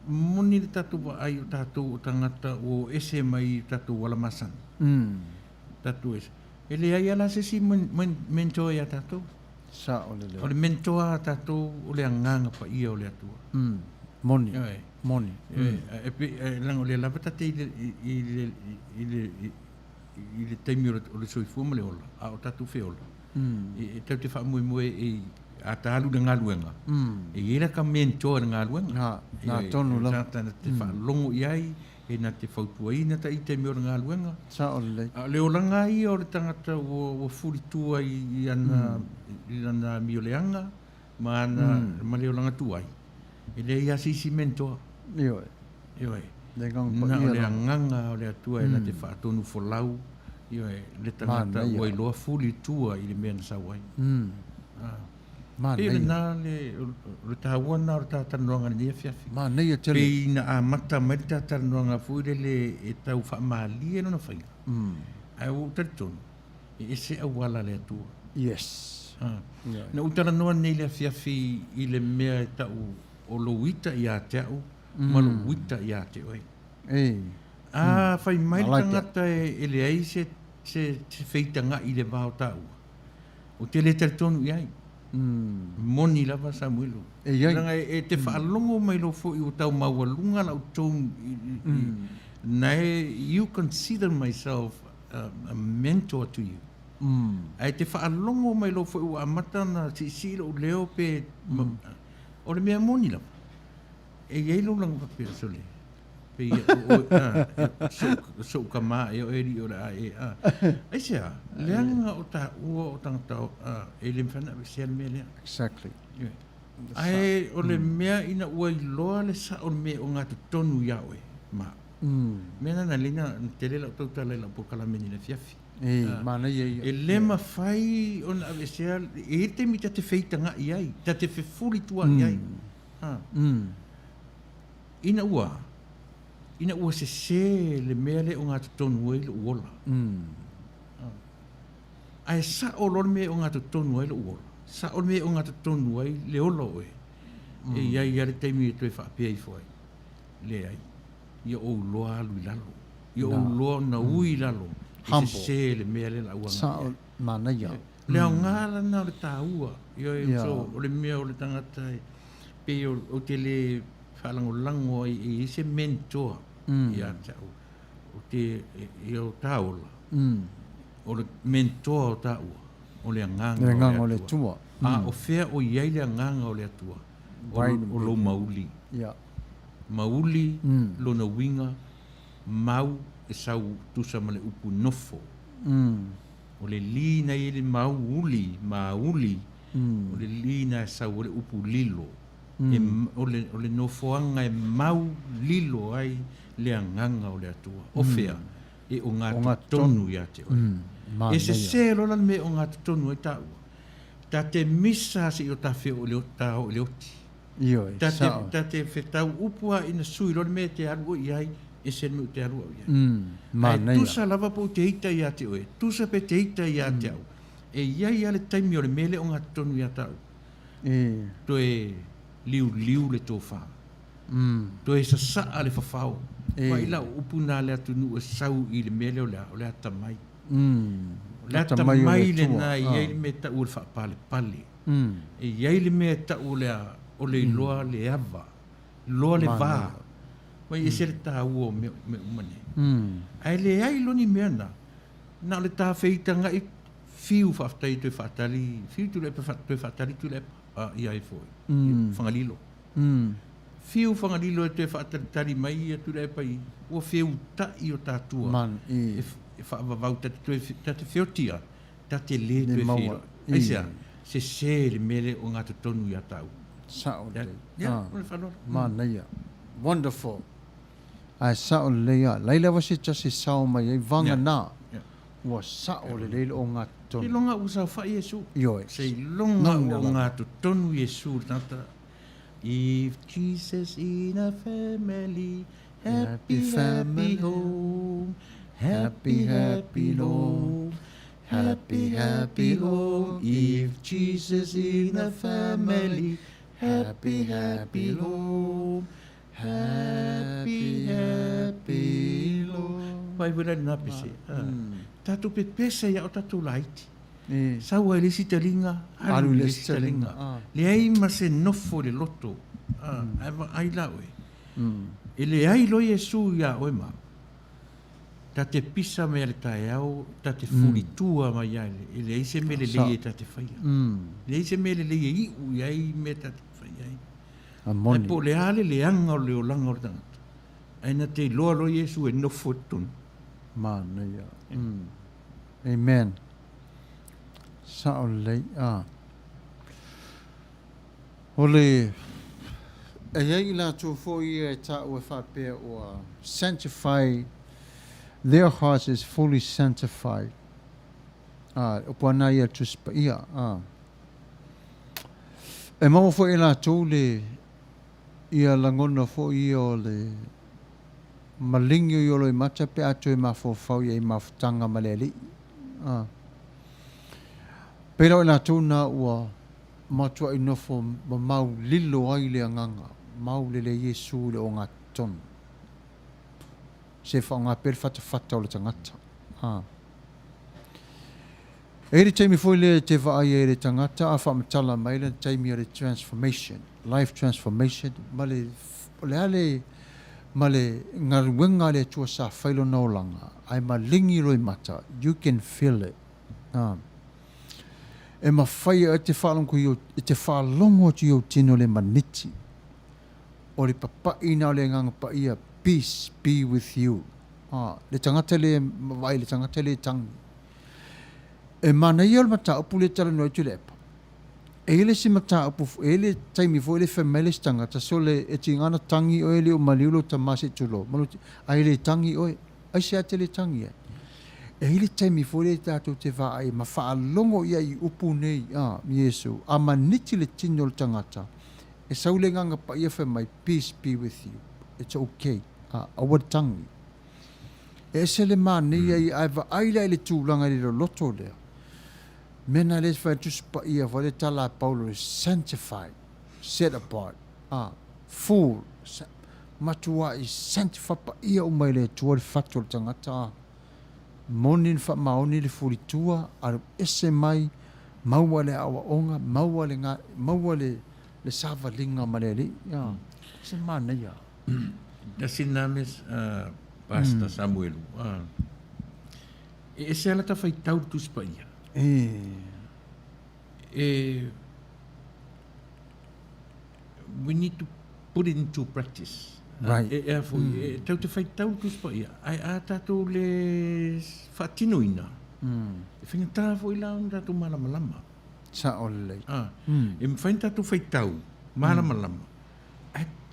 S4: moni le tatou vaai o tatou o tagata ua o ese mai i tatou ala masani, tatou ese, e leai lava la se isi mentor ia tatou.
S2: Sao lelei.
S4: O le mentor a tatou o le Agaga Paia o le Atua.
S2: Moni. Moni.
S4: E pei, leaga o lea lava ta te i le, i le, i le, i le taimi o le soifua ma le ola, a o tatou feola, e tatou te faamoemoe i, a ta alu i le galuega, e i ai la ka mentor i le galuega.
S2: Na, na tonu lava.
S4: E na te faalogo i ai, e na te fautuaina ta i taimi o le galuega.
S2: Sao lelei.
S4: A o le olaga lava ia o le tagata ua fulitua i ana, i lana amioleaga ma ana, ma le olaga tuai, e leai lava se isi mentor.
S2: Ioe.
S4: Ioe.
S2: Le agaga paia.
S4: Na o le agaga o le Atua e na te faatonufolau, ioe, le tagata ua iloa fuli i tua i le mea na sau ai.
S2: Manaia.
S4: Pei o lena le, o le taua lena o le ta talanoaga i lenei afiafi.
S2: Manaia tele.
S4: Pei na amata mai le ta talanoaga foi lele e tau faamalie lona faiga. Ae ua ou talitonu, e ese auala a le Atua.
S2: Yes.
S4: Na ou talanoa nei i le afiafi i le mea e tau o lou ita ia te au ma lou ita ia te oe. A fai mai le tagata e leai se feitaga'i i le va o taua, ou te le talitonu i ai. Moni lava Samuelu. Leaga e te faalogo mai loa foi ua tau maualuga lau tone na e, you consider myself a mentor to you. Ae te faalogo mai loa foi ua amata ona siisii lou leo pe, o le mea moni lava, e i ai lou lago faapea, sole, pei o oe, a, sou tama ea oe alii o le a e, a. Aisea? Leaga o taua o tagata, a, e le mafai ona aveesea le mea lea.
S2: Exactly.
S4: Ae o le mea ina ua iloa le sao o le mea e ogatotonu ia oe ma au. Mea lena na alai na tele lau tautala i lau polokalame nei i le afiafi.
S2: E, manaia ia.
S4: E le mafai ona aveesea, e i ai le taimi ta te feitaga'i ai, ta te fefulitua'i ai. Ina ua, ina ua sese le mea lea e ogatotonu ai lou ola. Ae sao loa le mea e ogatotonu ai lou ola, sao le mea e ogatotonu ai le ola o oe, e i ai lava le taimi e toe faapea ifo ai, Leai, ia ou loa alu i lalo, ia ou loa ona ui i lalo, e sese le mea lea o le a ou agai i ai.
S2: Manaia.
S4: Le aoga lena o le taua, ioe, so o le mea o le tagata e pei ou te le faalagolago ai e i ai se mentor ia te au. O te, ia o ta ola, o le mentor o taua, o le Agaga o le Atua. A o fea o i ai le Agaga o le Atua? O lou mauli. Mauli lona uiga, mau e sau tusa ma le upu nofo. O le li na i ai le mau uli, mauli, o le li na e sau ai le upu lilo. E, o le, o le nofoaga e mau lilo ai le Agaga o le Atua. O fea? E ogatotonu ia te oe. E sesē loa la le mea e ogatotonu ai taua, ta te misa se i o ta feo i le, ta oo i le oti.
S2: Ioe,
S4: Ta te,
S2: sao.
S4: ta te whetau upu a ina sui loa le mea e te alu oe i ai, ese le mea u te alu au i ai. Ae
S2: Manaia.
S4: tusa lava po u te ita ia te oe, tusa pe te ita ia te au, e i ai a le taimi o le mea lea ogatotonu ia taua.
S2: E.
S4: Toe liuliu le tofa. Toe sasaa le fafao.
S2: E.
S4: Ua i lau upu na le atunuu e sau i le mea lea o le a, o le atamai. O le atamai lena e i ai le mea e tau o le faapalepale. E i ai le mea e tau o le a, o le iloa le ava, iloa le va. Ua i ese le taua o mea uma nei. Ae leai loa ni mea na, na o le tafeitaga'i fiu faafetai toe faatali, fiu Tuilaepa toe faatali Tuilaepa ia ai foi, Fagalilo. Fiu Fagalilo e toe faatalitali mai ia Tuilaepa i ua feuta'i o tatua e faavavau ta te toe ta te feotia, ta te le toe feiloai. Aisea? Sese le mea lea ogatotonu ia tāua.
S2: Sao lelei.
S4: Ia, ma le faaaloalo.
S2: Manaia. Wonderful. Ae sao lelei lava. Leai lava se tasi e sao mai ai, vagana. Ua sa'o lelei le ogatotonu.
S4: Seiloga ua saofai Iesu.
S2: Ioe.
S4: Seiloga ua ogatotonu Iesu i le tagata. If Jesus in a family, happy, happy home, happy, happy home, happy, happy home. If Jesus in a family, happy, happy home, happy, happy home. Vai foi la lena pese. Tatou pepese ia o tatou laiti. Sau ai le isi taliga, alu i le isi taliga. Leai ma se nofo i le loto, ae vaai la oe. E leai loa Iesu iā oe ma au. Ta te pisa mai a le taeao, ta te fulitua mai a e leai se mea lelei e ta te faia. Leai se mea lelei e iu i ai mea ta te faia ai. Ae po o le a le leaga o le olaga o le tagata, ae na te iloa loa Iesu e nofo i totonu.
S2: Manaia. Amen. Sao lelei. A. O le, e i ai i latou foi ia e taua e faapea ua sanctify, their hearts is fully sanctified. A, o puana ia Tusi Paia. A. E maua foi e latou le, ia lagona foi ia o le maligi o i Oloimata pe a toe mafaufau i ai mafutaga ma le Alii. A. Pēlā o i latou na ua matuai nofo mamau lilo ai le agaga mau lele Iesu i le ogatotonu. Se faaaoga pea le fatafata o le tagata. A. E i ai le taimi foi lea e te vaai ai i le tagata a faamatala mai lana taimi o le transformation, life transformation, ma le, o le a le, ma le galuega a le Atua sa fai lona olaga, ae maligi loimata, you can feel it. A. E mafai e te faalogo i ou, e te faalogo atu i ou tino le maniti o le papaʻina o le Agaga Paia, peace be with you. A, le tagata le vaai i le tagata le tangi. E manaia o le mataupu lea e talanoa atu i le epa. E i ai le isi mataupu, e i ai le taimi foi lea e fai mai le isi tagata, sole e tiga ona tangi oe e le o maliu lou tama se i tulou, ma lou, ae le tangi oe. Aisea e te le tangi ai? E i ai le taimi foi lea tatou te vaai ma faalogo i ai i upu nei a Iesu, a maniti le tino o le tagata, e sau le Agaga Paia fai mai, Peace be with you. It's okay. A, aua le tangi. E ese le manaia ia, ae vaai la i le tulaga i le loloto lea. Mea na lea fai Tusi Paia foi le tala a Paulo, sanctified, set apart, a, full, matuai sanctify paia uma i le Atua le fatu o le tagata, a. Moni na faamaoni le fulitua, alu ese mai, maua le aoaoga, maua le, maua le, le savaliga ma le Alii, a. Se manaia.
S4: Tasi lena mea Pastor Samuelu, e ese lava lata faitau le Tusi Paia. E, we need to put it into practice. Right. E, e, foi, mm. e tau te faitau le Tusi Paia, ae a tātou le faatinoina, mm. e faigata foi la ona tātou malamalama.
S2: Sao lelei.
S4: Ah, mm. E mafai ona tātou faitau malamalama. Mm.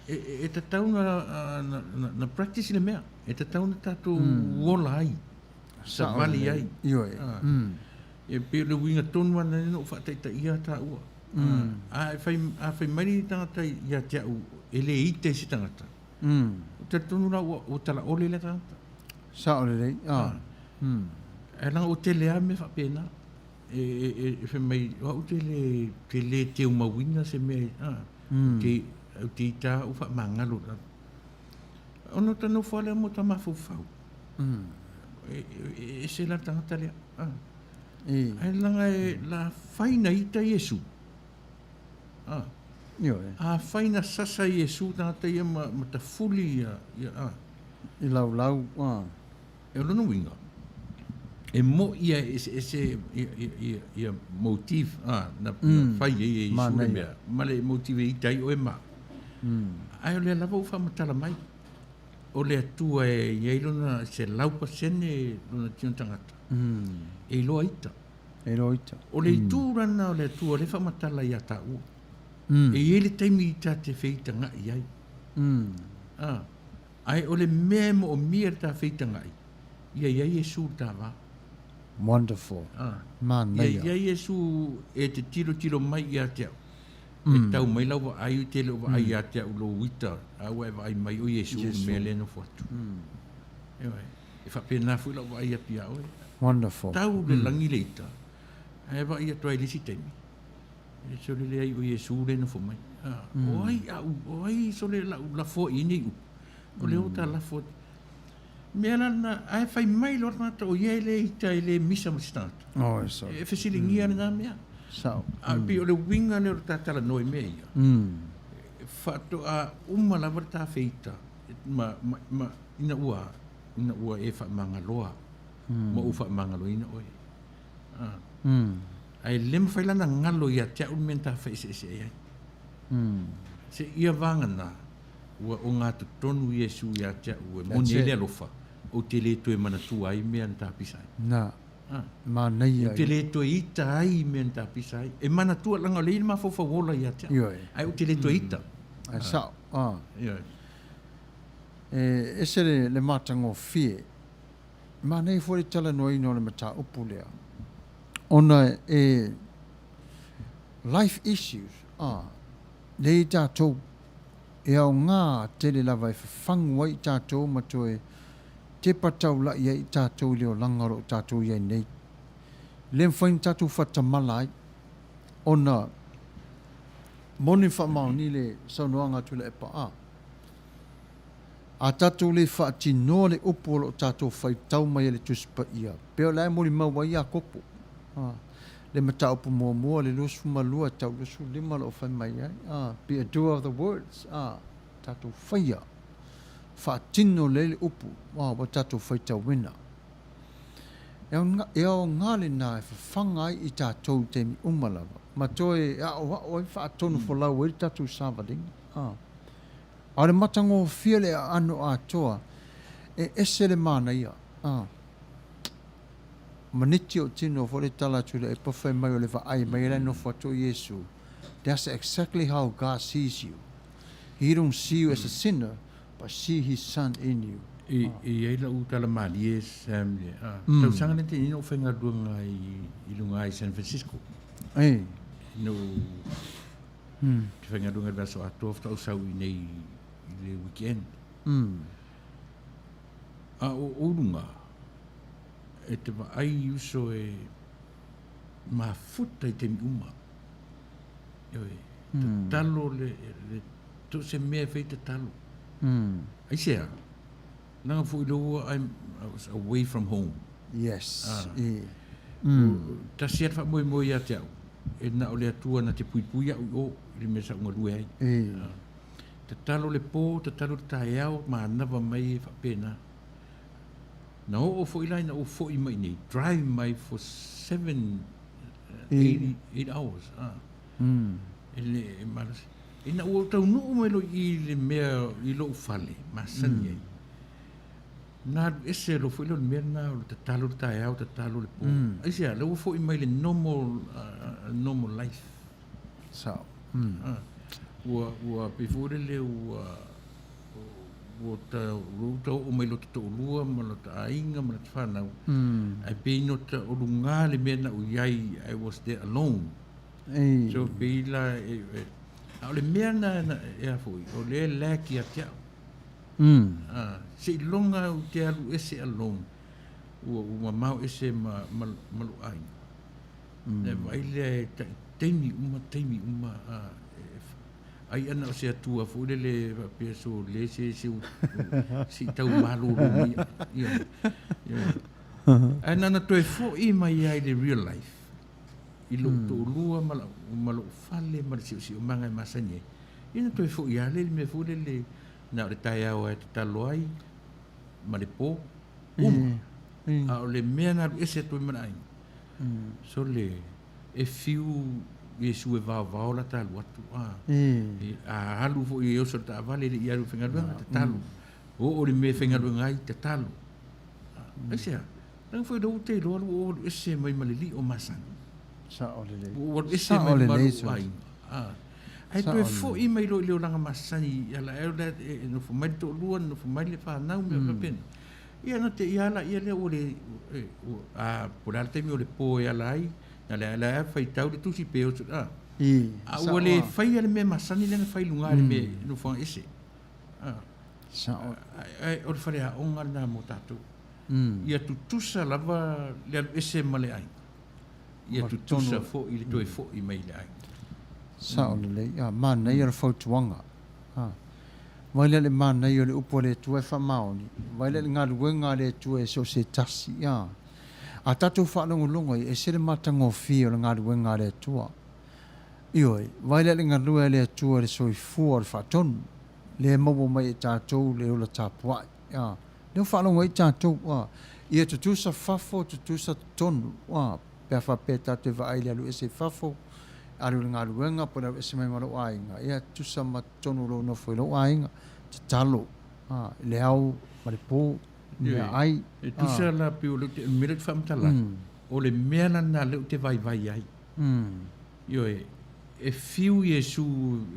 S4: E tatau na practice le mea. E tatau na tatou ola ai. Savali ai.
S2: Ioe.
S4: E pei o le uiga tonu lava lena na ou faataitaia taua. A fai mai le tagata ia te au e le ita i se tagata, ou te talitonu la ua talaole lea tagata.
S2: Sao lelei.
S4: Ae leaga ua tele lava mea faapena. E fai mai, o au te le, te le teumauina se mea, a, te, au te ita au faamagalo. Ona ta nofo lava lea mo ta mafaufau. E, e ese la le tagata lea. A. Ae leaga e la fai na ita Iesu. A.
S2: Ioe.
S4: A fai na sasa Iesu tagata ia ma, ma tafuli ia, ia a.
S2: I laulau, a.
S4: E o lona uiga, e mo'i ia e eseese ia motive na fai ai e Iesu le mea, ma le motive e ita ai oe ma au. Ae o lea lava ua faamatala mai, o le Atua e i ai lona 100% lona tino tagata, e iloa ita.
S2: E iloa ita.
S4: O le itu lana o le Atua lea e faamatala ia taua. E i ai le taimi ta te feitaga'i ai. Ae o le mea e moomia i le ta feitagai, ia i ai Iesu i le ta va.
S2: Wonderful.
S4: Ah.
S2: Manaia.
S4: Ia i ai Iesu e te tilotilo mai ia te au. E tau mai lau vaai, ou te le o vaai ia te au lou ita, a ua e vaai mai o Iesu i le mea lea e nofo atu. Ioe. E faapena foi lau vaai atu ia oe.
S2: Wonderful.
S4: Tau le lagi le ita, ae vaai atu ai i le isi taimi, e sole leai o Iesu lea e nofo mai. O ai au, o ai sole lau lafoa i nei upu? O lea ua ta lafo atu. Mea la lena, ae fai mai loa le tagata o ia e le ita e le misa ma se tagata.
S2: Oh, e sao.
S4: E fesiligia lena mea.
S2: Sao.
S4: A pei o le uiga lea o le ta talanoa i mea ia. E faatoa uma lava le ta feita ma, ma, ma, ina ua, ina ua e faamagaloa ma ou faamagaloina oe. Ah. Ae le mafai la ona galo ia te au le mea na ta faeseese ai. Seia vagana Ua ogatotonu Iesu ia te au e moni ai le alofa, ou te le toe manatua ai mea na tapisa ai.
S2: Na, manaia
S4: Ou te le toe ita ai i mea na tapisa ai. E manatua, leaga o lea e i ai le mafaufau ola ia te au.
S2: Ioe.
S4: Ae ou te le toe ita.
S2: Ae sao, a.
S4: Ioe.
S2: E ese le matagofie. Manaia foi le talanoaina o le mataupu lea, ona e life issues, a, lea i tatou E aoga tele lava e fafagu ai i tatou ma toe tepa taula'i ai i tatou i le olaga o lo o tatou i ai nei. E le mafai ona tatou faatamala ai ona moni ma faamaoni le saunoaga a Tuilaepa a a tatou le faatinoa le upu o lo o tatou faitau mai e le Tusi Paia, pei o la e molimau ai Iakopo. A, le mataupu muamua, le 22 e tau 25 o lo o fai mai ai, a, be a doer of the words, a, tatou faia, faatino lelei le upu, a, ua tatou faitauina. E e aoga lena e fafaga ai i tatou i taimi uma lava, ma toe aoao ai, faatonu folau ai le tatou savaliga. A, a o le matagofie le aano atoa, e ese le manaia, a. Maniti o tino foi le tala atu le epa fai mai o le vaai mai e la nofo atu o Iesu. That's exactly how God sees you. He don't see you as a sinner, but see his son in you.
S4: E i ai lau tala malie Sam le a tausaga lea tei na ou faigaluega i luga i San Francisco.
S2: Ei.
S4: Na ou te faigaluega i le vaiaso atoa faatoa ou sau i nei i le weekend. A o ou luga e te vaai i uso e mafuta i taimi uma. Ioe, tatalo le, le, so o se mea e fai tatalo. Aisea? Leaga foi lea ua I'm, I was away from home.
S2: Yes.
S4: Ah.
S2: E.
S4: Tasi lava le faamoemoe ia te au, e na o le Atua na te puipui au i o i le mea sa ou galue ai.
S2: E.
S4: Ah. Tatalo le po, tatalo le taeao, manava mai e faapena. Na oo foi la ina ou foi mai nei, drive mai for 7, 8 hours. Ah. E le e malosi. Ina ua ou taunuu mai loa i i le mea i lou fale, masani ai. Na alu ese loa foi lea o le mea lena o le tatalo le taeao, tatalo le po. Aisea, lea ua foi mai le normal, normal life.
S2: Sao.
S4: Ah. Ua, ua pei foi lele ua, Ua ta oo mai lota toalua ma lota aiga ma lota fanau, ae pei no ta o luga le mea na ou i ai, I was there alone. So pei la, a o le mea na e a foi, o lea e lack ia te au. Seiloga ou te alu ese alone, ua mamao ese ma lou aiga. Ona vaai lea e taimi uma, taimi uma, Ai ana o se Atua foi lele faapea so le se se se i tau malolo mai ia. Ia. Ae nana toe foi mai ai le real life i lou toalua ma lau ma lou fale ma le siosiomaga e masani ai. Ia na toe foi lava lea i le mea foi lele na o le taeao e tatalo ai ma le po uma. A o le mea na alu ese atu ai ma le aiga. So le E fiu Iesu e vaovao la ta alu atu, a. A alu foi e oso le taavale e le i alu i faigaluega, tatalo. Oo i le mea e faigaluega ai, tatalo. Aisea? Leaga foi o lea ua te iloa ua ou alu ese mai ma le lio masani.
S2: Sao lelei.
S4: Ua ou alu ese mai ma lou aiga. A. Ae toe foi mai loa i le olaga masani i ala e nofo mai le toalua, nofo mai le fanau, mea faapena. Ia na te i ala ia lea ua le, a, po o le a le taimi o le po e ala ai, na le ala ai faitau le tusi pe oso, a.
S2: I,
S4: A ua le faia le mea masani lea na fai i luga i le mea nofoaga ese. A.
S2: Sao.
S4: Ae o le faleaoga lena mo tatou. Ia tutusa lava le alu ese ma le aiga. Ia tutusa foi le toe foi mai i le aiga.
S2: Sao lelei. A, manaia le fautuaga. A. Vai lea le manaia o le upu a le Atua e faamaoni, vai lea le galuega a le Atua e so o se tasi. A. A tatou faalogologo ai, ese le matagofie o le galuega a le Atua. Ioe, vai lea le galue a le Atua i le soifua o le faatonu, lea e maua mai e tatou le ola tapuai. A. Lea ua faalogo ai tatou, a. Ia tutusa fafo, tutusa totonu, a. Pe a faapea tatou te vaai i le alu ese i fafo, alu i le galuega po o le alu ese mai ma lou aiga, ia tutusa ma totonu o lou nofo i lou aiga, tatalo, a, i le ao ma le po, i meaai,
S4: a. E tusa la pei o le mea lea ou te faamatala atu, o le mea la lena lea ou te vaivai ai. Ioe, e fiu Iesu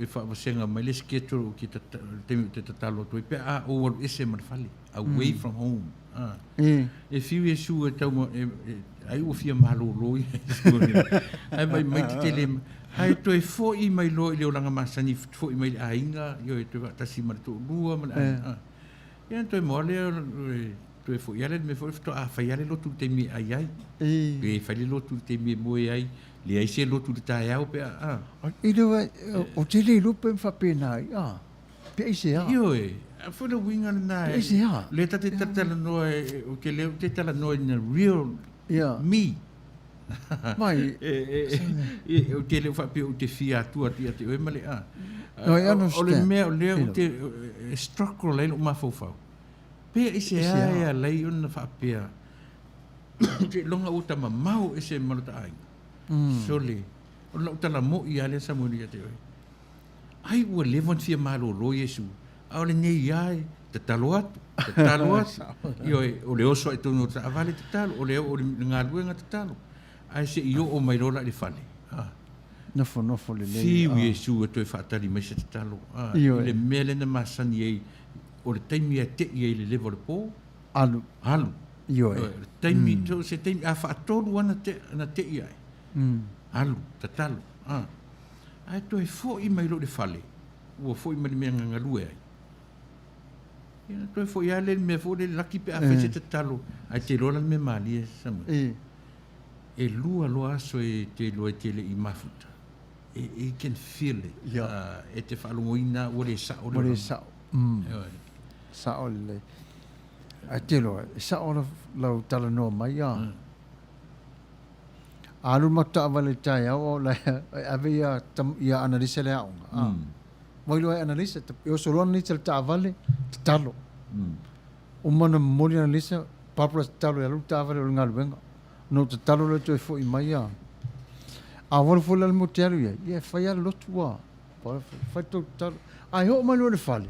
S4: e faavasega mai le schedule ou te le taimi ou te tatalo atu ai pe a ou alu ese ma le fale, away from home. A. E fiu Iesu e tau e, e, ai ua fia malolo ia Iesu. Ae mai mai te tele ae toe foi mai loa i le olaga masani foi mai le aiga, ioe, toe faatasi ma le toalua ma le aiga. A. Ia toe moa lea toe foi lava le mea foi faatoa fai lava le lotu i le taimi e ai ai. Pe fai le lotu i le taimi e moe ai, leai se lotu i le taeao pe a.
S2: I le o te le iloa pe faapena ai, a, pe aisea?
S4: Ioe, foi le uiga lena.
S2: Pe aisea?
S4: Lea ta te talanoa, ou te le ou te talanoa in a real me.
S2: Mai.
S4: Ou te le o faapea ou te fia atu atu ia te oe ma le a.
S2: No, I understand.
S4: O le mea o lea ou te struggle ai lou mafaufau. Pe aisea e ala ai ona faapea seiloga ua ta mamao ese ma lota aiga. Sole, o lau tala moi lava lea Samuel ia te oe. Ai ua leva ona fia malolo Iesu, a o lenei lava e tatalo atu, tatalo atu. Ioe, o le oso ai totonu o le taavale tatalo, o le oo i le galuega tatalo. Ae se i oo mai loa la i le fale, a.
S2: Nofonofo lelei.
S4: Fiu Iesu e toe faatali mai se tatalo, a, i le mea lea na masani ai, o le taimi e te'i ai i le leva o le po.
S2: Alu.
S4: Alu.
S2: Ioe. O
S4: le taimi, so se taimi, a faatolu lava ona te'i ae, alu, tatalo, a. Ae toe foi mai loa i le fale, ua foi mai le mea na galue ai. Ia na toe foi lava lea i le mea foi lele laki pe a fai se tatalo, ae te iloa la le mea malie Samuel. E lua loa aso e te iloa e te le i mafuta. E, you can feel it.
S2: Yeah.
S4: E te faalogoina ua le sao
S2: le Ua le sao. Sao lelei. Ae te iloa, e sao lau talanoa mai a. A alu matou taavale i le taeao o la e ave ia ia Analisa i le aoga, a. Mai loa e Analisa, e oso loa Analisa i le taavale, tatalo. Uma ona momoli Analisa, Barbara tatalo e alu le taavale o le galuega. Ona ou tatalo lea toe foi mai a. A ua alu foi la le mea ou te alu i ai, ia e fai lava le lotu a. Fai tou tatalo. Ae oo mai loa i le fale,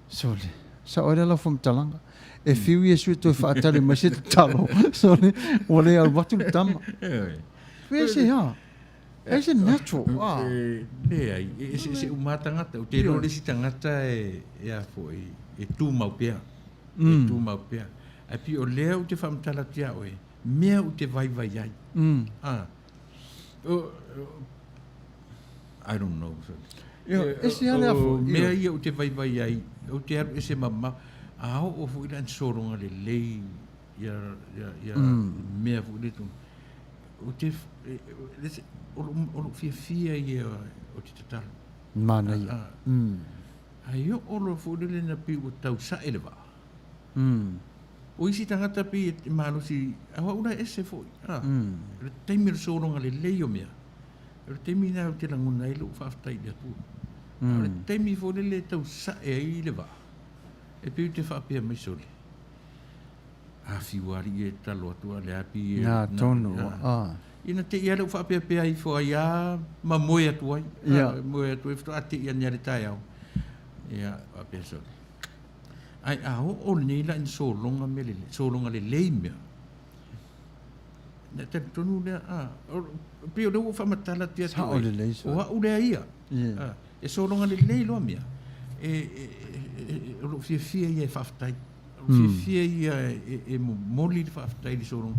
S2: Sole, sao ai lea lau faamatalaga. E fiu Iesu e toe faatali mai se tatalo. Sole, ua le alu atu le tama. Pe se ha? E se natural.
S4: Ah. Leai, e eseese uma lava tagata. Ou te iloa le isi tagata e, e a foi, e tumau pea. E tumau pea. Ae pei o lea ou te faamatala atu ia oe, mea ou te vaivai ai. Ah. I don't know.
S2: Ia, ese lava le afu.
S4: O mea ia ou te vaivai ai, ou te alu ese mamao, a oo foi la ina sologa lelei ia, ia, ia mea foi lea tonu. Ou te, o lou fiafia ia ou te tatalo.
S2: Manaia.
S4: Ae oo loa foi lele ina pei ua tau sae le vaa. O isi tagata pei e malosi, a o au la e ese foi. O le taimi o le sologa lelei o mea, O le taimi lena ou te lagona ai lou faafetai i le Atua. A o le taimi foi lele e tau sae ai le vaa, e pei ou te faapea mai, Sole, afiu alii e tatalo atu a o le a pei e...
S2: Na tonu, a.
S4: Ia na te i lava lea ua faapeapea ifo ai lava ma moe atu ai.
S2: Ia.
S4: Moe atu ai faatoa te i ane lava i le taeao. Ia, faapea Sole. Ae a oo nei la ina sologa mea lelei, sologa lelei mea, Na talitonu lea, a, pei o lea ua ou faamatala atu ia te
S2: oe,
S4: o au lea ia, a, e sologa lelei loa mea, e, e, e, o lou fiafia ia e faafetai. O le fiafia ia e momoli le faafetai i le sologa,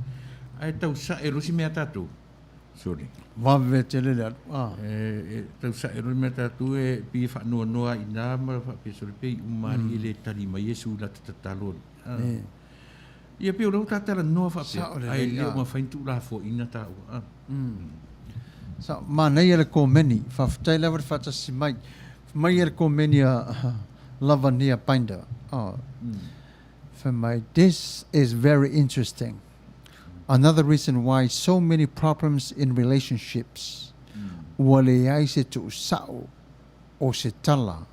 S4: ae tau sae loa si mea a tatou. Sorry.
S2: Vave tele le alu. Ah.
S4: E tau sae loa le mea a tatou e pei e faanoanoa ai i ina ma faapea sole pei uma alii e le tali mai Iesu i lata tatalo alii. Ah. Ia pei o lea ua ta talanoa faapea, ae le o mafai ona tuulafoaiina taua. Ah.
S2: Sa manaia le komeni. Faafetai lava le faatasi mai. Mai le komeni a Lavania Binder. Oh. Fai mai, this is very interesting. Another reason why so many problems in relationships. Ua leai se tuusao o se tala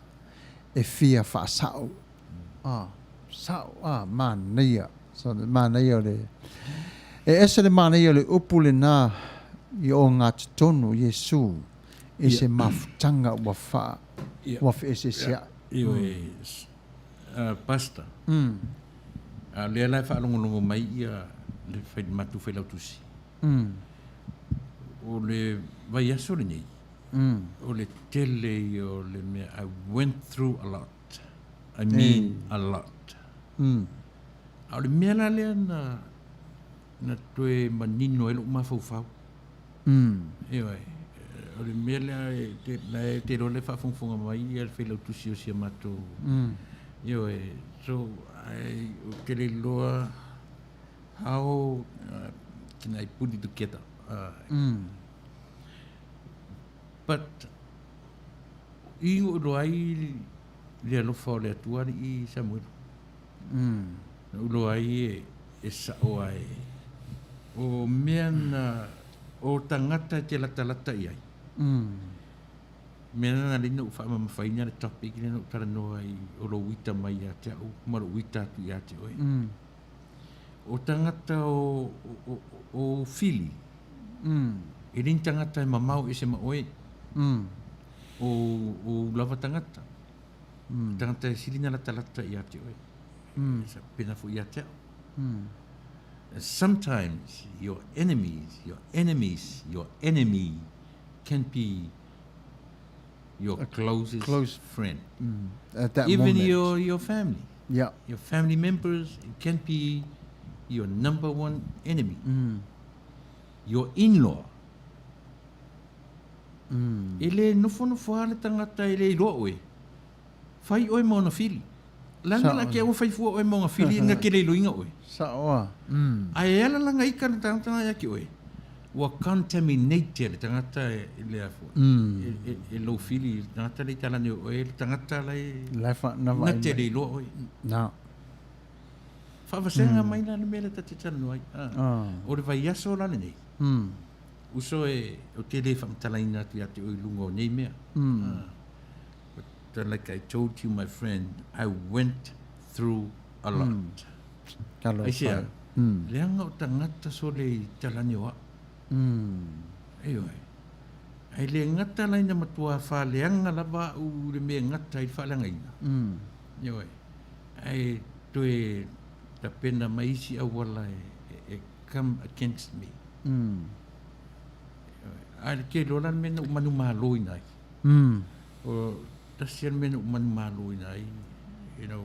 S2: e fia faasao. Ah, sao, ah, manaia. So, manaia o le... E ese le manaia o le upu lena i ogatotonu, Iesu, i se mafutaga ua faa, ua feeseeseai.
S4: Ioe, Pastor, a o lea la e faalogologo mai ia le matou failautusi, o le vaiaso lenei, o le tele ia o le mea, I went through a lot. I mean a lot. A o le mea la lea na, na toe manino ai lou mafaufau. Ioe, o le mea lea e te, la e te iloa le faafogafoga mai ia le failautusi o si a matou. Ioe, so I, ou te le iloa how can I put it together. But I ou iloa ai le alofa o le Atua alii Samuelu. Na ou iloa ai e sao ai o mea na o tagata e te latalata i ai. Mea na na alai na ou faamamafaina le topic lea na ou talanoa ai o lou ita mai ia te au ma lou ita atu ia te oe. O tagata o o fili e le ni tagata e mamao ese ma oe. O ou lava tagata, tagata e sili na latalata ia te oe. Sa pena foi ia te au. Sometimes your enemies, your enemies, your enemy can be your closest
S2: close
S4: friend.
S2: At that
S4: Even
S2: moment.
S4: your family.
S2: Yeah.
S4: Your family members can be your number one enemy. Your in-law. E le nofonofo lava le tagata e le iloa oe, fai oe ma ona fili. Leaga la ke ua fai fua oe ma ona fili na ke le iloina oe.
S2: Sao a.
S4: Ae e ala laga ika le tagata na ia ki oe, ua contaminate le tagata e lea foi, e lou fili, le tagata le i talane o oe, le tagata la e na te le iloa oe.
S2: Na.
S4: Faavasega mai la le mea lea ta te talanoa ai. O le vaiaso la lenei. Uso e, ou te le faamatalaina atu ia te oe i luga o nei mea. But like I told you my friend, I went through a lot. Aisea, leaga o tagata sole i talani o au. Ioe. Ae le gata la ina matua faaleaga lava au i le mea e gata ai le faaleagaina. Ioe. Ae toe tapena mai isi auala e come against me. Ae le tele o la le mea na ou manumaloina ai. O tasi le mea na ou manumaloina ai, you know,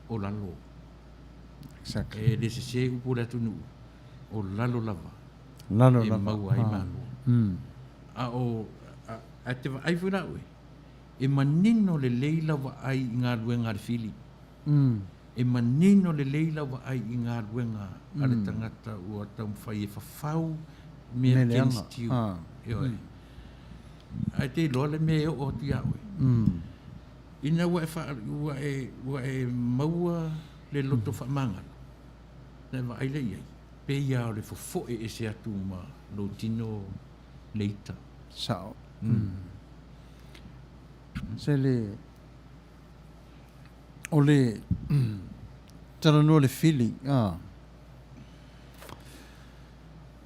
S4: o lalo.
S2: Exactly.
S4: E le sese upu o le atunuu, o lalo lava.
S2: Lalo
S4: e
S2: lava.
S4: maua ai malo. A o, ae te vaai foi la oe, e manino lelei lau vaai i galuega a le fili. E manino lelei lau vaai i galuega a le tagata ua taumafai e fafau mea against you. Ioe. Ae te iloa le mea e oo atu ia oe. Ina ua e faa, ua e, ua e maua le loto faamagalo, na e vaai lea i ai, pei lava o le fofoe ese atu ma lou tino le ita.
S2: Sao. Se le O le talanoa le fili, a.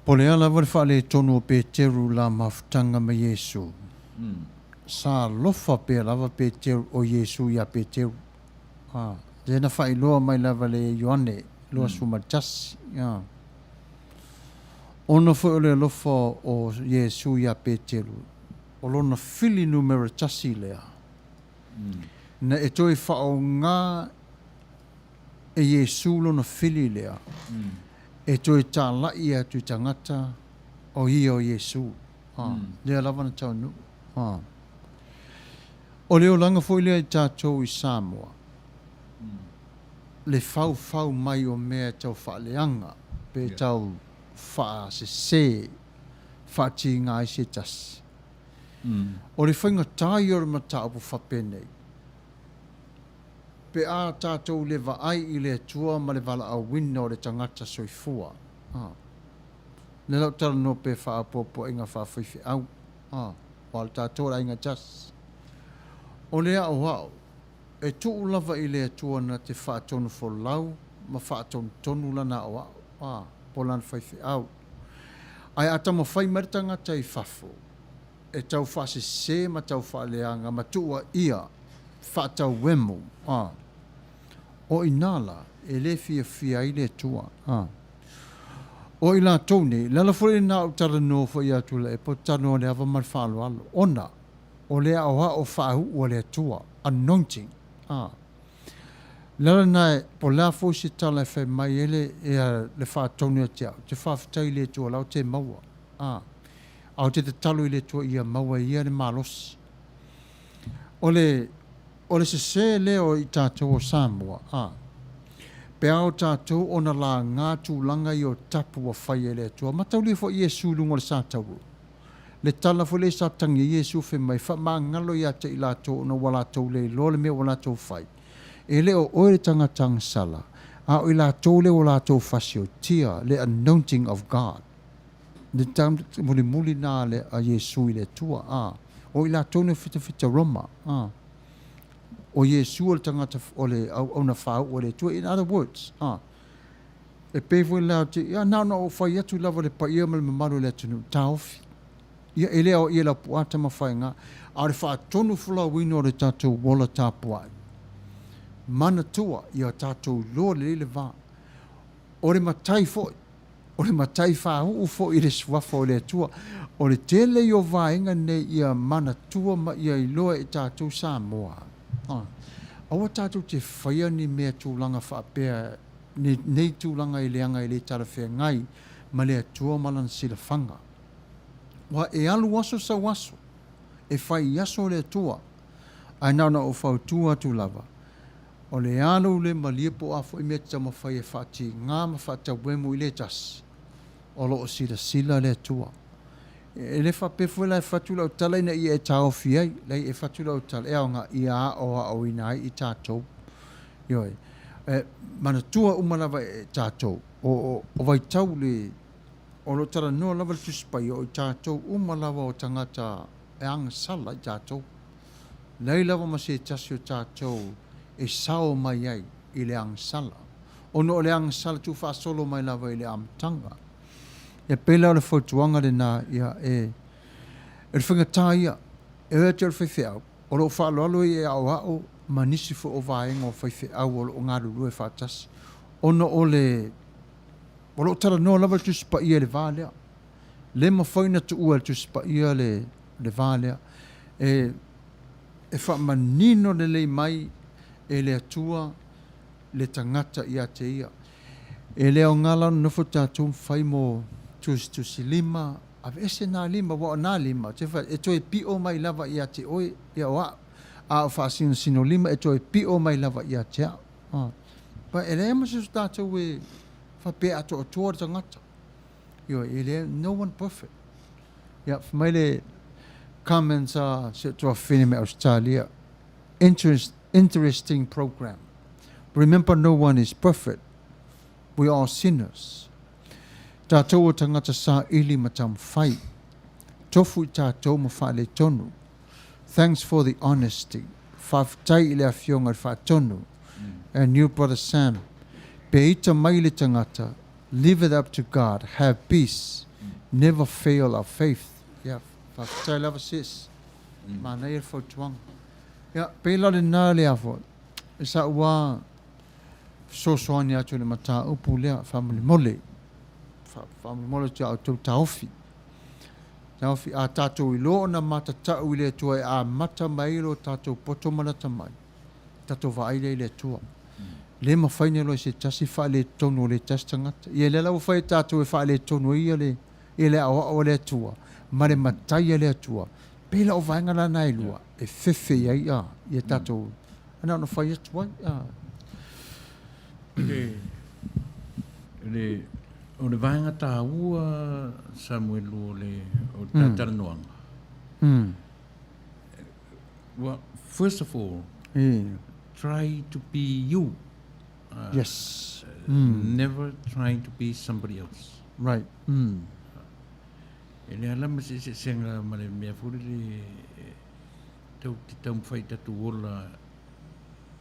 S2: Po o le a lava le faaletonu o Peteru i la mafutaga ma Iesu, sa alofa pea lava Peteru, o Iesu iā Peteru. A, lea na faailoa mai lava le Ioane 21, a. Ona foi o le alofa o Iesu iā Peteru, o lona fili numera tasi lea. Na e toe faaaoga e Iesu lona fili lea e toe talai atu i tagata o ia o Iesu. Lea lava na taunuu. O le olaga foi lea i tatou i Samoa, le faufau mai o mea tau faaleaga pe tau faasese, faatiga ai se tasi. O le faigata ia o le mataupu faapenei, pe a tatou le vaai i le Atua ma le valaauina o le tagata soifua. Lea la ou talanoa pe faapoapoaiga faafaifeau, aua o le tatou o le aiga e tasi. O le aoao, e tuu lava i le Atua na te faatonufolau ma faatonutonu lana aoao, po o lana faifeau. Ae a taumafai mai le tagata i fafo e tau faasese ma tau faaleaga ma tuuaia faatauemu, a, o i ina la e le fiafia ai le Atua. A. O i latou nei, le ala foi lena ou talanoa foi ia Tuilaepa, ou te talanoa i le ava ma le faaaloalo, ona o le aoao faauu a le Atua, anointing, a. Le ala lena, po o le a foi se tala e fai mai ai le, ia, le faatonu ia te au, ou te faafetai i le Atua o la ou te maua, a. A ou te tatalo i le Atua ia maua e ia le malosi. O le, o le sese lea o i tatou o Samoa, a. Pe a o tatou ona laga tulaga ia o tapu ua faia e le Atua, mataulia foi Iesu i luga o le sa taua. Le tala foi lea sa tagi ai Iesu fai mai, Faamagalo ia te i latou ona ua latou le iloa le mea ua latou fai. E le o oe le tagata agasala, a o i latou lea ua latou fasiotia, le anointing of God. Le tala mulimuli na a Iesu i le Atua, a o i latou nei o fitafita Roma, a o Iesu o le tagata o le auauna faauu a le Atua, in other words, a. E pei foi la, ia na ona ou fai atu lava i le paia ma le mamalu o le atunuu, taofi. Ia e le aoaia e Lapuaa Tamafaigā, a o le faatonufolauina o le tatou ola tapuai. Manatua, ia tatou iloa lelei le va. O le matai foi, o le matai faauu foi i le suafa o le Atua. O le tele ia o vaega nei ia manatua ma ia iloa e tatou Samoa. Aua tatou te faia ni mea tulaga faapea nei tulaga i leaga e le talafeagai ma le Atua ma Lana silafaga. Aua e alu aso sau aso, e fai i aso le Atua, ae na ona ou fautua atu lava, o le a lou le malie po o a foi mea e te taumafai e faatiga ma faatauemu i le tasi, o lo o silasila le Atua. E le faapea foi la e fai atu lau tala ina ia e taofi ai, leai e fai atu lau tala e aoga ia aoaoina ai i tatou. Ioe. E manatua uma lava e tatou, o, o, o vaitau le, o lo o talanoa lava le Tusi Paia, o i tatou uma lava o tagata e agasala i tatou. Leai lava ma se tasi o tatou e sao mai ai i le agasala, ona o le agasala tuufaasolo mai lava i le amataga. E pei la o le fautuaga lena, ia, e, e le faigata ia, e ui atu o le faifeau, O lo o faaaloalo ia e aoao ma nisi foi o vaega o faifeau o lo o galulue faatasi, ona o le o lo o talanoa lava le Tusi Paia i le va lea. Le mafai ona tuua e le Tusi Paia le le va lea. E e faamanino lelei mai e le Atua le tagata ia te ia. E le aoga la ona nofo tatou ma fai mo tusitusilima, Aveese nā lima, aua o nā lima, te whai, e toe piʻo mai lava ia te oe, ia o aʻu, a o faasinosinolima e toe piʻo mai lava ia te aʻu. Ah. But e leai ma se isi o tātou e faapea atoatoa le tagata. Ioe, e leai, no one perfect. Ia, fai mai le comments a si ou tuafafine mai Australia, interest, interesting program. Remember no one is perfect. We are sinners. Tātou o tangata saili ma taumafai. Tofu i tātou ma faaletonu. Thanks for the honesty. Faafetai i le Afioga i le Faatonu. And you Brother Sam. Pe ita mai le tangata, leave it up to God, have peace, never fail our faith. Ia, faafetai lava sis. Manaia le fautuaga. Ia, pēlā lena le a foi. E sa ua fesoasoani atu i le mataupu lea, faamolemole, faamolemole atu ia outou taofi. Taofi, a tatou iloa ona matatau i le Atua e amata mai ai lo tatou poto ma lata mai, tatou vaai lea i le Atua. Le mafai ona iloa e se tasi faaletonu o le tasi tagata. Ia lea la ua fai e tatou e faaletonu ai ia le, ia le aoao a le Atua ma le matai a le Atua. Pei la o vaega la na e lua e fefe i ai a ia tatou na ona fai atu ai. A.
S4: Le, le, o le vaega taua Samuelu o le, o le talatalanoaga. Well, first of all, try to be you.
S2: Yes.
S4: Never try to be somebody else.
S2: Right.
S4: E le ala ma se eseesega ma le mea foi lele e tau te taumafai i tatou ola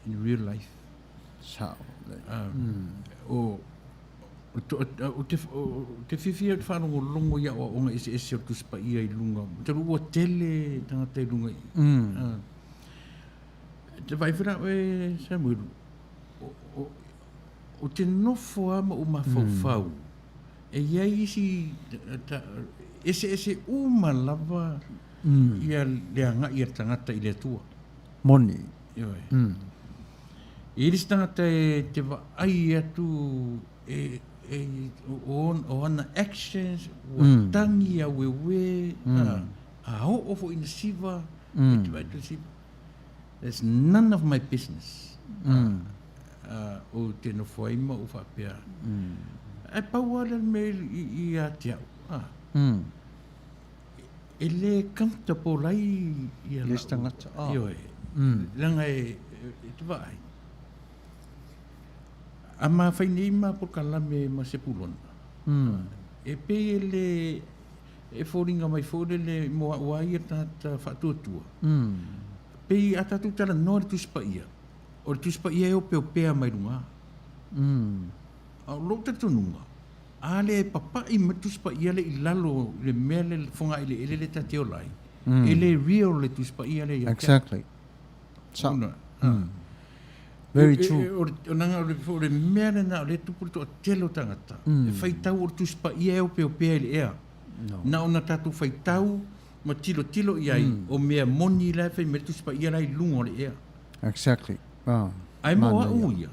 S4: in real life.
S2: Sao.
S4: O, o te, o te fiafia te faalogologo i aoaoga eseese o le Tusi Paia i luga, talu ua tele tagata i luga i. Te vaai foi la oe Samuelu, o, o, o te nofo lava ma ou mafaufau, e i ai isi ta, eseese uma lava ia le agai a le tagata i le Atua.
S2: Moni.
S4: Ioe. E i ai le isi tagata e te vaai atu e, e, o, o ana actions, ua tagi aueue, a, a oo foi ina siva, e te vaai atu le siva. That's none of my business. A, ou te nofo ai ma ou faapea, Ae pau lava lea o le mea i, ia te au. A, e le comfortable ai ia
S2: Le isi tagata.
S4: Ah. Ioe. Leaga e, e te vaai. A ma fai nei ma polokalame ma Sepulona, e pei e le, e foliga mai foi lele mo au a ia tagata faatuatua. Pei a tatou talanoa i le Tusi Paia, o le Tusi Paia e opeopea mai luga. A o lou talitonuga, a le papai mai le Tusi Paia lea i lalo i le mea lea, le fogaeleele lea ta te ola ai, e le real le Tusi Paia lea ia te au.
S2: Exactly. Sa. Very true.
S4: O le, o le mea lena o lea e tupu le toatele o tagata, e faitau o le Tusi Paia e opeopea i le ea.
S2: No.
S4: Na ona tatou faitau ma tilotilo i ai, o mea moni la e fai mai le Tusi Paia la i luga o le ea.
S2: Exactly. Ah.
S4: Ae mo au ia,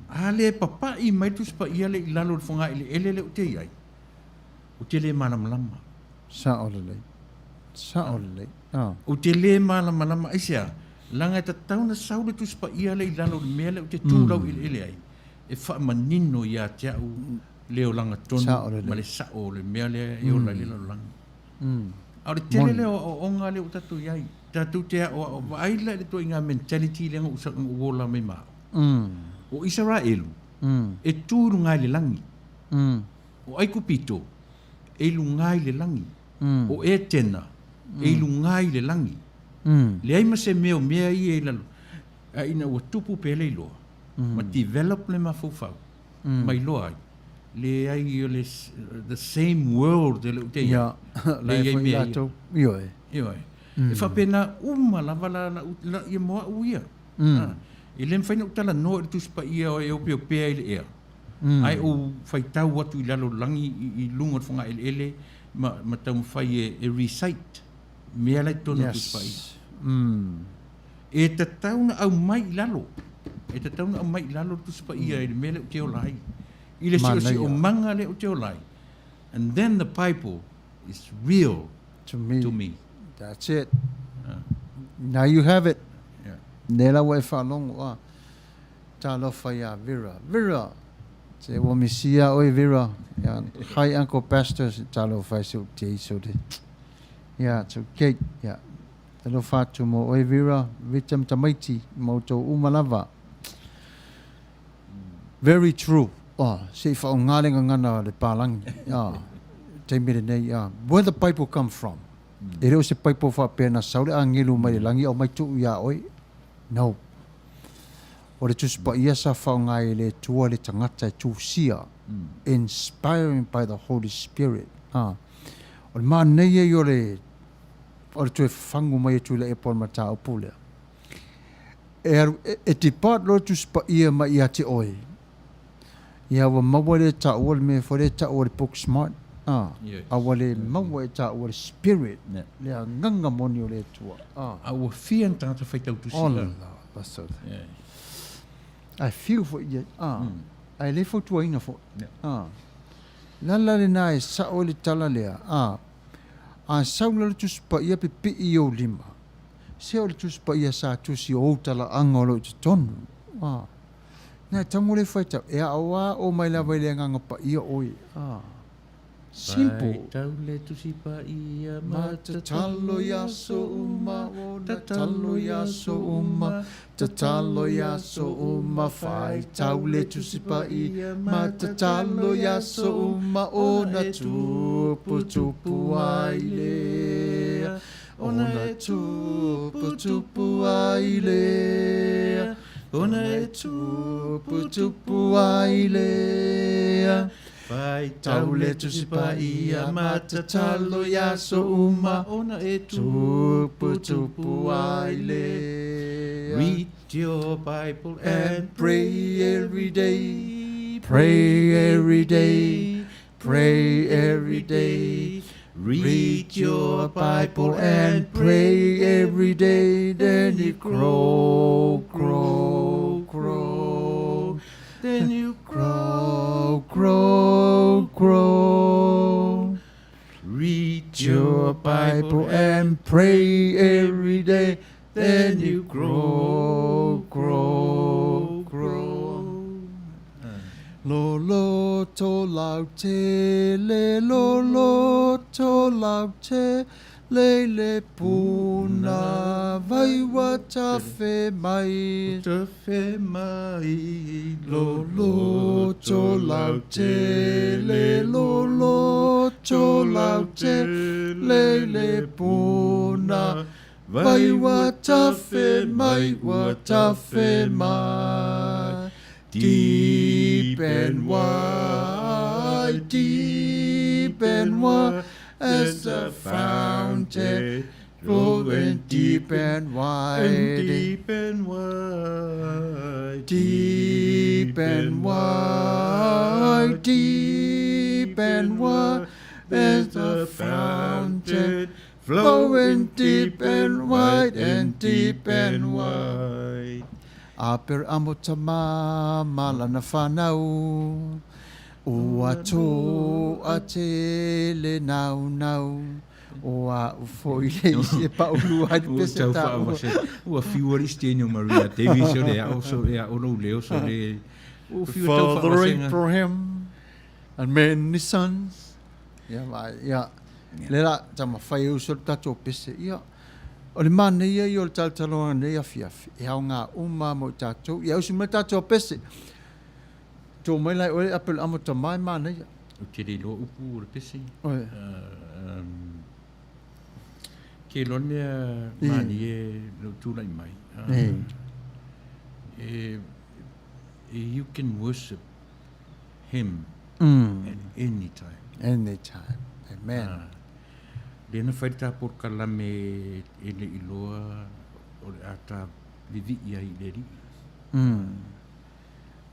S4: a le papai mai le Tusi Paia lea i lalo o le fogaeleele lea ou te i ai, ou te le malamalama.
S2: Sao lelei. Sao lelei. Ah.
S4: Ou te le malamalama aisea, leaga e tatau ona sau le Tusi Paia lea i lalo o le mea lea ou te tu laueleele ai, e faamanino ia te au le olaga tonu ma le sao o le mea lea e ola ai le lalolagi. A o le tele lea o aoaoga lea ua tatou i ai, tatou te aoao, vaai la i le ituaiga mentality lea na ou ola mai ma au. O Isaraelu, e tu i luga i le lagi. O Aikupito, e i luga i le lagi. O Etena, e i luga i le lagi. Leai ma se mea o mea ia i lalo. A ina ua tupu pea le iloa, ma develop le mafaufau, ma iloa ai, leai o le the same world e le o te i ai.
S2: Lea i ai mea ia. Ioe.
S4: Ioe. E faapena uma lava la, la, la, ia mo au ia. E le mafai ona ou talanoa i le Tusi Paia e opeopea i le ea. Ae ou faitau atu i lalo lagi i, i luga o le fogaeleele ma, ma taumafai e, e recite mea la i totonu o le Tusi Paia. E tatau ona aumai i lalo. E tatau ona aumai i lalo le Tusi Paia i le mea lea ou te ola ai. I le siosiomaga lea ou te ola ai. And then the Bible is real
S2: to me.
S4: To me.
S2: That's it. Now you have it.
S4: Yeah.
S2: Lea la ua e faalogo a. Talofa iā Vera. Vera! Se ua misia oe Vera. Yeah. Hi Uncle Pastor. Talofa e se u te iso te. Yeah, it's okay. Yeah. Talofa atu mo oe Vera, Vita ma tamaiti, ma outou uma lava. Very true. Oh, se i whaonga le gagana le pālangi. Ah, taimi lenei. Ah, where the Bible come from? E le o se paipo faapea na sau le agelu mai le lagi aumai tuu iā oe. No. O le Tusi Paia sa whaonga e le Atua le tagata e tusia. Inspiring by the Holy Spirit. Ah. O le manaia ia o le o le toe fafagu mai e Tuilaepa o le mataupu lea. E alu, e, e depart loa le Tusi Paia mai ia te oe. Ia ua maua lea e taua le mea foi lea e taua le book smart. Ah,
S4: Yes.
S2: a ua le maua e taua le spirit,
S4: Yeah.
S2: le agaga moni o le Atua. Ah.
S4: A ua fia ni tagata faitau tusi
S2: Ola,
S4: la.
S2: la, so.
S4: Yeah.
S2: Ae fiu foi i ai, a, ae le fautuaina foi. A. Le ala lena e sao ai le tala lea, a, a sau la le Tusi Paia pipii i ou lima, se o le Tusi Paia sa tusi o ou talaaga o lo o i totonu. A. Na e tago le faitau, e aoao mai lava i le Agaga Paia oe. A. Simple.
S4: Faitau le Tusi Paia
S2: ma tatalo i aso uma, tatalo i aso uma, tatalo i aso uma, faitau le Tusi Paia ma tatalo i aso uma, ona tupu tupu ai lea, ona tupu tupu ai lea, ona e tupu tupu ai lea. Faitau le Tusi Paia ma tatalo i aso uma,
S4: ona e
S2: tupu tupu ai lea.
S4: Read your Bible
S2: and pray every day, pray every day, pray every day. Read your Bible and pray every day, then you grow, grow, grow.
S4: Then you
S2: grow, grow, grow.
S4: Read
S2: your Bible and pray every day, then you grow, grow, grow. Lo lo to lau te le lo lo to lau te le le puna vai wa ta fe mai.
S4: Ta fe mai.
S2: Lo lo to lau te le lo lo to lau te le le puna vai wa ta fe mai wa ta fe mai. Deep and wide, deep and wide as the fountain flowing deep and wide,
S4: and deep and wide,
S2: deep and wide, deep and wide as the fountain flowing deep and wide and deep and wide. Aperamo tama ma lana fanau, ua to'a tele naunau, o a'u foi le isi e paulua ai le
S4: Ua
S2: pese
S4: tau
S2: taua.
S4: whaawase. Ua fiu ali Daniel Maria Davies o le ao so le ao lou leo so le ua fiu tau
S2: Father
S4: whaawasenga.
S2: Abraham and many sons. Ia, ma, ia. Le la, taumafai e uso le tatou pese. Ia, o le manaia ia o le talotaloga nei afiafi, e aoga uma mo i tatou. Ia usu mai le tatou pese. Tō mai la i oe ape o le amo tama e manaia.
S4: Ou te le iloa upu o le pese.
S2: Oe.
S4: Ke iloa le mea mani e lou tulai mai. E, you can worship him at any time.
S2: Any time. Amen.
S4: Lea na fai le ta polokalame e le iloa o le a ta vivii ai i le Alii.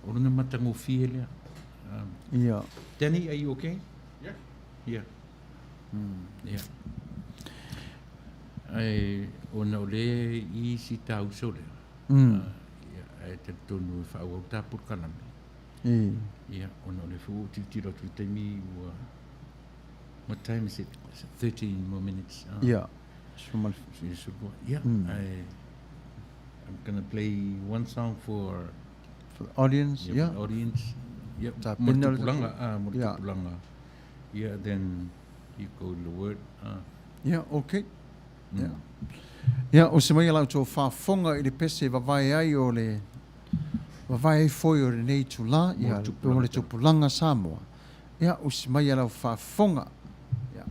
S4: O lona matagofie lea.
S2: Ia.
S4: Danny, are you okay? Yeah. Yeah. Yeah. Ae ona o lea i isi ta uso lea. Ia, ae talitonu e faaauau ta polokalame. Ia, ona o lea foi ua ou tilotilo atu i le taimi ua What time is it? Is it 13 more minutes?
S2: Ia. Suma le
S4: Yeah, I, I'm gonna play one song for
S2: For the audience,
S4: yeah,
S2: yeah.
S4: for the audience. Yep.
S2: Ta
S4: Mo le
S2: pena le
S4: tupulaga, ah, mo le
S2: Yeah.
S4: tupulaga. Yeah, then you go to the word. Ah.
S2: Yeah, okay. Yeah. Ia, o se mai a la outou faafofoga i le pese e vavae ai o le vavae ai foi o lenei itulā, ia, mo le tupulaga Samoa. Ia, o se mai a lau faafofoga. Ia.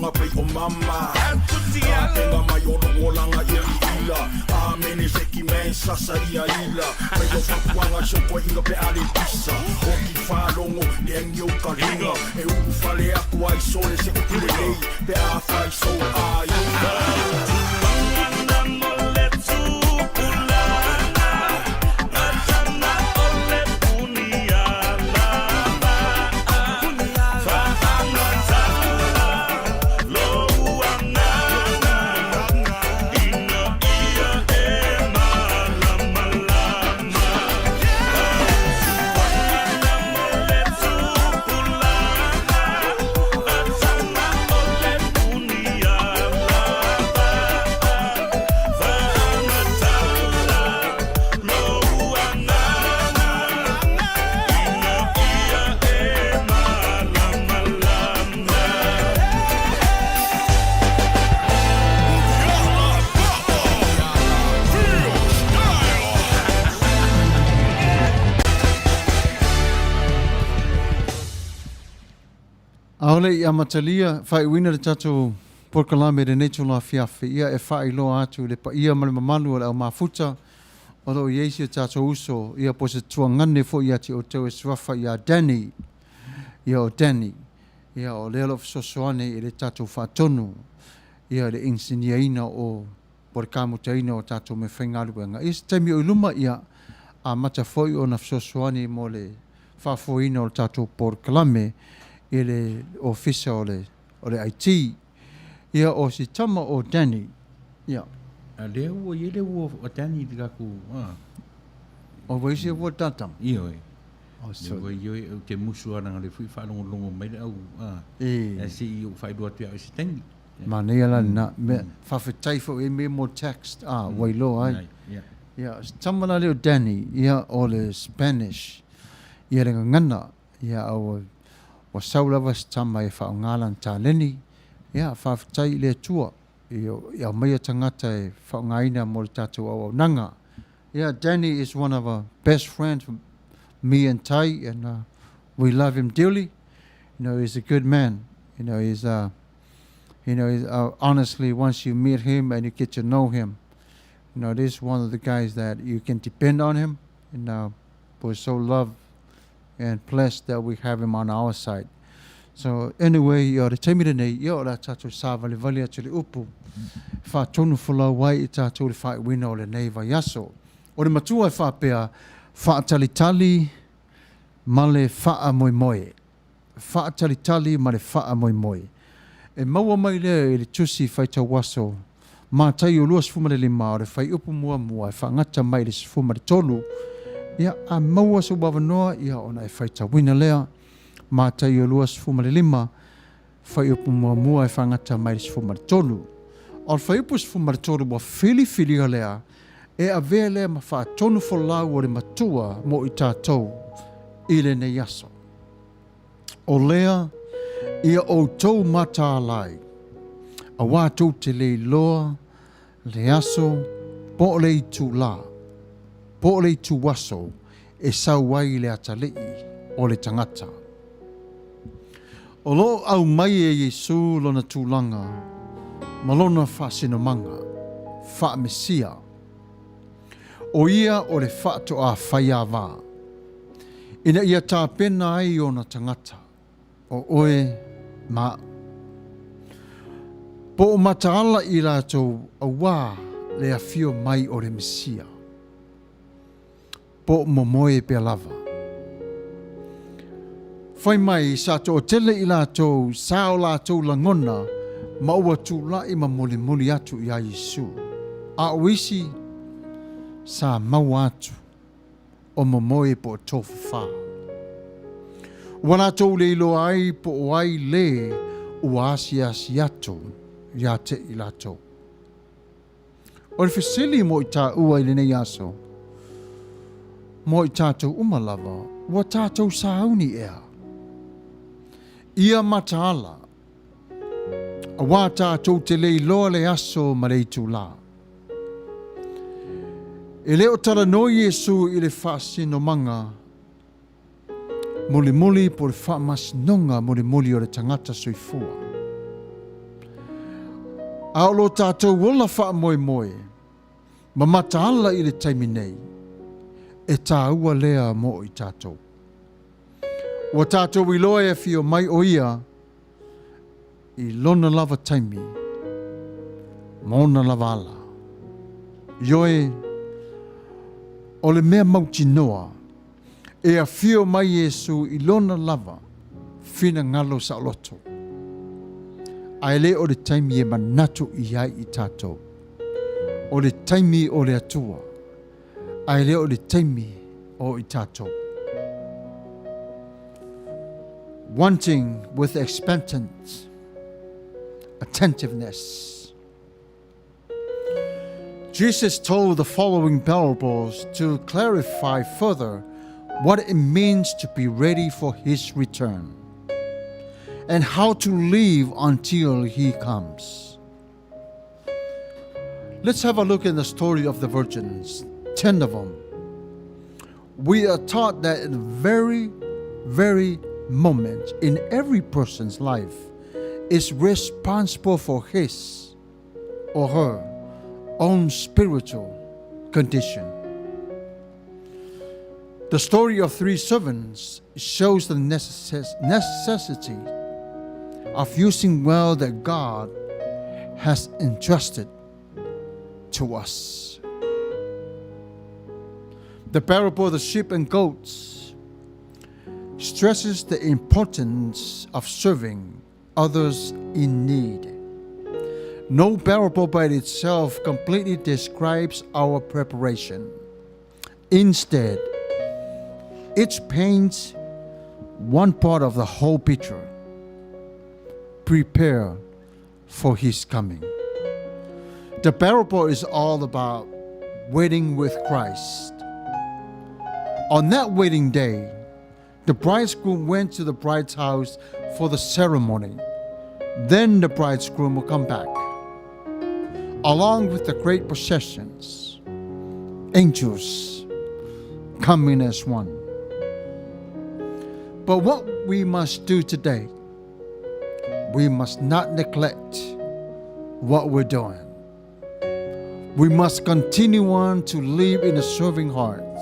S3: Nga pei o mama Kapenga mai o lou olaga ia i ila Amene seki man sasa ia ila Mai o fapuaga si o koaiga pe a le pisa Oki faalogo le agi o ka luga E ulufale aku ai sole se upu lelei Pe a fai sou aiga.
S2: ʻAʻole i amatalia faaiuina le tatou polokalame i lenei itula afiafi, ia e faailoa atu i le paia ma le mamalu o le au mafuta o lo o i ai si o tatou uso, ia po o se tuagane foi ia te outou e suafa ia Danny, ia o Danny, ia o lea o lo o fesoasoani i le tatou faatonu, ia i le inisinia o po o le kamutaina o tatou meafaigaluega. Ia se taimi o i luma, ia amata foi ona fesoasoani mo le faafoeina o le tatou polokalame i le Ofisa o le o le IT. Ia o si tama o Danny, ia.
S4: A lea ua i ai le ua o Danny i le tatou, a.
S2: O ua i se ua tatama?
S4: Ioe. O so. Ua ioe, ou te musu lava leaga o lea foi e faalogologo mai le au, a.
S2: E.
S4: Ae se i ou faailoa atu ia oe i se taimi.
S2: Manaia la lena mea. Faafetai foi i mea mo text, a, ua iloa ai. Ia, o si tama la lea o Danny, ia, o le Spanish, ia le gagana, ia, a ua, ua sau lava si tama e faaaoga lana taleni, ia, faafetai i le Atua, i, i aumaia tagata e faaaogaina mo le tatou auaunaga. Ia, Danny is one of our best friends, me and Tai, and uh, we love him dearly. You know, he's a good man. You know, he's uh, you know, he's, uh, honestly, once you meet him and you get to know him, you know, this is one of the guys that you can depend on him. And uh, we're so loved and blessed that we have him on our side. So anyway, ia, o le taimi lenei, ia, o le a tatou sāvalivali atu i le upu, e faatonu folau ai i tatou i le faaiuina o lenei vaiaso. O le matua e faapea, faatalitali ma le faamoemoe. Faatalitali ma le faamoemoe. E maua mai lea i le Tusi Faitau Aso, Mataio 25, o le fuaiupu muamua e faagata mai i le 13, ia, a maua sou avanoa, ia, ona e faitauina lea. Mataio 25, fuaiupu muamua e faagata mai i le 13. O le fuaiupu 13 ua filifilia lea e avea lea ma faatonu folau o le Matua mo i tatou i lenei aso. O lea ia outou mataala ai, auā tou te le iloa le aso po o le itulā, po o le ituaso e sau ai le atalii o le tagata. O lo o aumai e Iesū lona tulaga ma lona faasinomaga faa-Mesia, ʻo ia o le faatoa faiāwā, ina ia tapena ai ona tagata, ʻo ʻoe ma aʻu. Po o mataala i latou auā le afio mai o le Mesia. Po o momoe pea lava. Fai mai sa toatele i latou sa o latou lagona ma ua tulai ma molimoli atu iā Iesu. A o isi sa maua atu o momoe po o tofafa. Ua latou le iloa ai po o ai le ua asiasi atu ia te i latou. O le fesili mo i tāua i lenei aso, mo i tātou uma lava, ua tātou sauni ea? Ia mataala, auā tātou te le iloa le aso ma le itulā. E le o talanoa Iesu i le faasinomaga mulimuli po o le faamasinoga mulimuli o le tagata soifua. A o lo tatou ola faamoemoe ma mataala i le taimi nei, e tāua lea mo i tatou. Ua tatou iloa e afio mai ʻo ia i lona lava taimi ma ona lava ala. Ioe, o le mea mautinoa, e afio mai Iesu i lona lava finagalo saoloto, a e le o le taimi e manatu i ai i tatou. O le taimi o le Atua, a e le o le taimi o i tatou. Wanting with expectant attentiveness. Jesus told the following parables to clarify further what it means to be ready for his return and how to live until he comes. Let's have a look in the story of the virgins, 10 of them. We are taught that in the very, very moment in every person's life is responsible for his or her own spiritual condition. The story of three servants shows the necessity of using well that God has entrusted to us. The parable of the sheep and goats stresses the importance of serving others in need. No parable by itself completely describes our preparation. Instead, it paints one part of the whole picture. Prepare for his coming. The parable is all about waiting with Christ. On that wedding day, the bridegroom went to the bride's house for the ceremony. Then the bridegroom will come back, along with the great processions, angels coming as one. But what we must do today, we must not neglect what we're doing. We must continue on to live in a serving hearts.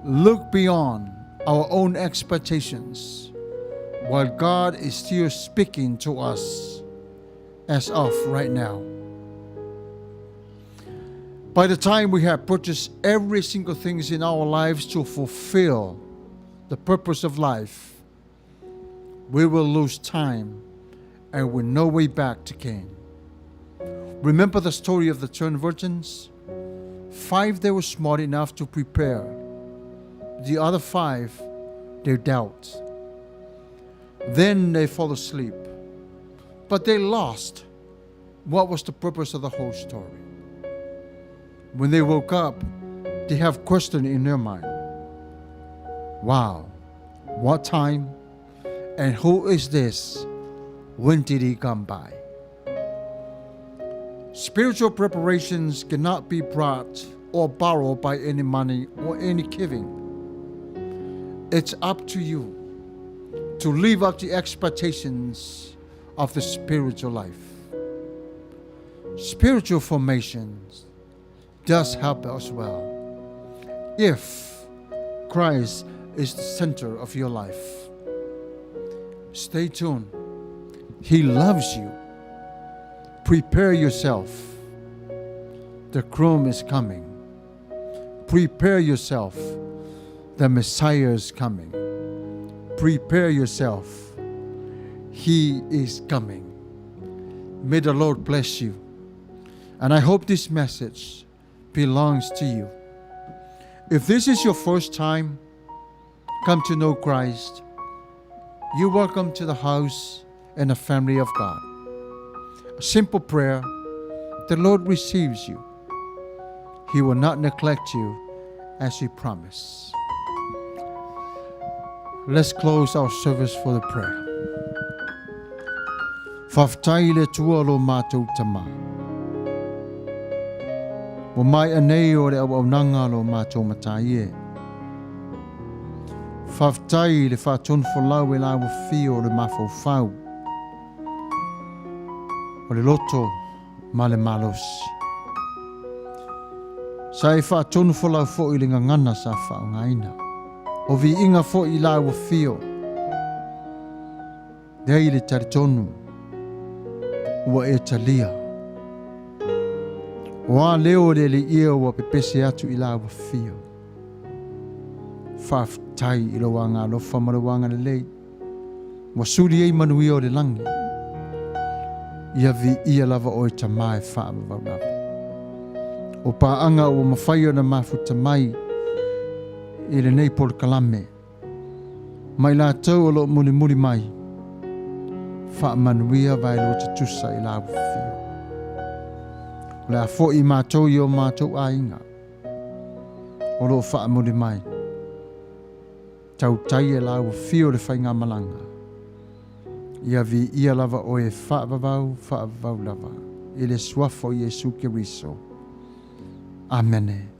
S2: Look beyond our own expectations while God is still speaking to us as of right now. By the time we have purchased every single thing in our lives to fulfill the purpose of life, we will lose time and with no way back to gain. Remember the story of the ten virgins? Five they were smart enough to prepare. The other five, they doubt. Then they fall asleep. But they lost what was the purpose of the whole story. When they woke up, they have question in their mind. Wow, what time and who is this? When did he come by? Spiritual preparations cannot be brought or borrowed by any money or any giving. It's up to you to live up to expectations of the spiritual life. Spiritual formations does help as well if Christ is the center of your life. Stay tuned. He loves you. Prepare yourself. The groom is coming. Prepare yourself. The Messiah is coming. Prepare yourself. He is coming. May the Lord bless you. And I hope this message belongs to you. If this is your first time come to know Christ, you're welcome to the house and the family of God. A simple prayer, the Lord receives you. He will not neglect you as He promised. Let's close our service for the prayer. Faafetai i le Atua lo matou Tama. Ua maea nei o le auaunaga lo matou Matai e. Faafetai i le faatonufolau e lauafio o le mafaufau, o le loto. ma le malosi. Sa e faatonufolau foi i le gagana sa faaaogaina. O viiga foi i lāua fio. Leai le talitonu ua e talia. O a leo o le Alii ua pepese atu i lāua fio. Faafetai i lou agaalofa ma lou agalelei ua suli ai manuia o le lagi. Ia viia lava oe Tama e faavavau lava. O paaga ua mafai ona mafuta mai i lenei polokalame ma i latou o lo o mulimuli mai, faamanuia vaelua tutusa i la ua fio. O le a foi matou i o matou aiga o lo o faamuli mai. Tautai e la ua fio le faigamalaga. Ia viia lava oe e faavavau, faavavau lava. I le suafa o Iesu Keriso. Amene.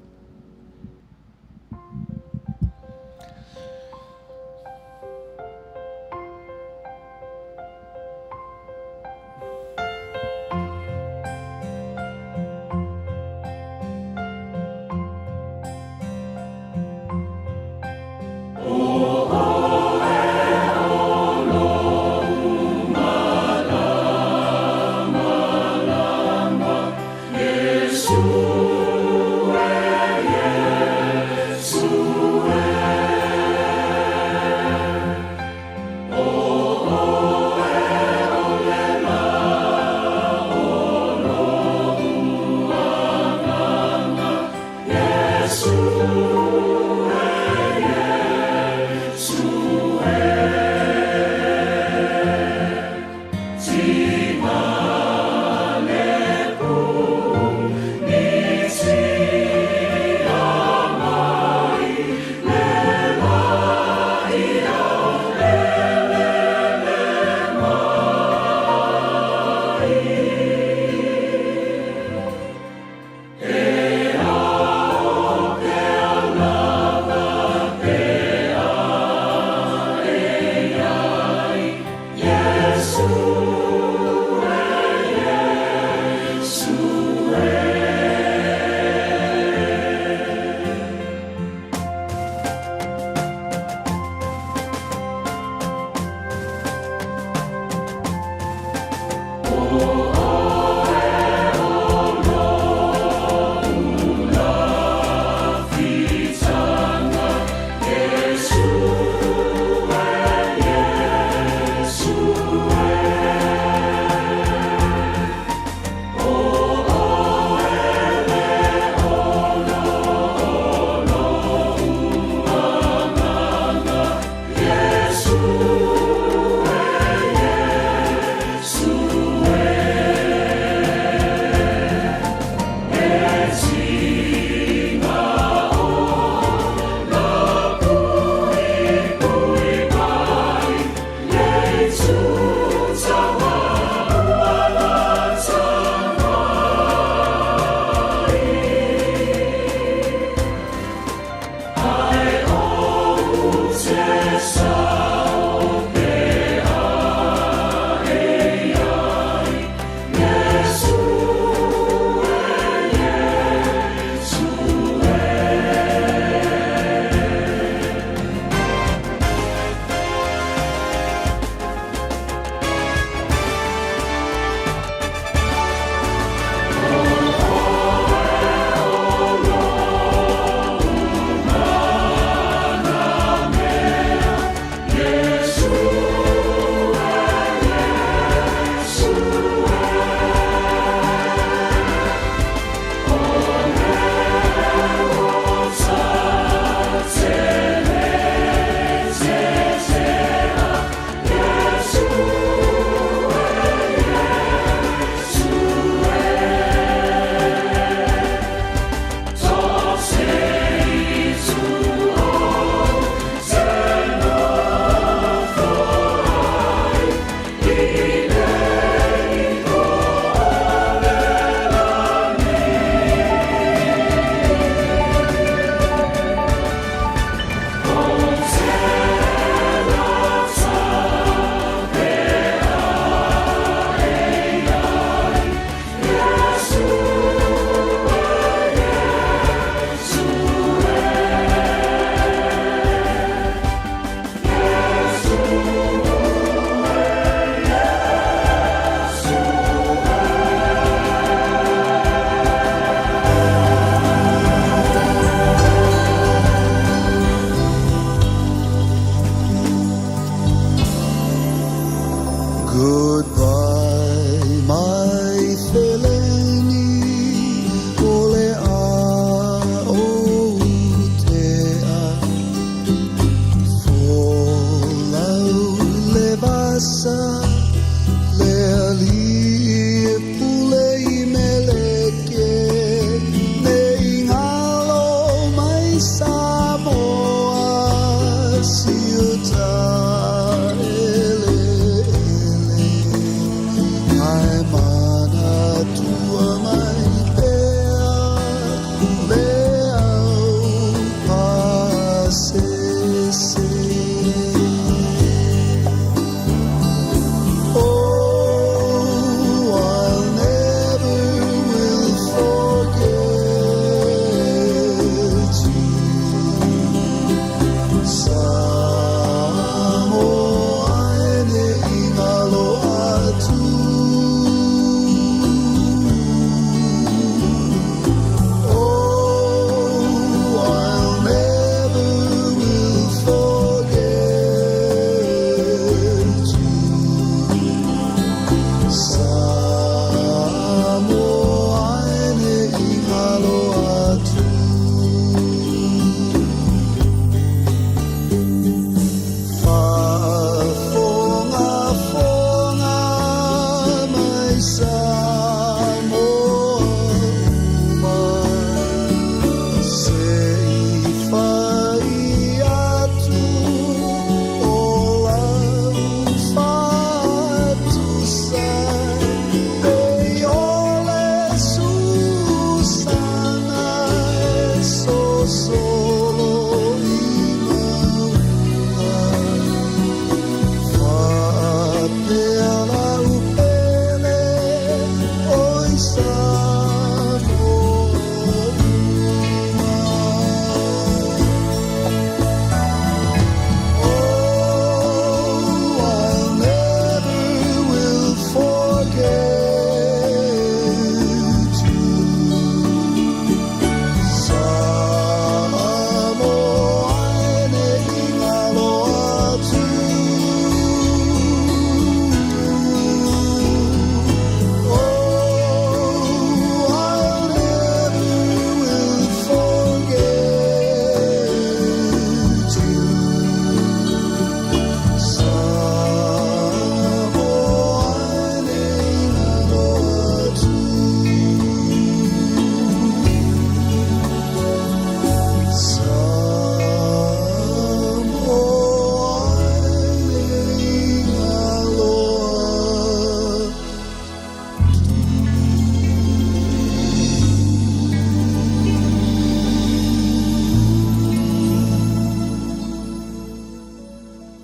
S3: Atua mai.